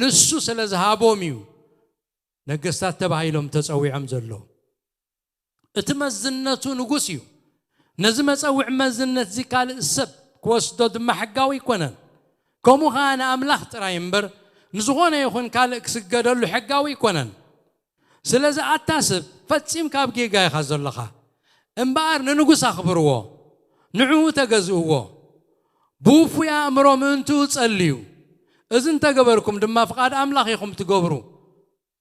ንሱ ስለ ዝሃቦም እዩ ነገስታት ተባሂሎም ተጸዊዖም ዘለዉ። እቲ መዝነቱ ንጉስ እዩ። ነዚ መጸውዒ መዝነት እዚ ካልእ ሰብ ክወስዶ ድማ ሕጋዊ ኣይኮነን። ከምኡ ኸዓ ንኣምላኽ ጥራይ እምበር ንዝኾነ ይኹን ካልእ ክስገደሉ ሕጋዊ ኣይኮነን። ስለዚ ኣታ ሰብ ፈጺምካ ኣብ ጌጋ ኢኻ ዘለኻ። እምበኣር ንንጉስ ኣኽብርዎ፣ ንዕኡ ተገዝእዎ። ብውፉይ ኣእምሮ ምእንትኡ ጸልዩ። እዚ እንተገበርኩም ድማ ፍቓድ ኣምላኽ ኢኹም ትገብሩ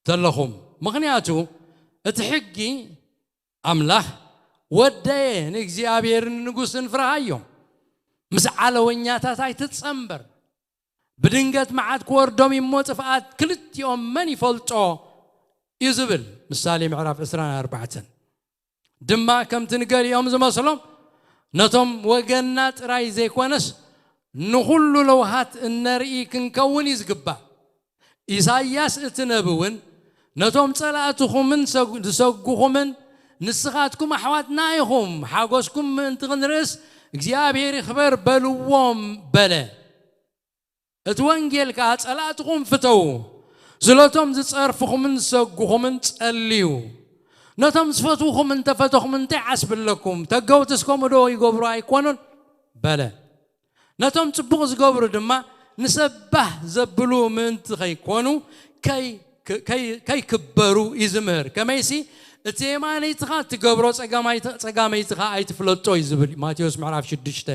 ዘለኹም። ምኽንያቱ እቲ ሕጊ ኣምላኽ ወደየ ንእግዚኣብሔርን ንጉስን ፍርሃዮም። ምስ ዓለወኛታት ኣይትጸንበር። ብድንገት መዓት ክወርዶም እሞ ጥፍኣት ክልቲኦም መን ይፈልጦ እዩ ዝብል ምሳሌ ምዕራፍ ዕስራን ኣርባዕተን። ድማ ከምቲ ንገሊኦም ዝመስሎም ነቶም ወገንና ጥራይ ዘይኮነስ ንኹሉ ለውሃት እነርኢ ክንከውን እዩ ዝግባእ። ኢሳይያስ እቲ ነቢ እውን ነቶም ጸላእትኹምን ሰጉ- ዝሰጉኹምን ንስኻትኩም ኣሕዋትና ኢኹም፣ ሓጎስኩም ምእንቲ ክንርእስ እግዚኣብሔር ይኽበር በልዎም በለ። እቲ ወንጌል ከኣ ጸላእትኹም ፍተዉ፣ ስለቶም ዝጸርፍኹምን ዝሰጉኹምን ጸልዩ። ነቶም ዝፈትውኹም እንተፈተኹም እንታይ ዓስቢ ኣለኩም? ተገውትስ ከምኡ ዶ ይገብሩ ኣይኮኑን? በለ። ነቶም ጽቡቕ ዝገብሩ ድማ ንሰባህ ዘብሉ ምእንቲ ከይኮኑ ከይ- ከይ- ከይክበሩ እዩ ዝምህር። ከመይሲ እቲ የማነይትኻ እትገብሮ ጸጋማይት- ጸጋመይትኻ ኣይትፍለጦ እዩ ዝብል እዩ። ማቴዎስ ምዕራፍ ሽዱሽተ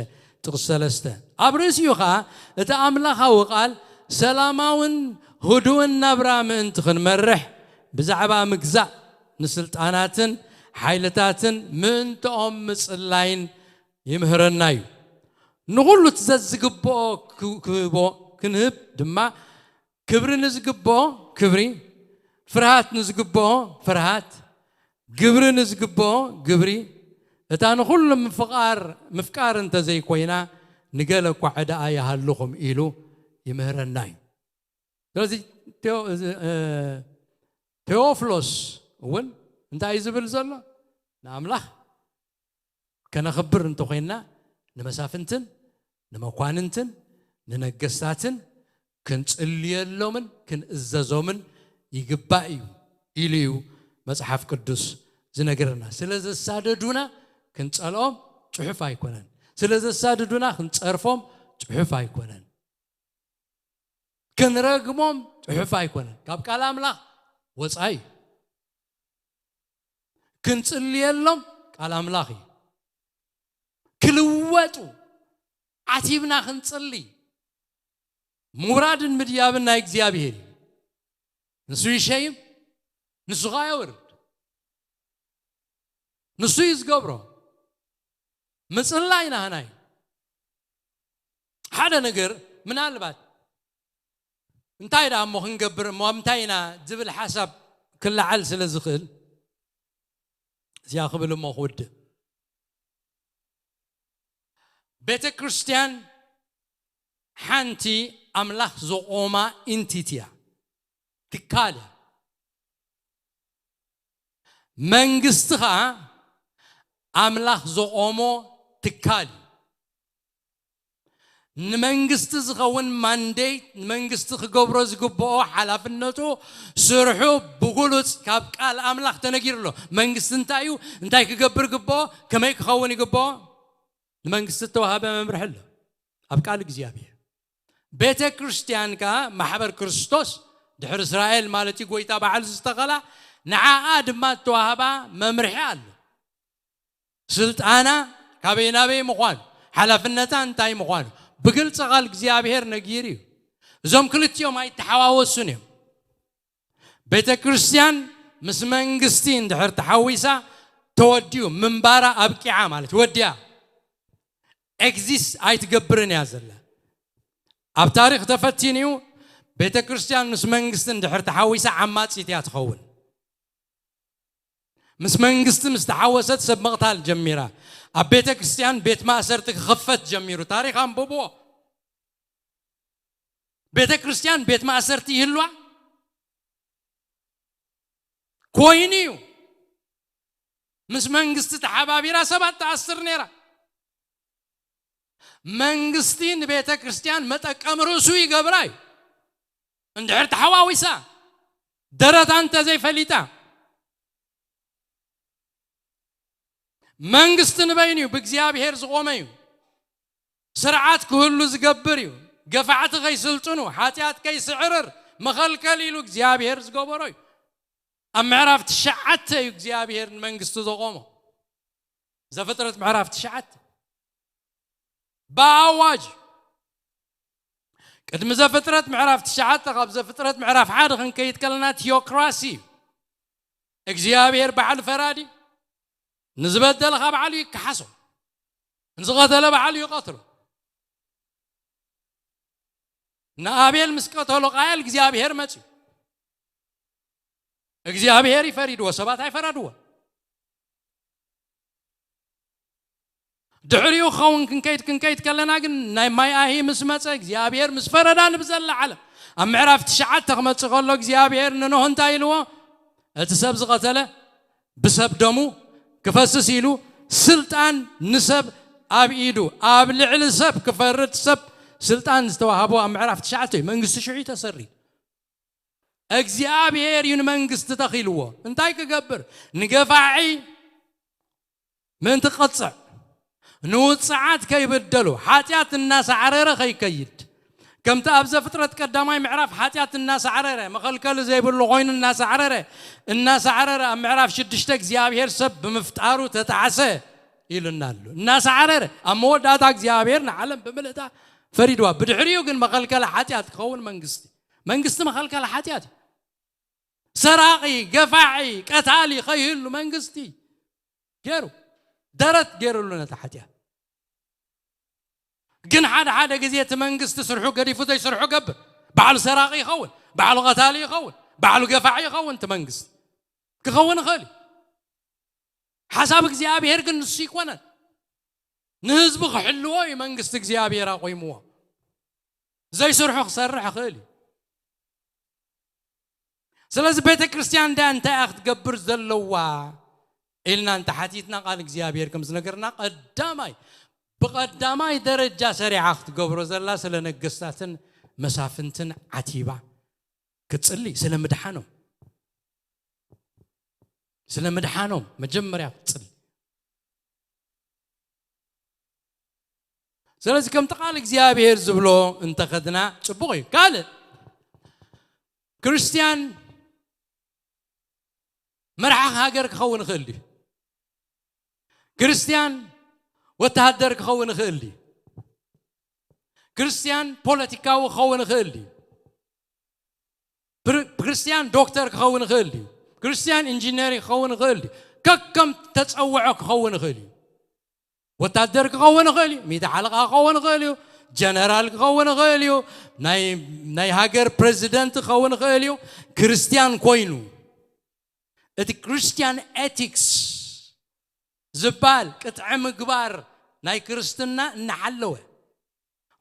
ጥቕሲ ሰለስተ። ኣብ ርእሲኡ ኸኣ እቲ ኣምላኻዊ ቃል ሰላማውን ህዱእን ናብራ ምእንቲ ክንመርሕ ብዛዕባ ምግዛእ ንስልጣናትን ሓይልታትን ምእንትኦም ምጽላይን ይምህረና እዩ። ንኹሉ እቲ ዘዝግብኦ ክህቦ ክንህብ ድማ ክብሪ ንዝግብኦ ክብሪ፣ ፍርሃት ንዝግብኦ ፍርሃት፣ ግብሪ ንዝግብኦ ግብሪ። እታ ንኹሉ ምፍቓር ምፍቃር እንተዘይኮይና ንገለ እኳ ዕዳኣ ይሃልኹም ኢሉ ይምህረና እዩ። ስለዚ ቴዎ- እዚ- እ፣ ቴዎፍሎስ እውን እንታይ እዩ ዝብል ዘሎ? ንኣምላኽ ከነኽብር እንተኾይንና ንመሳፍንትን ንመኳንንትን ንነገስታትን ክንጽልየሎምን ክንእዘዞምን ይግባእ እዩ ኢሉ እዩ መጽሓፍ ቅዱስ ዝነግረና። ስለ ዘሳደዱና ክንጸልኦም ጽሑፍ ኣይኮነን። ስለ ዘሳደዱና ክንጸርፎም ጽሑፍ ኣይኮነን። ክንረግሞም ጽሑፍ ኣይኮነን። ካብ ቃል ኣምላኽ ወጻኢ እዩ። ክንጽልየሎም ቃል ኣምላኽ እዩ። ክልወጡ ዓቲብና ክንጽሊ ምውራድን ምድያብን ናይ እግዚኣብሔር እዩ። ንሱ ይሸይም፣ ንሱ ኸዓ የውርድ። ንሱ እዩ ዝገብሮ። ምጽላይ ናህና እዩ። ሓደ ነገር ምናልባት እንታይ ደኣ እሞ ክንገብር እሞ ኣብ ምንታይ ኢና ዝብል ሓሳብ ክለዓል ስለ ዝኽእል እዚኣ ክብል እሞ ክውድእ። ቤተ ክርስቲያን ሓንቲ ኣምላኽ ዘቖማ ኢንቲቲ እያ፣ ትካል እያ። መንግስቲ ኸዓ ኣምላኽ ዘቖሞ ትካል እዩ። ንመንግስቲ ዝኸውን ማንዴት፣ ንመንግስቲ ክገብሮ ዝግብኦ ሓላፍነቱ፣ ስርሑ ብግሉጽ ካብ ቃል ኣምላኽ ተነጊሩ ኣሎ። መንግስቲ እንታይ እዩ? እንታይ ክገብር ይግብኦ? ከመይ ክኸውን ይግብኦ? ንመንግስቲ እተዋሃበ መምርሒ ኣሎ ኣብ ቃል እግዚኣብሔር። ቤተ ክርስቲያን ከኣ ማሕበር ክርስቶስ ድሕሪ እስራኤል ማለት እዩ፣ ጎይታ ባዕሉ ዝተኸላ፣ ንዓኣ ድማ እተዋህባ መምርሒ ኣሎ። ስልጣና ካበይ ናበይ ምዃኑ፣ ሓላፍነታ እንታይ ምዃኑ ብግልጺ ቃል እግዚኣብሔር ነጊሩ እዩ። እዞም ክልቲኦም ኣይተሓዋወሱን እዮም። ቤተ ክርስቲያን ምስ መንግስቲ እንድሕር ተሓዊሳ ተወዲኡ፣ ምንባራ ኣብቂዓ ማለት ወዲያ። ኤግዚስት ኣይትገብርን እያ ዘላ። ኣብ ታሪኽ ተፈቲኑ እዩ። ቤተ ክርስቲያን ምስ መንግስቲ እንድሕር ተሓዊሳ ዓማጺት እያ ትኸውን። ምስ መንግስቲ ምስ ተሓወሰት ሰብ ምቕታል ጀሚራ። ኣብ ቤተ ክርስቲያን ቤት ማእሰርቲ ክኽፈት ጀሚሩ። ታሪኽ ኣንብብዎ። ቤተ ክርስቲያን ቤት ማእሰርቲ ይህልዋ ኮይኑ እዩ። ምስ መንግስቲ ተሓባቢራ ሰባት ትኣስር ነይራ። መንግስቲ ንቤተ ክርስቲያን መጠቀሚ ርእሱ ይገብራ እዩ። እንድሕር ተሓዋዊሳ፣ ደረታ እንተዘይፈሊጣ፣ መንግስቲ ንበይኑ እዩ፣ ብእግዚኣብሔር ዝቖመ እዩ። ስርዓት ክህሉ ዝገብር እዩ። ገፋዕቲ ከይስልጥኑ፣ ሓጢኣት ከይስዕርር መኸልከል ኢሉ እግዚኣብሔር ዝገበሮ እዩ። ኣብ ምዕራፍ ትሽዓተ እዩ እግዚኣብሔር ንመንግስቲ ዘቖሞ። ዘፍጥረት ምዕራፍ ትሽዓተ። ብኣዋጅ። ቅድሚ ዘፍጥረት ምዕራፍ ትሽዓተ፣ ካብ ዘፍጥረት ምዕራፍ ሓደ ክንከይድ ከለና ቲዮክራሲ እዩ። እግዚኣብሔር ባዕሉ ፈራዲ፣ ንዝበደለ ኸዓ ባዕሉ ይከሓሶ፣ ንዝቐተለ ባዕሉ ይቐትሎ። ንኣቤል ምስ ቀተሎ ቃየል እግዚኣብሔር መጽዩ። እግዚኣብሔር እዩ ፈሪድዎ፣ ሰባት ኣይፈረድዎ። ድሕሪኡ ክኸውን ክንከይድ ክንከይድ ከለና ግን ናይ ማይ ኣሂ ምስ መጸ እግዚኣብሔር ምስ ፈረዳ ንብዘላ ዓለም ኣብ ምዕራፍ ትሽዓተ ክመጽእ ከሎ እግዚኣብሔር ንኖህ እንታይ ኢልዎ? እቲ ሰብ ዝቐተለ ብሰብ ደሙ ክፈስስ ኢሉ ስልጣን ንሰብ ኣብ ኢዱ ኣብ ልዕሊ ሰብ ክፈርድ ሰብ ስልጣን ዝተዋህቦ ኣብ ምዕራፍ ትሽዓተ እዩ። መንግስቲ ሽዑ እዩ ተሰሪ። እግዚኣብሔር እዩ ንመንግስቲ ተኺልዎ። እንታይ ክገብር? ንገፋዒ ምእንቲ ክቐጽዕ፣ ንውፅዓት ከይብደሉ፣ ሓጢኣት እናሳዕረረ ከይከይድ፣ ከምቲ ኣብ ዘፍጥረት ቀዳማይ ምዕራፍ ሓጢኣት እናሳዕረረ፣ መኸልከሊ ዘይብሉ ኮይኑ እናሳዕረረ፣ እናሳዕረረ፣ ኣብ ምዕራፍ ሽዱሽተ እግዚኣብሔር ሰብ ብምፍጣሩ ተጣዕሰ ኢሉና ኣሎ። እናሳዕረረ፣ ኣብ መወዳእታ እግዚኣብሔር ንዓለም ብምልእታ ፈሪድዋ። ብድሕሪኡ ግን መኸልከሊ ሓጢኣት ክኸውን መንግስቲ፣ መንግስቲ መኸልከሊ ሓጢኣት እዩ። ሰራቒ፣ ገፋዒ፣ ቀታሊ ከይህሉ መንግስቲ ገይሩ፣ ደረት ገይሩሉ ነቲ ሓጢኣት። ግን ሓደ ሓደ ግዜ እቲ መንግስቲ ስርሑ ገዲፉ ዘይስርሑ ገብር። ባዕሉ ሰራቒ ይኸውን፣ ባዕሉ ቀታሊ ይኸውን፣ ባዕሉ ገፋዒ ይኸውን። እቲ መንግስቲ ክኸውን ይኽእል እዩ። ሓሳብ እግዚኣብሔር ግን ንሱ ይኮነን። ንህዝቡ ክሕልዎ እዩ መንግስቲ እግዚኣብሔር ኣቑምዎ። ዘይስርሑ ክሰርሕ ይኽእል እዩ። ስለዚ ቤተ ክርስቲያን እንዳ እንታይ እያ ክትገብር ዘለዋ ኢልና እንተ ሓቲትና፣ ቃል እግዚኣብሔር ከም ዝነገርና፣ ቀዳማይ፣ ብቐዳማይ ደረጃ ሰሪዓ ክትገብሮ ዘላ፣ ስለ ነገስታትን መሳፍንትን ዓቲባ ክትጽሊ፣ ስለ ምድሓኖም፣ ስለ ምድሓኖም መጀመርያ ክትጽሊ። ስለዚ ከምቲ ቃል እግዚኣብሔር ዝብሎ እንተኸድና ጽቡቕ እዩ። ካልእ፣ ክርስትያን መራሒ ሃገር ክኸውን ይኽእል ድዩ? ክርስትያን ወተሃደር ክኸውን ይኽእል ድዩ? ክርስትያን ፖለቲካዊ ክኸውን ይኽእል ድዩ? ብር-፣ ክርስትያን ዶክተር ክኸውን ይኽእል ድዩ? ክርስትያን ኢንጂነር ክኸውን ይኽእል ድዩ? ከከም ተጸውዖ ክኸውን ይኽእል እዩ። ወታደር ክኸውን ይኽእል እዩ፣ ሚእቲ ሓለቓ ክኸውን ይኽእል እዩ፣ ጀነራል ክኸውን ይኽእል እዩ፣ ናይ፣ ናይ ሃገር ፕሬዚደንት ክኸውን ይኽእል እዩ። ክርስትያን ኮይኑ፣ እቲ ክርስትያን ኤቲክስ ዝበሃል ቅጥዒ ምግባር ናይ ክርስትና እናሓለወ፣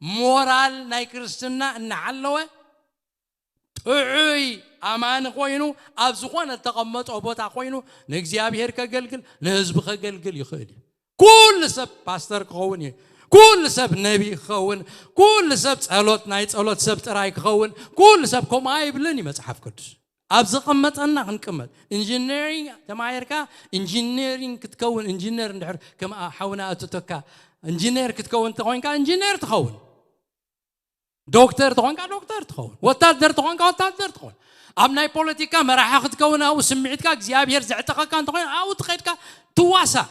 ሞራል ናይ ክርስትና እናሓለወ፣ ጥዑይ ኣማኒ ኮይኑ፣ ኣብ ዝኾነ እተቐመጦ ቦታ ኮይኑ ንእግዚኣብሔር ከገልግል፣ ንህዝቢ ከገልግል ይኽእል እዩ። ኩሉ ሰብ ፓስተር ክኸውን እዩ። ኩሉ ሰብ ነቢ ክኸውን፣ ኩሉ ሰብ ጸሎት፣ ናይ ጸሎት ሰብ ጥራይ ክኸውን፣ ኩሉ ሰብ ከምኡ ኣይብልን እዩ መጽሓፍ ቅዱስ። ኣብ ዘቐመጠና ክንቅመጥ። ኢንጂነሪንግ ተማሂርካ፣ ኢንጂነሪንግ ክትከውን፣ ኢንጂነር እንድሕር ከም ሓውና ኣቶ ተካ ኢንጂነር ክትከውን ተኾይንካ፣ ኢንጂነር ትኸውን። ዶክተር ተኾንካ ዶክተር ትኸውን፣ ወታደር ተኾንካ ወታደር ትኸውን። ኣብ ናይ ፖለቲካ መራሒ ክትከውን፣ ኣብኡ ስምዒትካ እግዚኣብሔር ዘዕጠቐካ እንተኾይኑ፣ ኣብኡ ትኸድካ ትዋሳእ።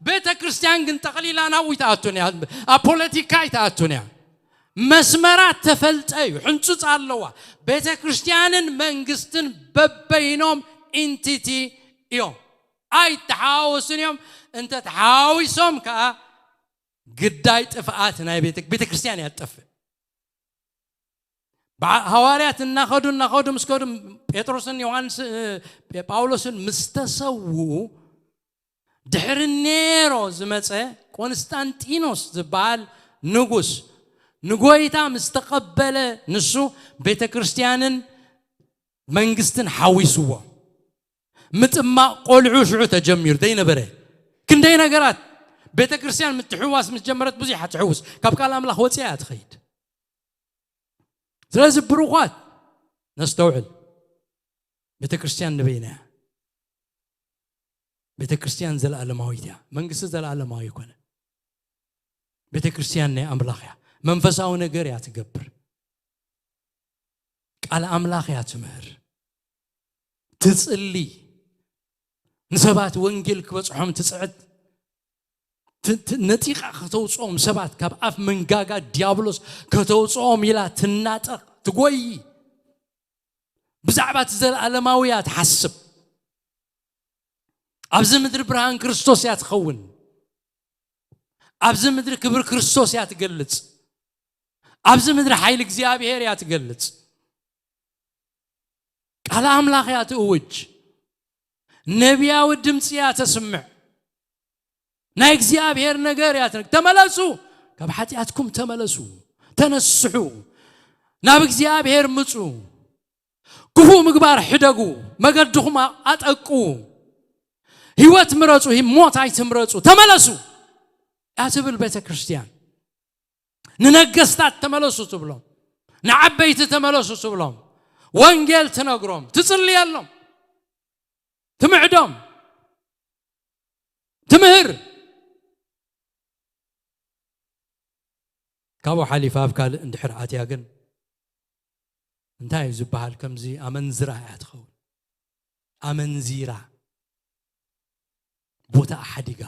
ቤተ ክርስቲያን ግን ጠቕሊላ ናብኡ ይትኣቱን እያ፣ ኣብ ፖለቲካ ይትኣቱን እያ። መስመራት ተፈልጠ እዩ፣ ሕንጹጽ ኣለዋ። ቤተ ክርስቲያንን መንግስትን በበይኖም ኢንቲቲ እዮም፣ ኣይተሓዋወሱን እዮም። እንተ ተሓዋዊሶም ከኣ ግዳይ ጥፍኣት ናይ ቤተ፣ ቤተ ክርስቲያን እያ ትጠፍእ። በዓ-፣ ሃዋርያት እናኸዱ፣ እናኸዱ ምስ ከዱ፣ ጴጥሮስን ዮሃንስ፣ እ፣ ጳውሎስን ምስ ተሰዉ፣ ድሕሪ ኔሮ ዝመጸ ቆንስጣንጢኖስ ዝበሃል ንጉስ ንጎይታ ምስ ተቐበለ፣ ንሱ ቤተ ክርስቲያንን መንግስትን ሓዊስዎ። ምጥማቕ ቆልዑ ሽዑ ተጀሚሩ፣ ዘይነበረ ክንደይ ነገራት። ቤተ ክርስቲያን ምትሕውዋስ ምስ ጀመረት፣ ብዙሕ እያ ትሕውስ፣ ካብ ቃል ኣምላኽ ወፂኣ እያ ትኸይድ። ስለዚ ብሩኻት፣ ነስተውዕል። ቤተ ክርስቲያን ንበይና እያ። ቤተ ክርስቲያን ዘለኣለማዊት እያ። መንግስቲ ዘለኣለማዊ ኣይኮነ። ቤተ ክርስቲያን ናይ ኣምላኽ እያ። መንፈሳዊ ነገር እያ ትገብር። ቃል ኣምላኽ እያ ትምህር። ትጽሊ። ንሰባት ወንጌል ክበጽሖም ትጽዕት። ት-፣ ት-፣ ነጢቓ ከተውጽኦም፣ ሰባት ካብ ኣፍ መንጋጋ ዲያብሎስ ከተውጽኦም ኢላ ትናጠቕ፣ ትጎዪ። ብዛዕባ እቲ ዘለኣለማዊ እያ ትሓስብ። ኣብዚ ምድሪ ብርሃን ክርስቶስ እያ ትኸውን። ኣብዚ ምድሪ ክብሪ ክርስቶስ እያ ትገልጽ። ኣብዚ ምድሪ ሓይሊ እግዚኣብሔር እያ ትገልጽ። ቃል ኣምላኽ እያ ትእውጅ። ነቢያዊ ድምፂ እያ ተስምዕ። ናይ እግዚኣብሔር ነገር እያ ትነግ-፣ ተመለሱ፣ ካብ ሓጢኣትኩም ተመለሱ፣ ተነስሑ፣ ናብ እግዚኣብሔር ምጹ፣ ክፉእ ምግባር ሕደጉ፣ መገድኹም ኣ-፣ ኣጠቅዉ፣ ህይወት ምረጹ፣ ሂ-፣ ሞት ኣይትምረጹ፣ ተመለሱ እያ ትብል ቤተ ክርስቲያን። ንነገስታት ተመለሱ ትብሎም፣ ንዓበይቲ ተመለሱ ትብሎም፣ ወንጌል ትነግሮም፣ ትጽልየሎም፣ ትምዕዶም፣ ትምህር። ካብኡ ሓሊፋ ኣብ ካልእ እንድሕር ኣትያ ግን እንታይ እዩ ዝበሃል? ከምዚ ኣመንዝራ እያ ትኸውን። ኣመንዚራ፣ ቦታ ሓዲጋ፣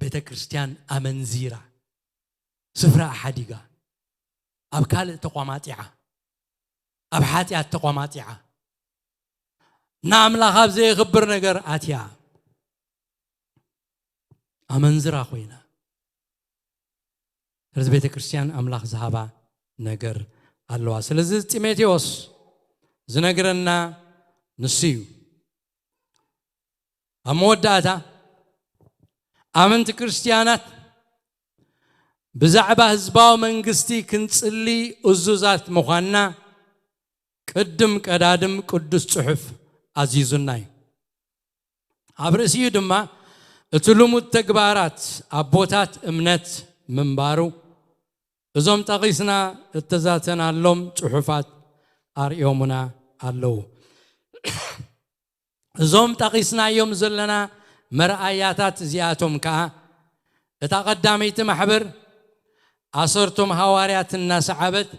ቤተ ክርስቲያን ኣመንዚራ፣ ስፍራ ሓዲጋ፣ ኣብ ካልእ ተቋማጢዓ፣ ኣብ ሓጢኣት ተቋማጢዓ፣ ንኣምላኽ ኣብ ዘየኽብር ነገር ኣትያ፣ ኣመንዝራ ኮይና። ስለዚ ቤተ ክርስቲያን ኣምላኽ ዝሃባ ነገር ኣለዋ። ስለዚ ጢሞቴዎስ ዝነግረና ንሱ እዩ። ኣብ መወዳእታ ኣመንቲ ክርስቲያናት ብዛዕባ ህዝባዊ መንግስቲ ክንጽሊ እዙዛት ምዃንና ቅድም ቀዳድም ቅዱስ ጽሑፍ ኣዚዙና እዩ። ኣብ ርእሲኡ ድማ እቲ ልሙድ ተግባራት ኣቦታት እምነት ምንባሩ እዞም ጠቒስና እተዛተናሎም ጽሑፋት ኣርእዮምና ኣለዉ። እዞም ጠቒስናዮም ዘለና መርኣያታት እዚኣቶም ከኣ እታ ቀዳመይቲ ማሕበር ኣሰርቶም ሃዋርያት እናሰዓበት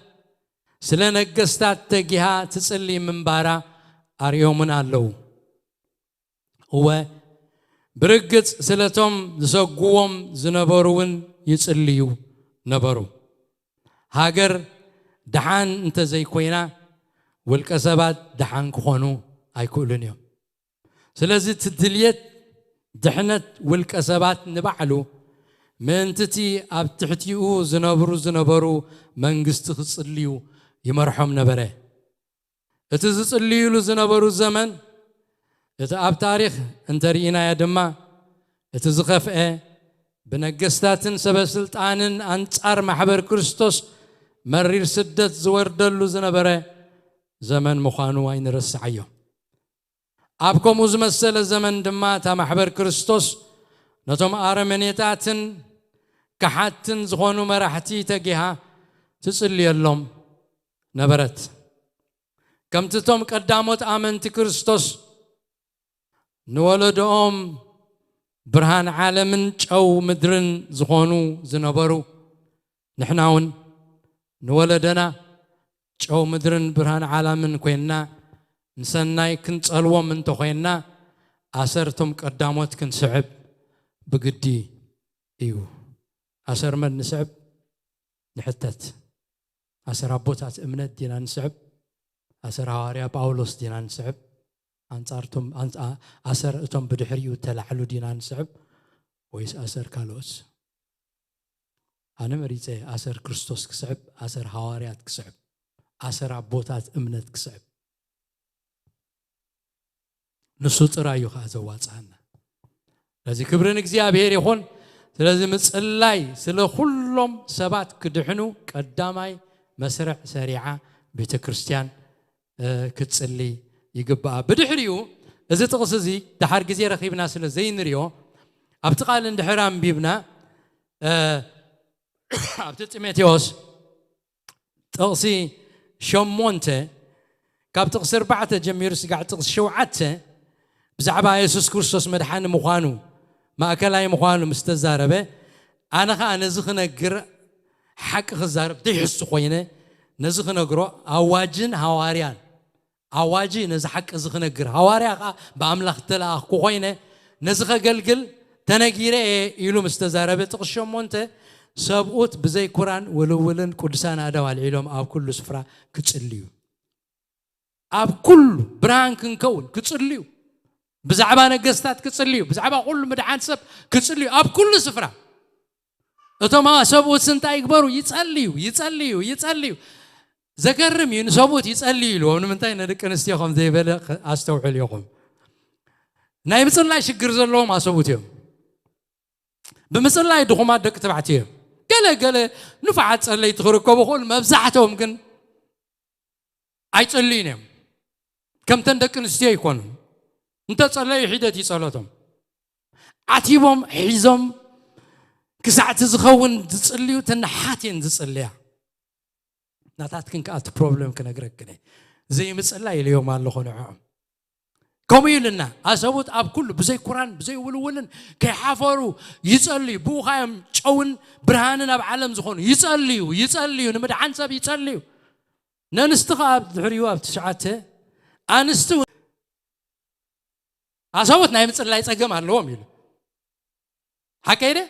ስለ ነገስታት ተጊሃ ትጽሊ ምንባራ ኣርእዮምና ኣለዉ። እወ፣ ብርግጽ ስለቶም ዝሰጉዎም ዝነበሩ እውን ይጽልዩ ነበሩ። ሃገር ደሓን እንተዘይኮይና ውልቀ ሰባት ደሓን ክኾኑ ኣይክእሉን እዮም። ስለዚ እቲ ድልየት ድሕነት ውልቀ ሰባት ንባዕሉ ምእንቲ እቲ ኣብ ትሕቲኡ ዝነብሩ ዝነበሩ መንግስቲ ክጽልዩ ይመርሖም ነበረ። እቲ ዝጽልዩሉ ዝነበሩ ዘመን እቲ ኣብ ታሪኽ እንተርኢናዮ ድማ እቲ ዝኸፍአ ብነገስታትን ሰበ ስልጣንን ኣንጻር ማሕበር ክርስቶስ መሪር ስደት ዝወርደሉ ዝነበረ ዘመን ምዃኑ ኣይንረስዓዮ። ኣብ ከምኡ ዝመሰለ ዘመን ድማ እታ ማሕበር ክርስቶስ ነቶም ኣረመኔታትን ከሓድትን ዝኾኑ መራሕቲ ተጊሃ ትጽልየሎም ነበረት። ከምቲ እቶም ቀዳሞት ኣመንቲ ክርስቶስ ንወለዶኦም ብርሃን ዓለምን ጨው ምድርን ዝኾኑ ዝነበሩ፣ ንሕና እውን ንወለደና ጨው ምድርን ብርሃን ዓለምን ኮይንና ንሰናይ ክንጸልዎም እንተኾይንና ኣሰር እቶም ቀዳሞት ክንስዕብ ብግዲ እዩ። ኣሰር መን ንስዕብ? ንሕተት። ኣሰር ኣቦታት እምነት ዲና ንስዕብ? ኣሰር ሃዋርያ ጳውሎስ ዲና ንስዕብ? ኣንጻርቶም ኣንጻ- ኣሰር እቶም ብድሕሪኡ ተላዕሉ ዲና ንስዕብ ወይስ ኣሰር ካልኦት? ኣነ መሪጸ ኣሰር ክርስቶስ ክስዕብ፣ ኣሰር ሃዋርያት ክስዕብ፣ ኣሰር ኣቦታት እምነት ክስዕብ። ንሱ ጥራይ እዩ ኸዓ ዘዋጽኣና። ስለዚ ክብሪ ንእግዚኣብሔር ይኹን። ስለዚ ምጽላይ ስለ ኩሎም ሰባት ክድሕኑ ቀዳማይ መስርዕ ሰሪዓ ቤተ ክርስቲያን ክትጽሊ ይግባኣ። ብድሕሪኡ እዚ ጥቕሲ እዚ ድሓር ግዜ ረኺብና ስለ ዘይንሪኦ ኣብቲ ቃል እንድሕር ኣንቢብና ኣብቲ ጢሞቴዎስ ጥቕሲ ሸሞንተ ካብ ጥቕሲ ኣርባዕተ ጀሚሩ ስጋዕ ጥቕሲ ሸውዓተ ብዛዕባ የሱስ ክርስቶስ መድሓኒ ምዃኑ ማእከላይ ምዃኑ ምስ ተዛረበ ኣነ ኸዓ ነዚ ክነግር ሓቂ ክዛረብ ዘይሕሱ ኮይነ ነዚ ክነግሮ ኣዋጅን ሃዋርያን ኣዋጂ ነዚ ሓቂ እዚ ክነግር ሃዋርያ ኸዓ ብኣምላኽ እተለኣኽኩ ኮይነ ነዚ ኸገልግል ተነጊረ እየ ኢሉ ምስ ተዛረበ ጥቕሲ ሸሞንተ ሰብኡት ብዘይ ኩራን ውልውልን ቅዱሳን ኣእዳው ኣልዒሎም ኣብ ኩሉ ስፍራ ክጽልዩ ኣብ ኩሉ ብርሃን ክንከውን ክጽልዩ ብዛዕባ ነገስታት ክጽልዩ ብዛዕባ ኩሉ ምድሓን ሰብ ክጽልዩ ኣብ ኩሉ ስፍራ እቶም ሰብኡት እንታይ ይግበሩ ይጸልዩ ይጸልዩ ይጸልዩ ዘገርም እዩ ንሰብኡት ይጸልዩ ኢልዎም ንምንታይ ንደቂ ኣንስትዮ ከም ዘይበለ ኣስተውዕል ኢኹም ናይ ምጽላይ ሽግር ዘለዎም ኣሰቡት እዮም ብምጽላይ ድኹማት ደቂ ተባዕትዮ እዮም ገለ ገለ ንፉዓት ጸለይቲ ክርከቡ ክእሉ መብዛሕትኦም ግን ኣይጸልዩን እዮም ከምተን ደቂ ኣንስትዮ ይኮኑን እንተጸለዩ ሒደት ይጸሎቶም ዓቲቦም ሒዞም ክሳዕቲ ዝኸውን ዝጽልዩ ተናሓት እየን ዝጽልያ ናታትክን ከዓ እቲ ፕሮብለም ክነግረክን እየ ዘይምፅላ ኢልዮም ኣለኹ ንዕኦም ከምኡ ኢልና ኣሰቡት ኣብ ኩሉ ብዘይ ኩራን ብዘይ ውልውልን ከይሓፈሩ ይጸልዩ። ብኡ ኸዓ እዮም ጨውን ብርሃንን ኣብ ዓለም ዝኾኑ። ይጸልዩ፣ ይጸልዩ፣ ንምድሓን ሰብ ይጸልዩ። ነንስቲ ኸዓ ኣብ ድሕሪኡ ኣብ ትሽዓተ ኣንስቲ እውን ኣሰቡት ናይ ምጽላይ ጸገም ኣለዎም ኢሉ። ሓቀይ ደ?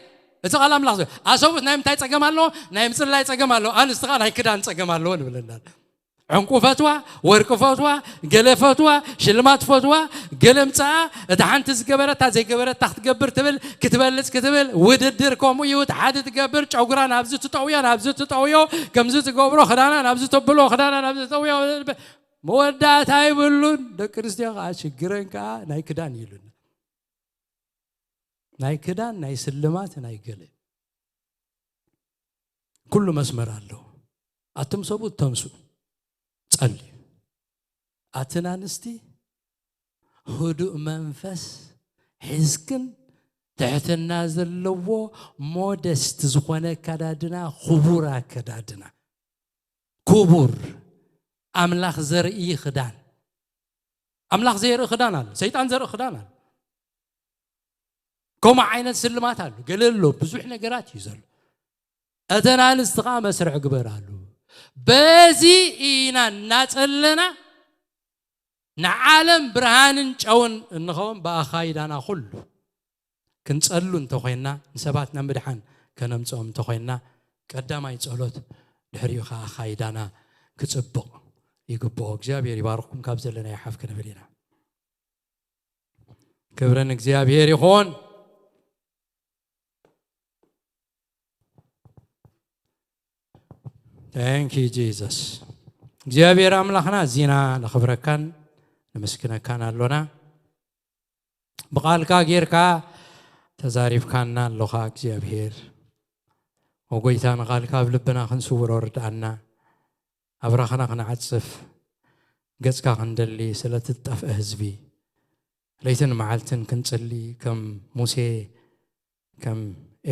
እቲ ቃል ኣምላኽ ዝብል ኣሰቡት ናይ ምንታይ ጸገም ኣለዎ? ናይ ምጽላይ ጸገም ኣለዎ። ኣንስቲ ኸዓ ናይ ክዳን ጸገም ኣለዎ ንብለና። ዕንቁ ፈትዋ፣ ወርቂ ፈትዋ፣ ገለ ፈትዋ፣ ሽልማት ፈትዋ፣ ገለ ምጽኣ። እታ ሓንቲ ዝገበረታ ዘይገበረታ ክትገብር ትብል፣ ክትበልጽ ክትብል ውድድር ከምኡ እዩ። እቲ ሓንቲ ትገብር ጨጉራ ናብዚ ትጠውዮ፣ ናብዚ ትጠውዮ፣ ከምዚ ትገብሮ፣ ክዳና ናብዚ ተብሎ፣ ክዳና ናብዚ ተውዮ። መወዳእታ ይብሉን። ደቂ ኣንስትዮ ከዓ ሽግረን ከዓ ናይ ክዳን ይሉን። ናይ ክዳን፣ ናይ ስልማት፣ ናይ ገለ ኩሉ መስመር ኣለዎ። ኣቱም ሰብኡት ተንሱ፣ ጸልዩ። ኣትን ኣንስቲ ህዱእ መንፈስ ሒዝክን ትሕትና ዘለዎ ሞደስት ዝኾነ ኣከዳድና፣ ክቡር ኣከዳድና፣ ክቡር ኣምላኽ ዘርኢ ክዳን። ኣምላኽ ዘርኢ ክዳን ኣሎ፣ ሰይጣን ዘርኢ ክዳን ኣሎ። ከምኡ ዓይነት ስልማት ኣሎ፣ ገለ ኣሎ፣ ብዙሕ ነገራት እዩ ዘሎ። እተን ኣንስቲ ኸዓ መስርዕ ግበር ኣሉ። በዚ ኢና እናጸለና ንዓለም ብርሃንን ጨውን እንኸውን ብኣኻይዳና ኩሉ ክንጸሉ እንተኾይንና፣ ንሰባት ናብ ምድሓን ከነምጽኦም እንተኾይንና፣ ቀዳማይ ጸሎት፣ ድሕሪኡ ኸዓ ኣኻይዳና ክጽብቕ ይግብኦ። እግዚኣብሔር ይባርኽኩም። ካብ ዘለናዮ ሓፍ ክንብል ኢና። ክብሪ ንእግዚኣብሔር ይኹን። Thank you Jesus። እግዚኣብሔር ኣምላኽና፣ እዚና ነኽብረካን ነመስግነካን ኣሎና። ብቓልካ ጌርካ ተዛሪብካና ኣሎኻ እግዚኣብሔር። ኦ ጎይታ፣ ንቓልካ ኣብ ልብና ክንስውሮ ርድኣና። ኣብራኽና ክንዓጽፍ፣ ገጽካ ክንደሊ፣ ስለ እትጠፍአ ህዝቢ ለይትን መዓልትን ክንጽሊ፣ ከም ሙሴ፣ ከም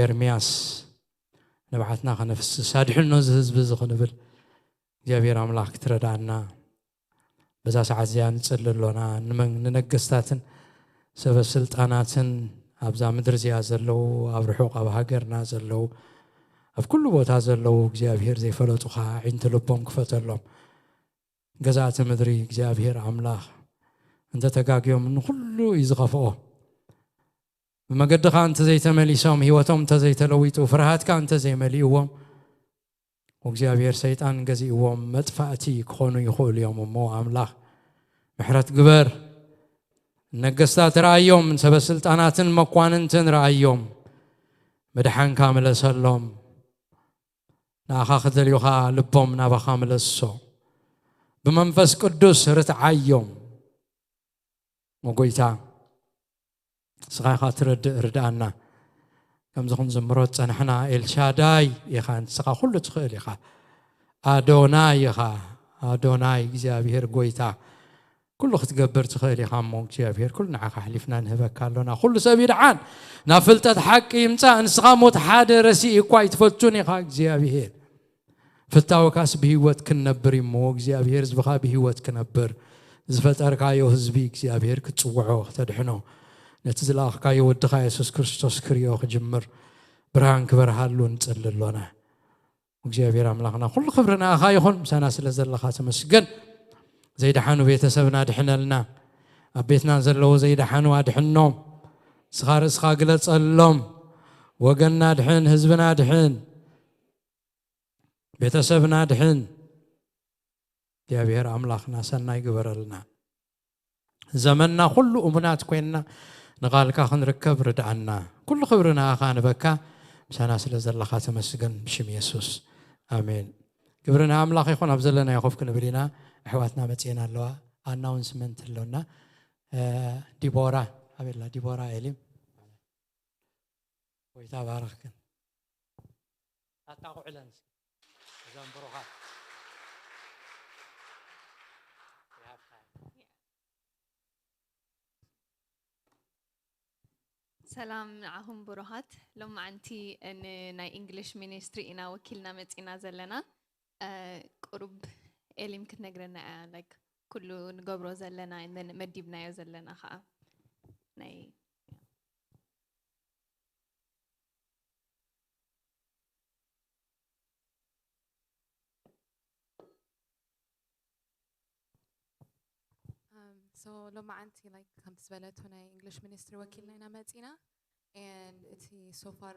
ኤርምያስ ንብዓትና ከነፍስስ፣ ኣድሕኖ እዚ ህዝቢ እዚ ክንብል እግዚኣብሔር ኣምላኽ ክትረድኣና በዛ ሰዓት እዚኣ ንጽሊ ኣሎና። ንመን-፣ ንነገስታትን ሰበ ስልጣናትን ኣብዛ ምድሪ እዚኣ ዘለዉ፣ ኣብ ርሑቕ ኣብ ሃገርና ዘለዉ፣ ኣብ ኩሉ ቦታ ዘለዉ እግዚኣብሔር ዘይፈለጡኻ ኣዒንቲ ልቦም ክፈተሎም። ገዛእቲ ምድሪ እግዚኣብሔር ኣምላኽ እንተ ተጋግዮም ንኹሉ እዩ ዝኸፍኦ። ብመገድኻ እንተ ዘይተመሊሶም፣ ህይወቶም እንተ ዘይተለዊጡ፣ ፍርሃትካ እንተ ዘይመሊእዎም፣ እግዚኣብሔር ሰይጣን ገዚእዎም መጥፋእቲ ክኾኑ ይኽእሉ እዮም። እሞ ኣምላኽ ምሕረት ግበር። ነገስታት ረኣዮም፣ ሰበ ስልጣናትን መኳንንትን ረኣዮም፣ ምድሓንካ ምለሰሎም። ንኣኻ ክደልዩኻ ልቦም ናባኻ ምለሶ። ብመንፈስ ቅዱስ ርትዓዮም። ኦ ጎይታ፣ ንስኻ ኢኻ ትረድእ፣ ርድኣና። ከምዚ ክንዝምሮ ዝጸናሕና፣ ኤልሻዳይ ኢኻ፣ ንስኻ ኩሉ ትኽእል ኢኻ። ኣዶናይ ኢኻ፣ ኣዶናይ እግዚኣብሔር ጎይታ፣ ኩሉ ክትገብር ትኽእል ኢኻ። እሞ እግዚኣብሔር፣ ኩሉ ንዓኻ ኣሕሊፍና ንህበካ ኣሎና። ኩሉ ሰብ ይድሓን፣ ናብ ፍልጠት ሓቂ ይምጻእ። ንስኻ ሞት ሓደ ረሲእ እኳ ኣይትፈቱን ኢኻ እግዚኣብሔር። ፍታወካስ ብህይወት ክንነብር እዩ እሞ እግዚኣብሔር ህዝብኻ ብህይወት ክነብር፣ ዝፈጠርካዮ ህዝቢ እግዚኣብሔር ክትጽውዖ፣ ክተድሕኖ፣ ነቲ ዝለኣኽካዮ ወድኻ የሱስ ክርስቶስ ክርእዮ ክጅምር ብርሃን ክበርሃሉ ንጽሊ ኣሎና። እግዚኣብሔር ኣምላኽና፣ ኩሉ ክብሪ ንኣኻ ይኹን። ምሳና ስለ ዘለኻ ተመስገን። ዘይደሓኑ ቤተሰብና ድሕነልና። ኣብ ቤትና ዘለዉ ዘይደሓኑ ኣድሕኖም። ንስኻ ርእስኻ ግለጸሎም። ወገንና ድሕን፣ ህዝብና ድሕን፣ ቤተሰብና ድሕን። እግዚኣብሔር ኣምላኽና ሰናይ ግበረልና። ዘመንና ኩሉ እሙናት ኮይንና ንቓልካ ክንርከብ ርድኣና። ኩሉ ክብሪ ንኣኻ ንበካ። ምሳና ስለ ዘለኻ ተመስገን ብሽም የሱስ። ኣሜን። ክብሪ ንኣምላኽ ይኹን። ኣብ ዘለናዮ ኮፍ ክንብል ኢና። ኣሕዋትና መጺኤን ኣለዋ። ኣናውንስመንት ኣሎና። እ፣ ዲቦራ፣ ኣበላ ዲቦራ ኤሊም። ጎይታ ባርኽክን። ኣጣቕዑለን እስኪ። እዘን ብሩኻት። ይሃብካ። ሰላም ንዓኹም ብሩኻት። ሎማዓንቲ ንናይ ኢንግሊሽ ሚኒስትሪ ኢና ወኪልና መጺና ዘለና። እ፣ ቁሩብ ኤሊም ክትነግረና እያ፣ like፣ ኩሉ ንገብሮ ዘለና and then መዲብናዮ ዘለና ከዓ ናይ Um, so ሎማዓንቲ like ከምቲ ዝበለቶ ናይ English ministry ወኪልና ኢና መፂና and እቲ so far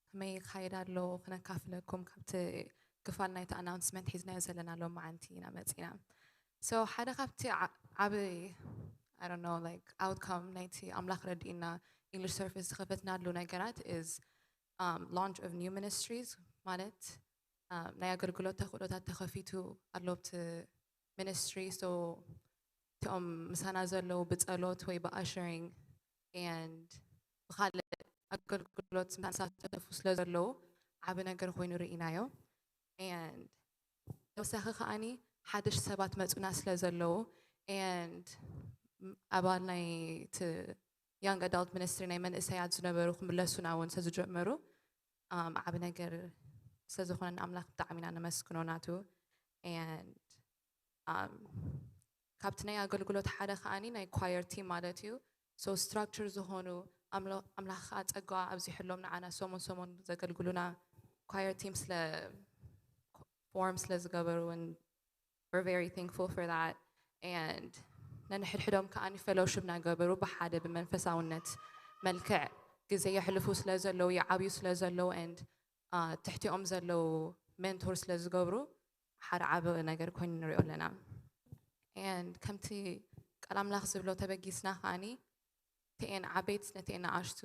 ከመይ ይካየድ ኣሎ ክነካፍለኩም ካብቲ ክፋል ናይቲ announcement ሒዝናዮ ዘለና ሎማዓንቲ ኢና መፂና። So ሓደ ካብቲ ዓ- ዓብይ I don't know like outcome ናይቲ ኣምላኽ ረድኢና English service ዝኸፈትናሉ ነገራት is um, launch of new ministries ማለት um, ናይ ኣገልግሎት ተኽእሎታት ተኸፊቱ ኣሎ ኣብቲ ministry so እቲኦም ምሳና ዘለዉ ብፀሎት ወይ ብ ushering and ብካልእ ኣገልግሎት ምሳና ዝሳተፉ ስለ ዘለዉ ዓቢ ነገር ኮይኑ ርኢናዮ and ተወሳኺ ከዓኒ ሓደሽ ሰባት መፁና ስለ ዘለዉ and ኣባል ናይ እቲ young adult ministry ናይ መንእሰያት ዝነበሩ ክምለሱና እውን ስለ ዝጀመሩ um, ዓቢ ነገር ስለ ዝኾነ ንኣምላኽ ብጣዕሚ ኢና ነመስግኖ ናቱ and um, ካብቲ ናይ ኣገልግሎት ሓደ ከዓኒ ናይ choir team ማለት እዩ so structure ዝኾኑ ኣምሎ- ኣምላኽ ከዓ ፀጋ ኣብዚሕሎም ንዓና ሰሙን ሰሙን ዘገልግሉና choir team ስለ form ስለ ዝገበሩ and we're very thankful for that and ነንሕድሕዶም ከዓኒ fellowship እናገበሩ ብሓደ ብመንፈሳውነት መልክዕ ግዜ የሕልፉ ስለ ዘለዉ ይዓብዩ ስለ ዘለዉ and uh, ትሕቲኦም ዘለዉ mentor ስለ ዝገብሩ ሓደ ዓቢ ነገር ኮይኑ ንሪኦ ኣለና and ከምቲ ቃል ኣምላኽ ዝብሎ ተበጊስና ከዓኒ እቲኤን ዓበይት ነቲኤን ንኣሽቱ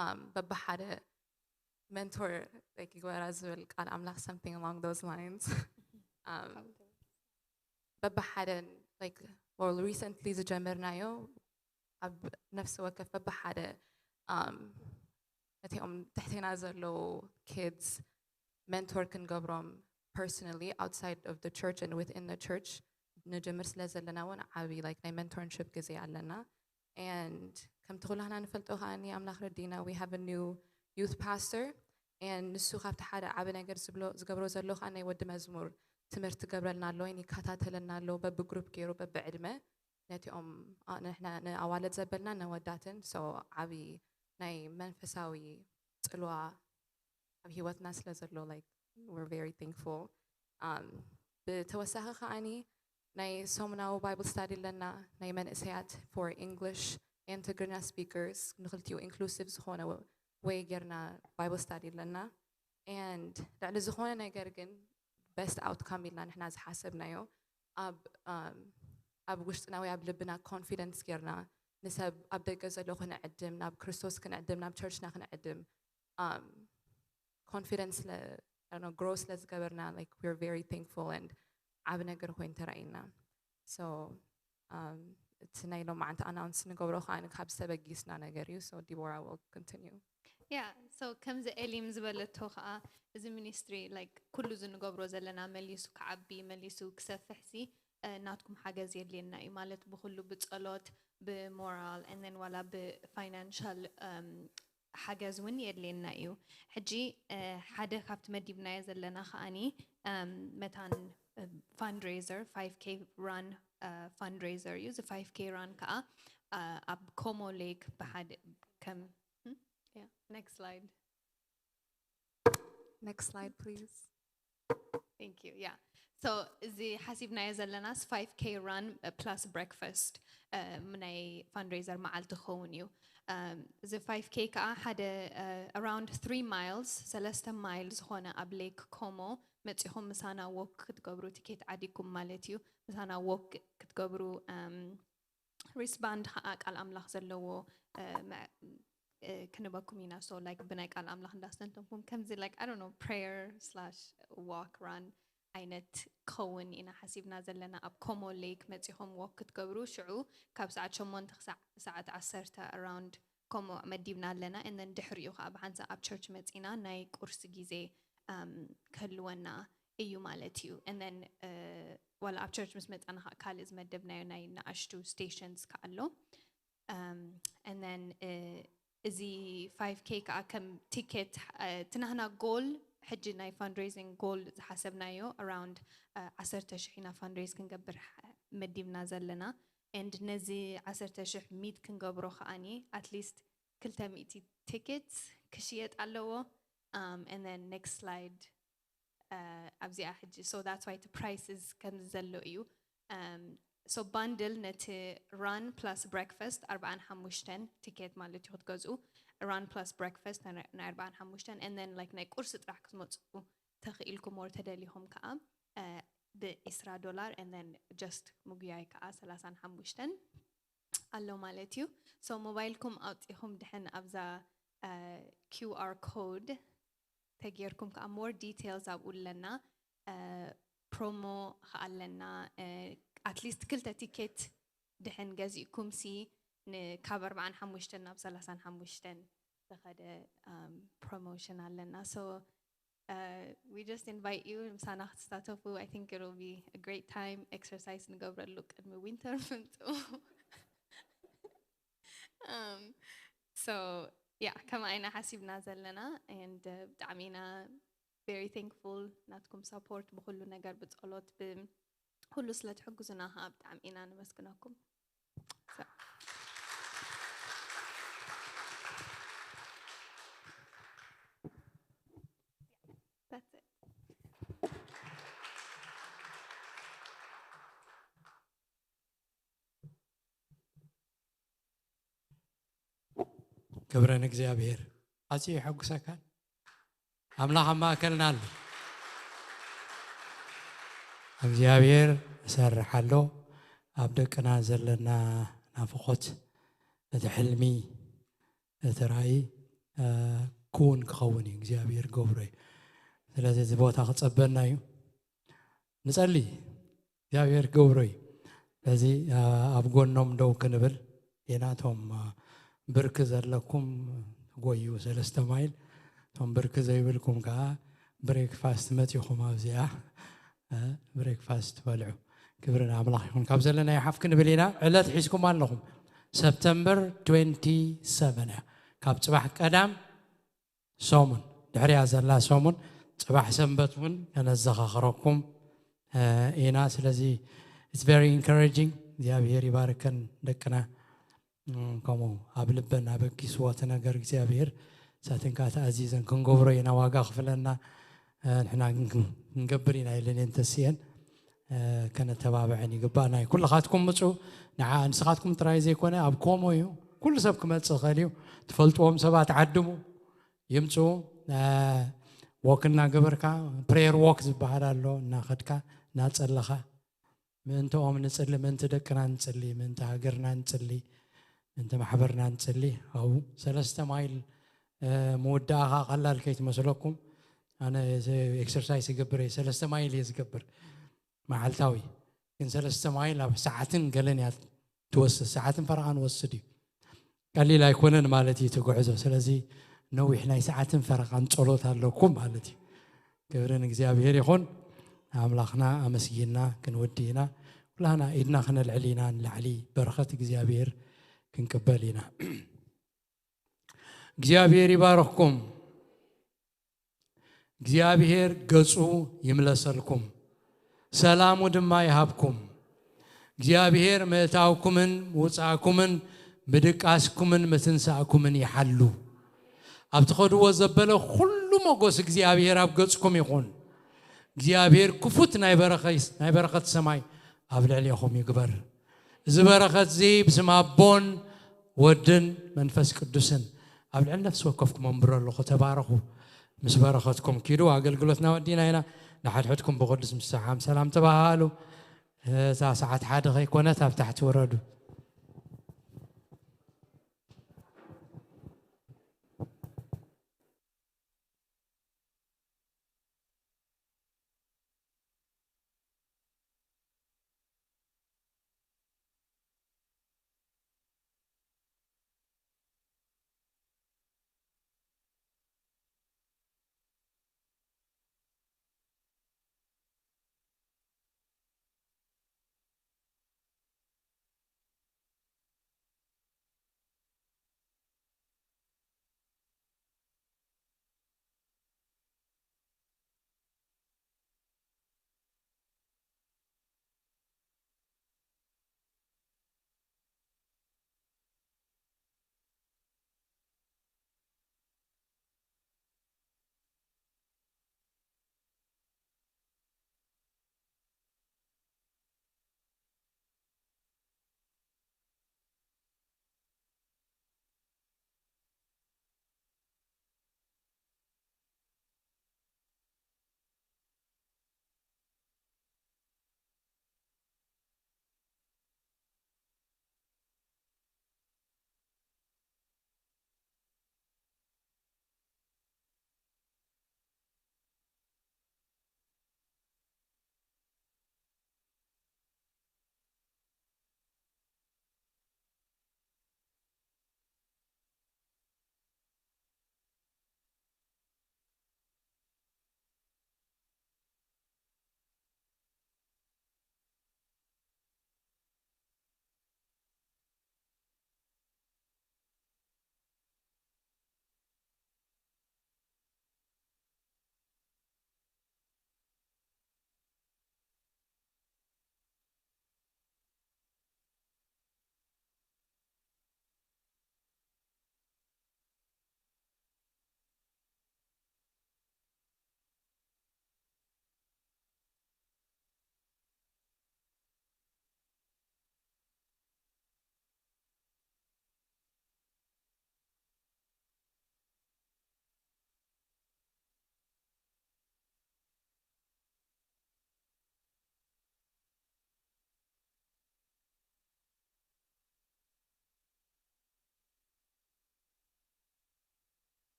um, በብሓደ mentor like ይግበራ ዝብል ቃል ኣምላኽ something along those lines um, በብሓደ like well recently ዝጀመርናዮ ኣብ ነፍሲ ወከፍ በብሓደ um, ነቲኦም ትሕቴና ዘለዉ kids mentor ክንገብሮም personally outside of the church and within the church ንጀምር ስለ ዘለና እውን ዓብዪ like ናይ mentorship ግዜ ኣለና and ከምቲ ኩላህና ንፈልጦ ከዓኒ ኣምላኽ ረዲና we have a new youth pastor and ንሱ ካብቲ ሓደ ዓቢ ነገር ዝብሎ ዝገብሮ ዘሎ ከዓ ናይ ወዲ መዝሙር ትምህርቲ ገብረልና ኣሎ ይከታተለና ኣሎ በቢ group ገይሩ በቢ ዕድመ ነቲኦም ንሕና ንኣዋልድ ዘበልና ነወዳትን so ዓቢ ናይ መንፈሳዊ ፅልዋ ኣብ ህይወትና ስለ ዘሎ like we're very thankful um, ብተወሳኺ ከዓኒ ናይ ሰሙናዊ bible study ኣለና ናይ መንእሰያት for English and ትግርኛ speakers ንክልቲኡ inclusive ዝኾነ ወይ ጌርና bible study ኣለና and ልዕሊ ዝኾነ ነገር ግን best outcome ኢልና ንሕና ዝሓሰብናዮ ኣብ um, ኣብ ውሽጥና ወይ ኣብ ልብና confidence ጌርና ንሰብ ኣብ ደገ ዘሎ ክንዕድም ናብ ክርስቶስ ክንዕድም ናብ ቸርችና ክንዕድም um, confidence grow ስለ ዝገበርና like we're very thankful and ዓቢ ነገር ኮይኑ ተራእዩና so um, እቲ ናይ ሎማዓንቲ announce ንገብሮ ከዓ ካብ ዝተበጊስና ነገር እዩ so Deborah will continue yeah so ከምዚ ኤሊም ዝበለቶ ከዓ እዚ ministry like ኩሉ ዝንገብሮ ዘለና መሊሱ ክዓቢ መሊሱ ክሰፍሕ ሲ ናትኩም ሓገዝ የድልየና እዩ ማለት ብኩሉ ብፀሎት ብ moral and then ዋላ ብ financial ሓገዝ እውን የድልየና እዩ ሕጂ ሓደ ካብቲ መዲብናዮ ዘለና ከዓኒ መታን fundraiser five k run fundraiser እዩ እዚ five k run ከዓ ኣብ Como Lake ብሓደ ከም next slide next slide please thank you yeah so እዚ ሓሲብናዮ ዘለናስ five k run plus breakfast ናይ fundraiser መዓልቲ ክኸውን እዩ እዚ five k ከዓ ሓደ around three miles ሰለስተ mile ዝኾነ ኣብ Lake Como መፂኹም ምሳና walk ክትገብሩ ትኬት ዓዲኩም ማለት እዩ ምሳና walk ክትገብሩ wristband ከዓ ቃል ኣምላኽ ዘለዎ ክንበኩም ኢና so like ብናይ ቃል ኣምላኽ እንዳስተንተንኩም ከምዚ like I don't know prayer slash walk run ዓይነት ክኸውን ኢና ሓሲብና ዘለና ኣብ Como Lake መፂኹም walk ክትገብሩ ሽዑ ካብ ሰዓት ሸሞንተ ክሳዕ ሰዓት ዓሰርተ around Como መዲብና ኣለና and then ድሕሪኡ ከዓ ብሓንሳእ ኣብ ቸርች መፂና ናይ ቁርሲ ግዜ ክህልወና እዩ ማለት እዩ and then ዋላ ኣብ ቸርች ምስ መፃና ከዓ ካልእ ዝመደብናዮ ናይ ንኣሽቱ stations ከዓ ኣሎ and then እዚ five k ከዓ ከም ticket እቲ ናህና goal ሕጂ ናይ fundraising goal ዝሓሰብናዮ around ዓሰርተ ሽሕ ኢና fundraise ክንገብር መዲብና ዘለና። And ነዚ ዓሰርተ ሽሕ ሚት ክንገብሮ ከኣኒ at least ክልተ ሚእቲ tickets ክሽየጥ ኣለዎ። Um, and then next slide. ኣብዚኣ ሕጂ so that's why the price is ከም ዘሎ እዩ። Um, so bundle ነቲ run plus breakfast ኣርባዓን ሓሙሽተን ticket ማለት እዩ ክትገዝኡ። Run plus breakfast ናይ ኣርባዓን ሓሙሽተን and then like ናይ ቁርሲ ጥራሕ ክትመፅኡ ተኽኢልኩም or ተደሊኹም ከዓ ብዒስራ ዶላር and then just ምጉያይ ከዓ ሰላሳን ሓሙሽተን ኣሎ ማለት እዩ። So ሞባይልኩም ኣውፂኹም ድሕን ኣብዛ QR code ተጌርኩም ከዓ more details ኣብኡ ኣለና። ፕሮሞ ከዓ ኣለና። At least ክልተ ቲኬት ድሕን ገዚእኩም ሲ ካብ ኣርባዓን ሓሙሽተን ናብ ሰላሳን ሓሙሽተን ዝኸደ promotion ኣለና። So we just invite you ምሳና ክትሳተፉ። I think it will be a great time. Exercise ንገብረሉ ቅድሚ winter ምምፅኡ። So yeah, ከምኣ ኢና ሓሲብና ዘለና and ብጣዕሚ ኢና very thankful ናትኩም support ብኩሉ ነገር፣ ብፀሎት፣ ብኩሉ ስለ ትሕግዙና ከዓ ብጣዕሚ ኢና ነመስግነኩም። So that's it. ክብረ ንእግዚኣብሔር። ኣዝዩ የሐጉሰካን? ኣምላኽ ኣብ ማእከልና ኣሎ። እግዚኣብሔር ይሰርሕ ኣሎ። ኣብ ደቅና ዘለና ናፍቖት፣ እቲ ሕልሚ፣ እቲ ራእይ ክውን ክኸውን እዩ እግዚኣብሔር ገብሮ እዩ። ስለዚ እዚ ቦታ ክጸበና እዩ። ንጸሊ እግዚኣብሔር ክገብሮ እዩ። ስለዚ ኣብ ጎኖም ደው ክንብል ኢና። እቶም ብርክ ዘለኩም ጎዩ ሰለስተ ማይል፣ እቶም ብርክ ዘይብልኩም ከዓ ብሬክፋስት መፂኹም ኣብዚኣ ብሬክፋስት በልዑ። ክብሪ ንኣምላኽ ይኹን። ካብ ዘለናዮ ሓፍ ክንብል ኢና። ዕለት ሒዝኩም ኣለኹም ሰፕተምበር ትዌንቲ ሰቨን እያ። ካብ ፅባሕ ቀዳም ሰሙን ድሕሪያ ዘላ ሰሙን ፅባሕ ሰንበት እውን ከነዘኻኽረኩም ኢና። ስለዚ it's very encouraging። እግዚኣብሔር ይባርከን ደቅና። ከምኡ ኣብ ልበን ኣበጊስዎ እቲ ነገር እግዚኣብሔር ሳትን ከዓ ተኣዚዘን ክንገብሮ ኢና። ዋጋ ክፍለና ንሕና ክንገብር ኢና ኢለን እየን ተስየን። ከነተባብዐን ይግባእ። ናይ ኩልኻትኩም ምፁ። ንዓ ንስኻትኩም ጥራይ ዘይኮነ ኣብ ኮሞ እዩ። ኩሉ ሰብ ክመፅእ ይኽእል እዩ። ትፈልጥዎም ሰባት ዓድሙ ይምፁ። ወክ እናገበርካ ፕሬየር ወክ ዝበሃል ኣሎ። እናኸድካ እናፀለኻ ምእንትኦም ንፅሊ፣ ምእንቲ ደቅና ንፅሊ፣ ምእንቲ ሃገርና ንፅሊ፣ ምእንቲ ማሕበርና ንፅሊ። ኣብኡ ሰለስተ ማይል ምውዳእኻ ቀላል ከይትመስለኩም። ኣነ ኤክሰርሳይስ ይገብር እየ፣ ሰለስተ ማይል እየ ዝገብር መዓልታዊ። ግን ሰለስተ ማይል ኣብ ሰዓትን ገለን እያ ትወስድ፣ ሰዓትን ፈረቓን ወስድ እዩ። ቀሊል ኣይኮነን ማለት እዩ እቲ ጉዕዞ። ስለዚ ነዊሕ ናይ ሰዓትን ፈረቓን ጸሎት ኣለኩም ማለት እዩ። ክብሪ ንእግዚኣብሔር ይኹን። ኣምላኽና ኣመስጊና ክንውዲ ኢና። ኩላህና ኢድና ክነልዕል ኢና ንላዕሊ፣ በረኸት እግዚኣብሔር ክንቅበል ኢና። እግዚኣብሔር ይባርኽኩም። እግዚኣብሔር ገጹ ይምለሰልኩም፣ ሰላሙ ድማ ይሃብኩም። እግዚኣብሔር ምእታውኩምን ምውጻእኩምን ምድቃስኩምን ምትንሳእኩምን ይሓሉ። ኣብ ትኸድዎ ዘበለ ኩሉ ሞጎስ እግዚኣብሔር ኣብ ገጽኩም ይኹን። እግዚኣብሔር ክፉት ናይ በረኸት ሰማይ ኣብ ልዕሌኹም ይግበር። እዚ በረኸት እዚ ብስም ኣቦን ወድን መንፈስ ቅዱስን ኣብ ልዕሊ ነፍሲ ወከፍኩም ኣንብሮ ኣለኹ። ተባረኹ። ምስ በረኸትኩም ኪዱ። ኣገልግሎትና ወዲና ኢና። ንሓድሕድኩም ብቕዱስ ምሰሓም ሰላም ተባሃሉ። እዛ ሰዓት ሓደ ከይኮነት ኣብ ታሕቲ ውረዱ።